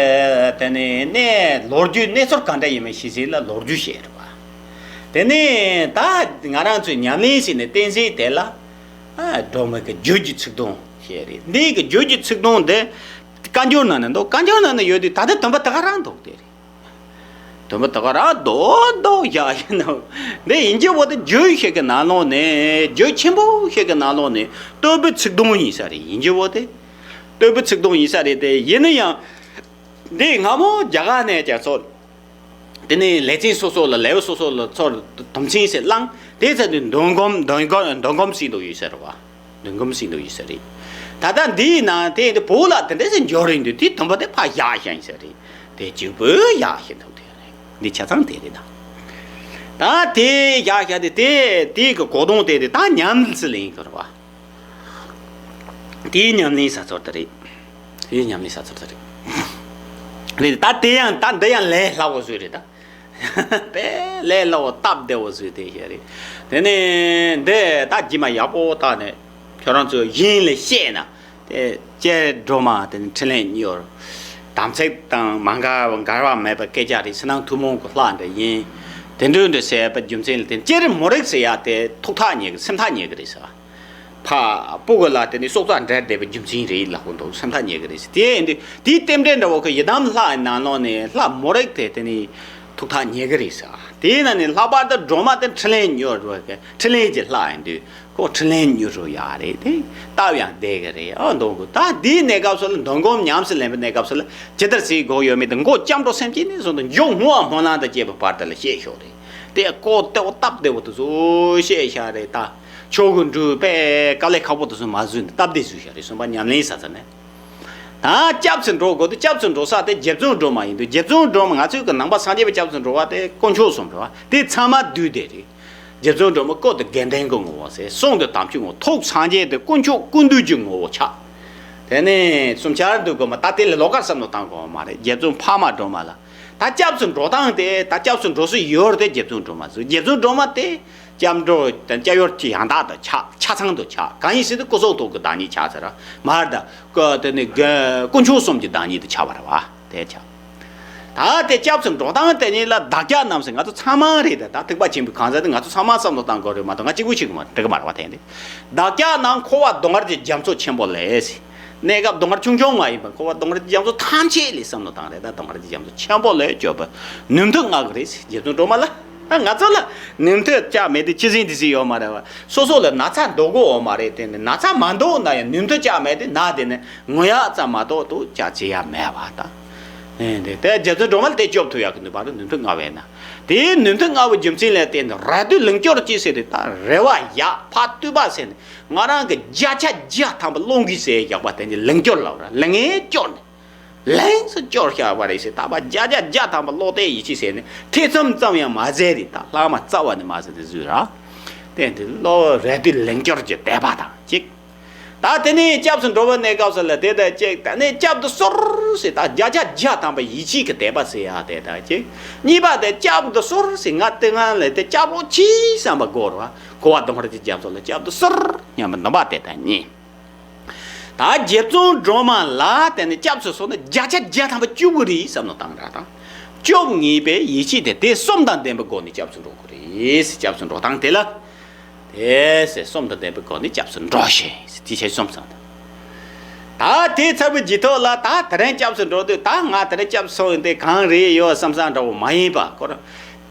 དེ་ནས་གནས་ལོ་རྒྱུས་གནས་ཚུལ་གང་འདྲ་ཡིན་མིན་ཞུས་ཟིན་ལ་ལོ་རྒྱུས་བཤད་རེད་བ། དེ་ནས་ད་ང་རང་ཚོའི་ཉམས་ལེན་ཟེར་ནས་བསྟན་ཟིན་དེ་ལ་ཨ་སྒྲོལ་མ་གི་བརྗོད་ཀྱི་ཚིག་དུམ་བཤད་རེད། འདི་གི་བརྗོད་ཀྱི་ཚིག་དུམ་འདི་བཀའ་འགྱུར་ནང་ན་འདུག་བཀའ་འགྱུར་ནང་ན་ཡོད་དུས་ད་ལྟ་དུམ་པ་དེ་ག་རང་འདུག་དེ་རེད། དུམ་པ་དེ་ག་རང་རྡོག་རྡོག་བཞག་ཡིན་ནོ། འདི་ཡིན་གྱི་བོ་དེ་རྒྱུད་ཞིག་གི་ནང་ལོགས་ནས། རྒྱུད་ཆེན་པོ་ཞིག་གི་ནང་ལོགས་ནས་བསྟོད་པའི་ཚིག་དུམ་ཡིན་ས་རེད། ཡིན་གྱི་བོ་དེ་བསྟོད་པའི་ཚིག་དུམ་ཡིན་ས་རེད་དེ། ཡིན་ན་ཡང་འདི་སྔ་མོ་རྒྱ་གར་ནས་ཀྱང་ཚོ། དེ་ནས་ལེ་ཚན་སོ་སོ་ལ་ལེའུ་སོ་སོ་ལ་ཚོར་དུམ་ཚན་ཞིག་བླངས། དེའི་ཚབ་ཏུ་འདོན་སྒོམ་འདོན་སྒོམ་འདོན་སྒོམ་ཟེར་འདུག་ཡོད་ས་རེད་བ། འདོན་སྒོམ་ཟེར་འདུག་ཡོད་ས་རེད། ད་ལྟ་འདིའི་ནང་དེ་འདི་བོད་ལ་དེ་འདྲ་ཞིག་འབྱོར་རིང་དུས་དེ་དུམ་པ་དེ་ཕར་བཞག་བཞག་ཡིན་ས་རེད། དེ་གཅིག་པུ་བཞག་བཞག་འདུག་དེ་རེད། འདི་ཆ་ཚང་དེ་རེད་ད། ད་དེ་བཞག་བཞག་དེ་དེ་དེ་གི་གོ་དོན་དེ་དེ་ད་ཉམས་ལེན་ཡིན་དགོས་རེད་བ། དེའི་ཉམས་ལེན་ས་ཚོར་དེ་རེད། དེའི་ཉམས་ལེན་ས་ཚོར་དེ་རེད། རེད་ད། དེ་ཡང་ད་འདི་ཡང་ལས་སླ་བོ་བཟོས་རེད་ད། དཔེ་ལས་སླ་བོ་སྟབས་བདེ་བོ་བཟོས་དེ་ཞིག་རེད། དེ་ནས་འདི་ད་རྗེས་མ་ཡག་པོ་བལྟས་ནས་ཁྱོད་རང་ཚོས་གཞན་ལ་བཤད་ན། དེ་སྐྱེ་སྒྲོལ་མ་དེ་ནི་འཕྲིན་ལས་གཉིས་ཡོད། དམ་ཚིག་དང་མ་འགལ་བ་འགལ་བ་མེད་པའི་སྐད་ཆ་རེད། ཕྱི་ནང་ཐུན་མོང་གི་ལྷ་འདྲ་ཡིན། དེ་འདྲ་འདྲ་ཟེར་བའི་རྒྱུ་མཚན་ལ་བརྟེན་སྤྱིར་མོ་རིགས་ཟེར་ཡ་དེ་ཐུགས་ཐག་ཉེ་གི། སེམས་ཐག་ཉེ་གི་རེད་ཟེར། ཕ་སྤུ་གུ་ལ་དེ་ནི་སྲོག་རྩ་འབྲལ་བསྡད་པའི་རྒྱུ་མཚན་རེད་ལབ་ཀྱི་འདུག་སེམས་ཐག་ཉེ་གི་རེད་ཟེར། དེ་ཡིན་དུས་དེའི་རྟེན་འབྲེལ་འདྲ་བོ་གི་ཡི་དམ་ལྷ་ཡི་ནང་ལོགས་ནས་ལྷ་མོ་རིགས་དེ་དེ་ནི་ཐུགས་ཐག་ཉེ་གི་རེད་ཟེར། དེའི་ནང་ནས་ལྷག་པར་དུ་སྒྲོལ་མ་དེ་འཕྲིན་ལས་གཉིས་ཡོད་རེད་བ། འཕྲིན་ལས་ཀྱི་ལྷ་ཡིན་དུས་ ཁོ་ཕྲིན་ལས་མྱུར་རུ་ཡག་རེད་དེ། སྟབས་ཡང་བདེ་གི་རེད། ཨ་འདོན་དགོས། ད་འདིའི་གནས་སྐབས་སུ་ལ་འདོན་སྒོམ་ཉམས་སུ་ལེན་པའི་གནས་སྐབས་སུ་ལ་ཇི་ལྟར་བྱེད་དགོས་ཡོད་མེད་དེ། མགོ་སྐྱབས་འགྲོ་སེམས་བསྐྱེད་ནས་བཟུང་སྟེ་མཇུག་བསྔོ་བ་སྨོན་ལམ་དང་བཅས་པའི་བར་དུ་ལ་བཤད་ཤོག་རེད་དེ། ཁོ་ལྟེ་བ་སྟབས་བདེ་བོ་དེ་ཚོ་བཤད་ཤག་རེད། ད་ཆོ་ག་འབྲུ་དཔེ་དཀའ་ལས་ཁག་པོ་དེ་ཚོ་མ་བཟོས་ནས་སྟབས་བདེ་བཟོས་ཤག་རེད། གསུམ་པ་ཉམས་ལེན་ས་ཚ་ནས། ད་སྐྱབས་སུ་འགྲོ་དགོས་དུས། སྐྱབས་སུ་འགྲོ་ས་དེ་རྗེ་བཙུན་སྒྲོལ་མ་ཡིན་དུས། རྗེ་བཙུན་སྒྲོལ་མ་ང་ཚོའི་གི་ནང་པ་སངས་རྒྱས་པའི་སྐྱབས་སུ་འགྲོ་བ་དེ་དཀོན་མཆོག་གསུམ་རེད་བ། དེ་ཚང་མ་བསྡུས་དེ་རེད། རྗེ་བཙུན་སྒྲོལ་མ་སྐུ་དེ་དགེ་འདུན་གྱི་ངོ་བོ་ཟེར། གསུང་དེ་དམ་ཆོས་ངོ་བོ། ཐུགས་སངས་རྒྱས་དེ་དཀོན་མཆོག་ཀུན་འདུས་ཀྱི་ངོ་བོ་ཆགས། དེ་ནས་གསུམ་ཆར་འདུག་དགོས་མ། ད་དེ་ལས་ལོགས་ཀར་བསམ་བློ་བཏང་དགོས་མ་རེད། རྗེ་བཙུན་འཕགས་མ་སྒྲོལ་མ་ལ། ད་སྐྱབས་སུ་འགྲོ་སྟངས་དེ། ད་སྐྱབས་སུ་འགྲོ་སྲོལ་ཡོད་རེད་དེ། རྗེ་བཙུན་སྒྲོལ་མ་ཟེར། རྗེ་བཙུན་སྒྲོལ་མ་དེ་སྐྱབས་འགྲོ་དང་སྐྱབས་ཡུལ་གྱི་ཡང་དག་ཏུ་ཆགས། ཆ་ཚང་དུ་ཆགས། གང་ཡིན་ཟེར་དུས་སྐུ་གསུང་ཐུགས་ཀྱི་བདག་ཉིད་ཆགས་ཟེར་ར། མར་ད་ཀ་དེ་ནི་དཀོན་མཆོག་གསུམ་གྱི་བདག་ཉིད་དུ་ཆགས་པ་རེད་བ། དེ་ཆགས། ད་དེ་སྐྱབས་སུ་འགྲོ་སྟངས་དེ་ཉིད་ལ་བདག་སྐྱབས་རྣམས་ཟེར། ང་ཚོ་ཚང་མ་རེད། ད་ད་ཐེག་པ་ཆེན་པོའི་གང་ཟག་དེ་ང་ཚོ་ཚང་མ་བསམ་བློ་བཏང་དགོས་རེད་མ་གཏོགས། ང་གཅིག་པུ་ཞིག་མ་འགྲིག་གི་མ་རེད་བ། དེ་འདི་བདག་སྐྱབས་རྣམས་འཁོར་བ་སྡུག་བསྔལ་གྱི་རྒྱ་མཚོ་ཆེན་པོ་ལས་ཟེར། གནས་སྐབས་སྡུག་བསྔལ་ཆུང་ཆུང་མ་ཡིན་པར་འཁོར་བ་སྡུག་བསྔལ་གྱི་རྒྱ་མཚོ་ཐམས་ཅད་ལས་བསམ་བློ་བཏང་རེད། ད་སྡུག་བསྔལ་གྱི་རྒྱ་མཚོ་ཆེན་པོ་ལས་སྐྱོབ་པའི་ནུས་མཐུ་མངའ་གི་རེད་ཟེར། རྗེ་བཙུན་སྒྲོལ་མ་ལ། ཨ་ང་ཚོ་ལ་ནུས་མཐུ་ཅང་མེད་དུས་ཅི་ཟིན་དེ་ཟིན་ཡོད་མ་རེད་བ། སོ་སོ་ལ་ན་ཚ་འདུག་གི་ཡོད་མ་རེད། དེ་ནི་ན་ཚ་མ་འདུག་ན་ཡང་ནུས་མཐུ་ཅང་མེད་དུས་ན་དེ་ནི་ངུ་ཡག་ཙམ་མ་གཏོགས་དུ་ཅང་བྱེད་ཡག་མེད་བ། ད་ཨེ་དེ་དེ་རྗེ་བཙུན་སྒྲོལ་མ་ལ་དེ་སྐྱོབ་ཐུབ་ཡག་གི་ནུས་པ་དང་ནུས་མཐུ་མངའ་བས་ན། དེའི་ནུས་མཐུ་མངའ་བའི་རྒྱུ་མཚན་ལ་བརྟེན་ནས་རེ་ལྟོས་ལིང་སྐྱུར་གྱིས་ཟེར་ཏེ། ད་རེ་བ་ཡག་ཕར་ལྟོས་པ་ཟེར་ནས། ང་རང་གི་བརྒྱ་ཆ་བརྒྱ་ཐམ་པ་བློ་འགྱོད་ཟེར་ཡག་པ་དེ་ནི་ལིང་སྐྱུར་ལབ་ར། ལིང་ངེ་སྐྱུར་ནས། ལིང་སུ་སྐྱུར་བཞག་པ་རེད་ཟེར། ད་བརྒྱ་ཆ་བརྒྱ་ཐམ་པ་བློ་གཏད་ཡིད་ཆེས་ཟེར་ནས་ཐེ་ཚོམ་ཙམ་ཡང་མ་ཟད་རེད། ད་ལྷག་མ་རྩ་བ་ནས་མ་ཟད་དེ་བཟོས་ར། དེ་འདི་བློ་རེ་ལྟོས་ལིང་སྐྱུར་གྱི་དད་པ་དང་གཅིག། ད་དེ་ནས་སྐྱབས་སུ་འགྲོ་བའི་གནས་སྐབས་སུ་ལ་དེ་དང་གཅིག། ད་ནས་སྐྱབས་འདི་གསོལ་ཟེར། ད་བརྒྱ་ཆ་བརྒྱ་ཐམ་པ་ཡིད་ཆེས་ཀྱི་དད་པ་ཟེར་ཡག་དེ་དང་གཅིག། གཉིས་པ་དེ་སྐྱབས་འདི་གསོལ་ཟེར། ང་དེ་སྔ་ལས་དེ་སྐྱབས་རོགས་གྱིས་བསམ་པ་དགོས་ར། འཁོར་བ་སྡུག་བསྔལ་གྱི་རྒྱ་མཚོ་ལ་སྐྱབས་འདི་གསོལ་སྙམ་པའི་འདུན་པ་དེ་དང་གཉིས། ད་རྗེ་བཙུན་སྒྲོལ་མ་ལ་དེ་ནས་སྐྱབས་སུ་སོང་ན་བརྒྱ་ཆ་བརྒྱ་ཐམ་པ་སྐྱོབ་གི་རེད་བསམ་བློ་བཏང་ར་དང་། སྐྱོབ་ངེས་པའི་ཡིད་ཆེས་དེ། དེ་གསུམ་དང་ལྡན་པའི་སྒོ་ནས་སྐྱབས་སུ་འགྲོ་དགོས་རེད། སྐྱབས་སུ་འགྲོ་སྟངས་དེ་ལ། དེ་ཟེར་གསུམ་དང་ལྡན་པའི་སྒོ་ནས་སྐྱབས་སུ་འགྲོ་ཞེས་ཟེར། དེ་བྱས་གསུམ་ཚང་དང་། ད་དེ་ཚར་བའི་རྗེས་ཐོག་ལ། ད་དེ་རིང་སྐྱབས་སུ་འགྲོ་དུས། ད་ང་དེ་རིང་སྐྱབས་སུ་སོང་ཡོང་དུས་གང་རེད་ཡོད་བསམ་བསམ་འདྲ་བོ་མ་ཡིན་པ། ཁོ་རང་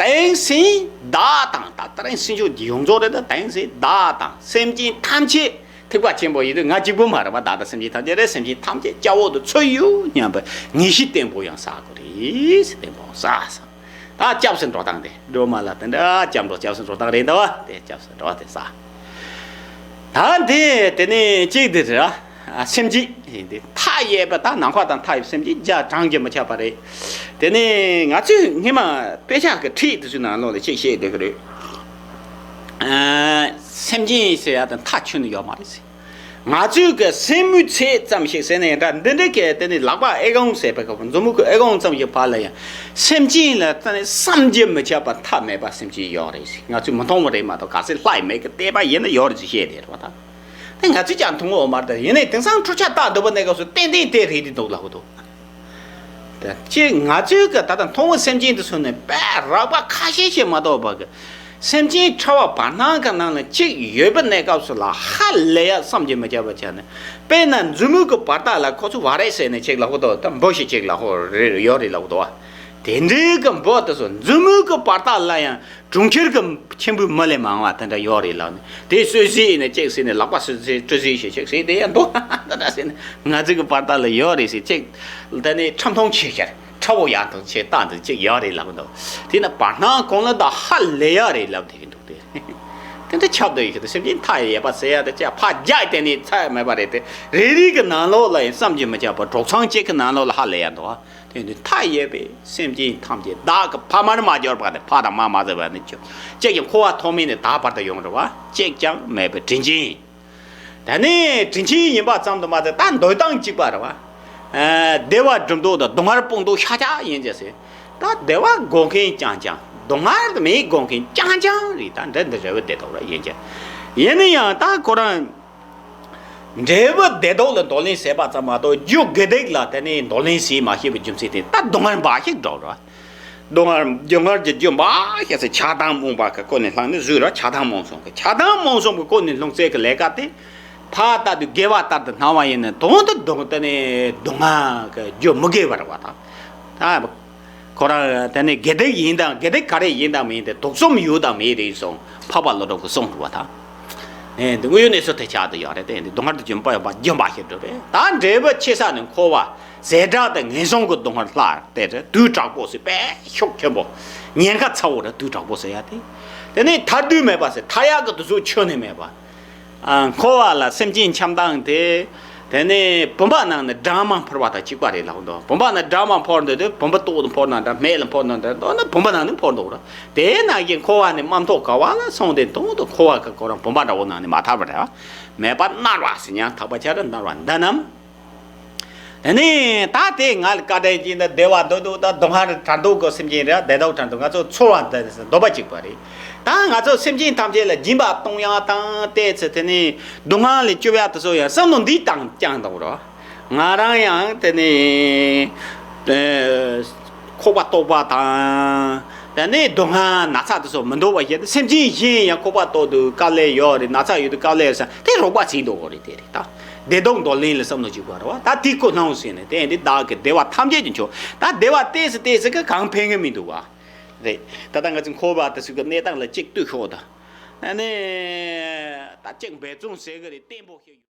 དེང་སང་བདག་དང་། ད་དེ་རིང་སང་ཕྱོགས་ཀྱི་ཡོངས་རྫོགས་རེད། ད་དེང་སང་བདག་དང་སེམས་ཅན་ཐམས་ཅད། ཐེག་པ་ཆེན་པོ་ཡིན་དུས་ང་གཅིག་པུ་མ་རེད་པ། བདག་དང་སེམས་ཅན་ཐམས་ཅད་རེད། སེམས་ཅན་ཐམས་ཅད་སྐྱབས་འོག་ཏུ་ཚུད་ཡོད་སྙམ་པའི་ངེས་ཤེས་བརྟན་པོ་ཡང་བསགས་དགོས་རེད། བརྟན་པོ་བསགས་སོང་། ད་སྐྱབས་སུ་འགྲོ་སྟངས་དེ། སྒྲོལ་མ་ལ་དེ་འདྲ་སྐྱབས་འགྲོ། སྐྱབས་སུ་འགྲོ་སྟངས་རེད་འདུག་བ། དེ་སྐྱབས་སུ་འགྲོ་དེ་བསགས། ད་འདི་དེ་ནས་གཅིག་འདི་རེད། ཨ་སེམས་བསྐྱེད་ཡིན་ཏེ། མཐའ་ཡས་པ་ད་ནམ་མཁའ་དང་མཐའ་ཡས་པའི་སེམས་བསྐྱེད་བརྒྱ་གྲངས་ཀྱིས་མི་ཁྱབ་པ་རེད། དེ་ནས་ང་ཚོས་སྔོན་མ་དཔེ་ཆ་གི་ཁྲིད་དེ་ཚོའི་ནང་ལོགས་ལ་གཅིག་བཤད་བསྡད་ཀྱི་རེད། ཨ་སེམས་ཅན་ཟེར་ཡ་དེ་མཐའ་ཆོད་ནས་ཡོད་མ་རེད་ཟེར། ང་ཚོའི་གི་སེན་མོའི་ཚད་ཙམ་ཞིག་ཟེར་ནས་འདྲ། འདི་འདྲའི་གི་དེ་ནི་ལག་པ་ཨེ་ཀོང་ཟེར་བའི་གི་མཛུབ་མོ་གི་ཨེ་ཀོང་ཙམ་ཞིག་བར་ལ་ཡང་སེམས་ཅན་ལ་ད་ནི་བསམ་གྱིས་མི་ཁྱབ་པ་མཐའ་མེད་པ་སེམས་ཅན་ཡོད་རེད་ཟེར། ང་ཚོས་མི་མཐོང་བ་རེད་མ་གཏོགས། གལ་སྲིད་ལྷ་ཡི་མིག་གིས་བལྟས་པ་ཡིན་ན་ཡོད་རེད་ཟེར་བཤད་དེ་རེད་བ་ད། དེ་ང་ཚོས་ཀྱང་མཐོང་གི་ཡོད་མ་རེད། ཡིན་ནའི་དེང་སང་འཕྲུལ་ཆས་བཏགས་འདུག་པ་གནས་སྐབས་སུ་ཏན་ཏན་དེ་རེད་དེ་འདུག་ལབ་གི་འདུག་དེ་ཅི་ང་ཚོའི་གི་ད་ལྟ་མཐོང་བ་སེམས་ཅན་དེ་ཚོ་ནི་དཔེ་རགས་པ་ཁ་ཤས་ཤིག་མ་གཏོགས་པ་གི། སེམས་ཅན་ཕྲ་བ་བར་སྣང་གི་ནང་ལ་གཅིག་ཡོད་པའི་གནས་སྐབས་སུ་ལ་ཧ་ལས་ཡ་བསམ་གྱིས་མི་ཁྱབ་པ་ཆགས་ནས། དཔེར་ན་མཛུབ་མོ་གི་བར་ཐག་ལ་ཁོ་ཚོ་བ་རེད་ཟེར་ནས་ཅིག་ལབ་གི་འདུག་ད་འབུ་ཞིག་ཅིག་ལབ་གི་རེད། ཡོད་རེད་ལབ་གི་འདུག་བ། དེ་འདྲའི་གི་འབུ་དེ་ཚོ་མཛུབ་མོ་གི་བར་ཐག་ལ་ཡང་གྲོང་ཁྱེར་གྱི་ཆེན་པོའི་མི་ལས་མང་བ་དེ་འདྲ་ཡོད་རེད་ལབ་ནས། དེ་གསོད་རྩིས་ཡིན་ན་གཅིག་ཟེར་ནས། ལག་པ་གསོད་རྩིས་སྤྲོད་རྩིས་ཞིག་གཅིག་ཟེར་དེ་ཡང་འདུག་ད་འདྲ་ཟེར་ནས་ང་ཚོ་གི་བར་ཐག་ལ་ཡོད་རེད་ཟེར་གཅིག་ད་ནི་ཁྲམ་མཐོང་ཆེ་ཤར་ཁྲ་བོ་ཡག་དང་ཆེ་རྟགས་འདི་གཅིག་ཡོད་རེད་ལབ་འདུག་དེ་ན་བར་སྣང་གང་ལ་ད་ཧ་ལས་ཡ་རེད་ལབ་བསྡད་ཀྱི་འདུག་སྟེ། དེ་འདྲ་ཁྱབ་བསྡད་ཡོད་ཀྱི་འདུག་སེམས་ཅན་མཐའ་ཡས་པ་ཟེར་ཡ་དེ་ཅག་ཕར་རྒྱག་དེ་ནས་ཚར་མེད་པ་རེད་དེ། རེ་རེ་གི་ནང་ལོགས་ལ་ཡང་བསམ་གྱིས་མི་ཁྱབ་པ་གྲོག་ཚང་གཅིག་གི་ནང་ལོགས་ལ་ཧ་ལས་ཡ་འདུག་དེ་འདི་མཐའ་ཡས་པའི་སེམས་ཅན་ཐམས་ཅད་བདག་གི་ཕ་མར་མ་གྱུར་པ་དེ། ཕ་དང་མ་མ་ཟེར་བ་ནི་ཁྱོད་གཅིག་ཀྱང་འཁོར་བ་ཐོག་མེད་ནས་ད་བར་དུ་ཡོང་རེད་བ། གཅིག་ཀྱང་མེད་པའི་དྲིན་ཅན། ད་ནི་དྲིན་ཆེན་ཡིན་པ་ཙམ་དུ་མ་ཟད། ད་འདོད་སྟངས་གཅིག་པ་རེད་བ། ཨ་བདེ་བ་སྒྲུབ་འདོད་དང་སྡུག་བསྔལ་སྤོང་འདོད་ཤ་སྟག་ཡིན་ཅེས་ཟེར། ད་བདེ་བ་དགོས་མཁན་རྐྱང་རྐྱང་། སྡུག་བསྔལ་མི་དགོས་མཁན་རྐྱང་རྐྱང་རེད། ད་འདྲ་འདི་རེ་བ་བདེ་ཐོག་ར་ཡིན་ཅེས། ཡིན་ན་ཡང་ད་ཁོ་རང་འབྲས་བུ་བདེ་ཐོག་ལ་འདོར་ལེན་བྱས་པ་ཙམ་མ་གཏོགས། རྒྱུ་དགེ་སྡིག་ལ་དེ་ནས་འདོར་ལེན་བྱེད་མ་ཤེས་པའི་རྒྱུ་མཚན་དེ་ད་སྡུག་བསྔལ་འབའ་ཞིག་འགྲོ་ར། སྡུག་བསྔལ་སྡུག་བསྔལ་གྱི་རྒྱུ་འབའ་ཞིག་ཟེར། ཆགས་སྡང་རྨོངས་པ་གི་ཀུན་ནས་བསླངས་ནས་བཟོས་ར། ཆགས་སྡང་རྨོངས་གསུམ་གྱི། ཆགས་སྡང་རྨོངས་གསུམ་གྱི་ཀུན་ནས་བསླངས་ཚད་ཀྱི་ལས་ཀ་དེ། ཕར་ལྟ་དུས་དགེ་བ་ལྟར་དུ་སྣང་བ་ཡིན་ན། དོན་དུ་སྡུག་དེ་ནས་སྡུག་བསྔལ་གྱི་རྒྱུ་མི་དགེ་བ་རེད་བ་དང་། ད་ཁོ་རང་དེ་ནས་དགེ་སྡིག་ཡིན་དང་དགེ་སྡིག་ག་རེ་ཡིན་དང་མིན་དེ་དུག་གསུམ་ཡོད་དང་མེད་རེད་གསུངས། འཕགས་པ་ཀླུ་སྒྲུབ་ཀྱི་གསུང་རེད་བ་དང་། ཨེ་འདི་དངོས་ཡོད་གནས་ཚུལ་དེ་ཆགས་བསྡད་ཡོད་རེད། དེ་འདི་སྡུག་བསྔལ་དུ་འཇུག་པ་ཡོད་པ་སྦྱིན་པ་ཞིག་འགྲུབ་པས། ད་འབྲས་བུ་ཆེ་ས་ནི་འཁོར་བ་ཟད་འགྲོ་དང་ངན་སོང་གི་སྡུག་བསྔལ་ལྷག་དེ་རེད། དུས་དྲག་པོ་ཟེར་དཔེ་ཤུགས་ཆེན་པོ། ཉེན་ཁ་ཚ་བོ་རེད། དུས་དྲག་པོ་ཟེར་ཡ་དེ། དེ་ནས་ཐར་དུས་མེད་པ་ཟེར། ཐར་ཡག་གི་དུས་ཚོད་ཁྱོན་ནས་མེད་པ། ཨ། འཁོར་བ་ལ་སེམས་ཅན་འཁྱམས་སྟངས་དེ། དེ་ནས་བུམ་པ་ནང་ནས་སྦྲང་མ་འཕུར་བ་དང་གཅིག་པ་རེད་ལབ་འདུག་བུམ་པ་ནང་སྦྲང་མ་འཕུར་འདུག་དེ་བུམ་པ་ཏོག་ཏུ་འཕུར་ན་འདྲ། མེ་ལ་འཕུར་ན་འདྲ། མདོར་ན་བུམ་པ་ནང་ནས་འཕུར་འདུག་ར། དེའི་ནང་གི་འཁོར་བ་ནས་མ་ཐོབ་ག་བ་ལ་སོང་སྟེ་དུང་དུ་འཁོར་བ་གི་ཁོ་རང་བུམ་པ་འདྲ་བོ་ནང་ནས་མ་ཐར་བ་རེད་བ། མེད་པར་མནར་བ་ཟེར། ཡང་དག་པ་ཆ་ར་མནར་བ་འདི་རྣམས། དེ་ནས་ད་དེ་ང་ལ་བཀའ་དྲིན་གྱིས་འདི་བདེ་བ་འདོད་འདོད་དང་སྡུག་བསྔལ་བྲལ་འདོད་ཀྱི་སེམས་ཅན་རེད། བདེ་སྡུག་བྲལ་འདོད། ང་ཚོ་ཚོར་བ་འདི་འདོད་པ་གཅིག་པ་རེད། ད་ང་ཚོ་སེམས་ཅན་ཐམས་ཅད་ལ་སྦྱིན་པ་གཏོང་ཡག་དང་། དེ་ཚེ་དེ་ནས་སྡུག་བསྔལ་ལས་སྐྱོབ་ཡག་དེ་ཚོ་ཡང་བསམ་བློ་འདི་བཏང་བསྐྱངས་འདུག་རོ། ང་རང་ཡང་དེ་ནས་ཨེ་ཁོག་པ་ལྟོགས་པ་དང་། དེ་ནས་སྡུག་བསྔལ་ན་ཚ་དེ་ཚོ་མི་འདོད་པ་བྱས་ཏེ། སེམས་ཅན་གཞན་ཡང་ཁོག་པ་ལྟོགས་འདུག་དཀའ་ལས་ཡོད་རེད། ན་ཚ་ཡོད་དུས་དཀའ་ལས་ཡོད་ས་དེ་རོགས་པ་བྱེད་འདུག་གོ་རེད། དེ་རེད། ད་བདེ་སྡུག་འདོར་ལེན་ལ་བསམ་བློ་གཅིག་པ་རེད་བ། ད་དེ་ཁོ་སྣང་ཟིན་ནས་དེ་འདི་བདག་གི་བདེ་བ་ཐམས་ཅད་ཀྱི་མཆོག་ད་བདེ་བ་ཏོག་ཙམ་ཏོག་ཙམ་གྱིས་གང་ཕན་གི་མི་འདུག་བ། རེད། ད་ལྟ་ང་ཚོ་འཁོར་བ་དེ་ཚོ་གི་གནས་སྟངས་ལ་གཅིག་ལྟོས་ཤོག་ད། ཨ་ནི་ད་གཅིག་འབད་བརྩོན་ཟེར་གི་རེད། བརྟན་པོ་ཞིག་ཡོད།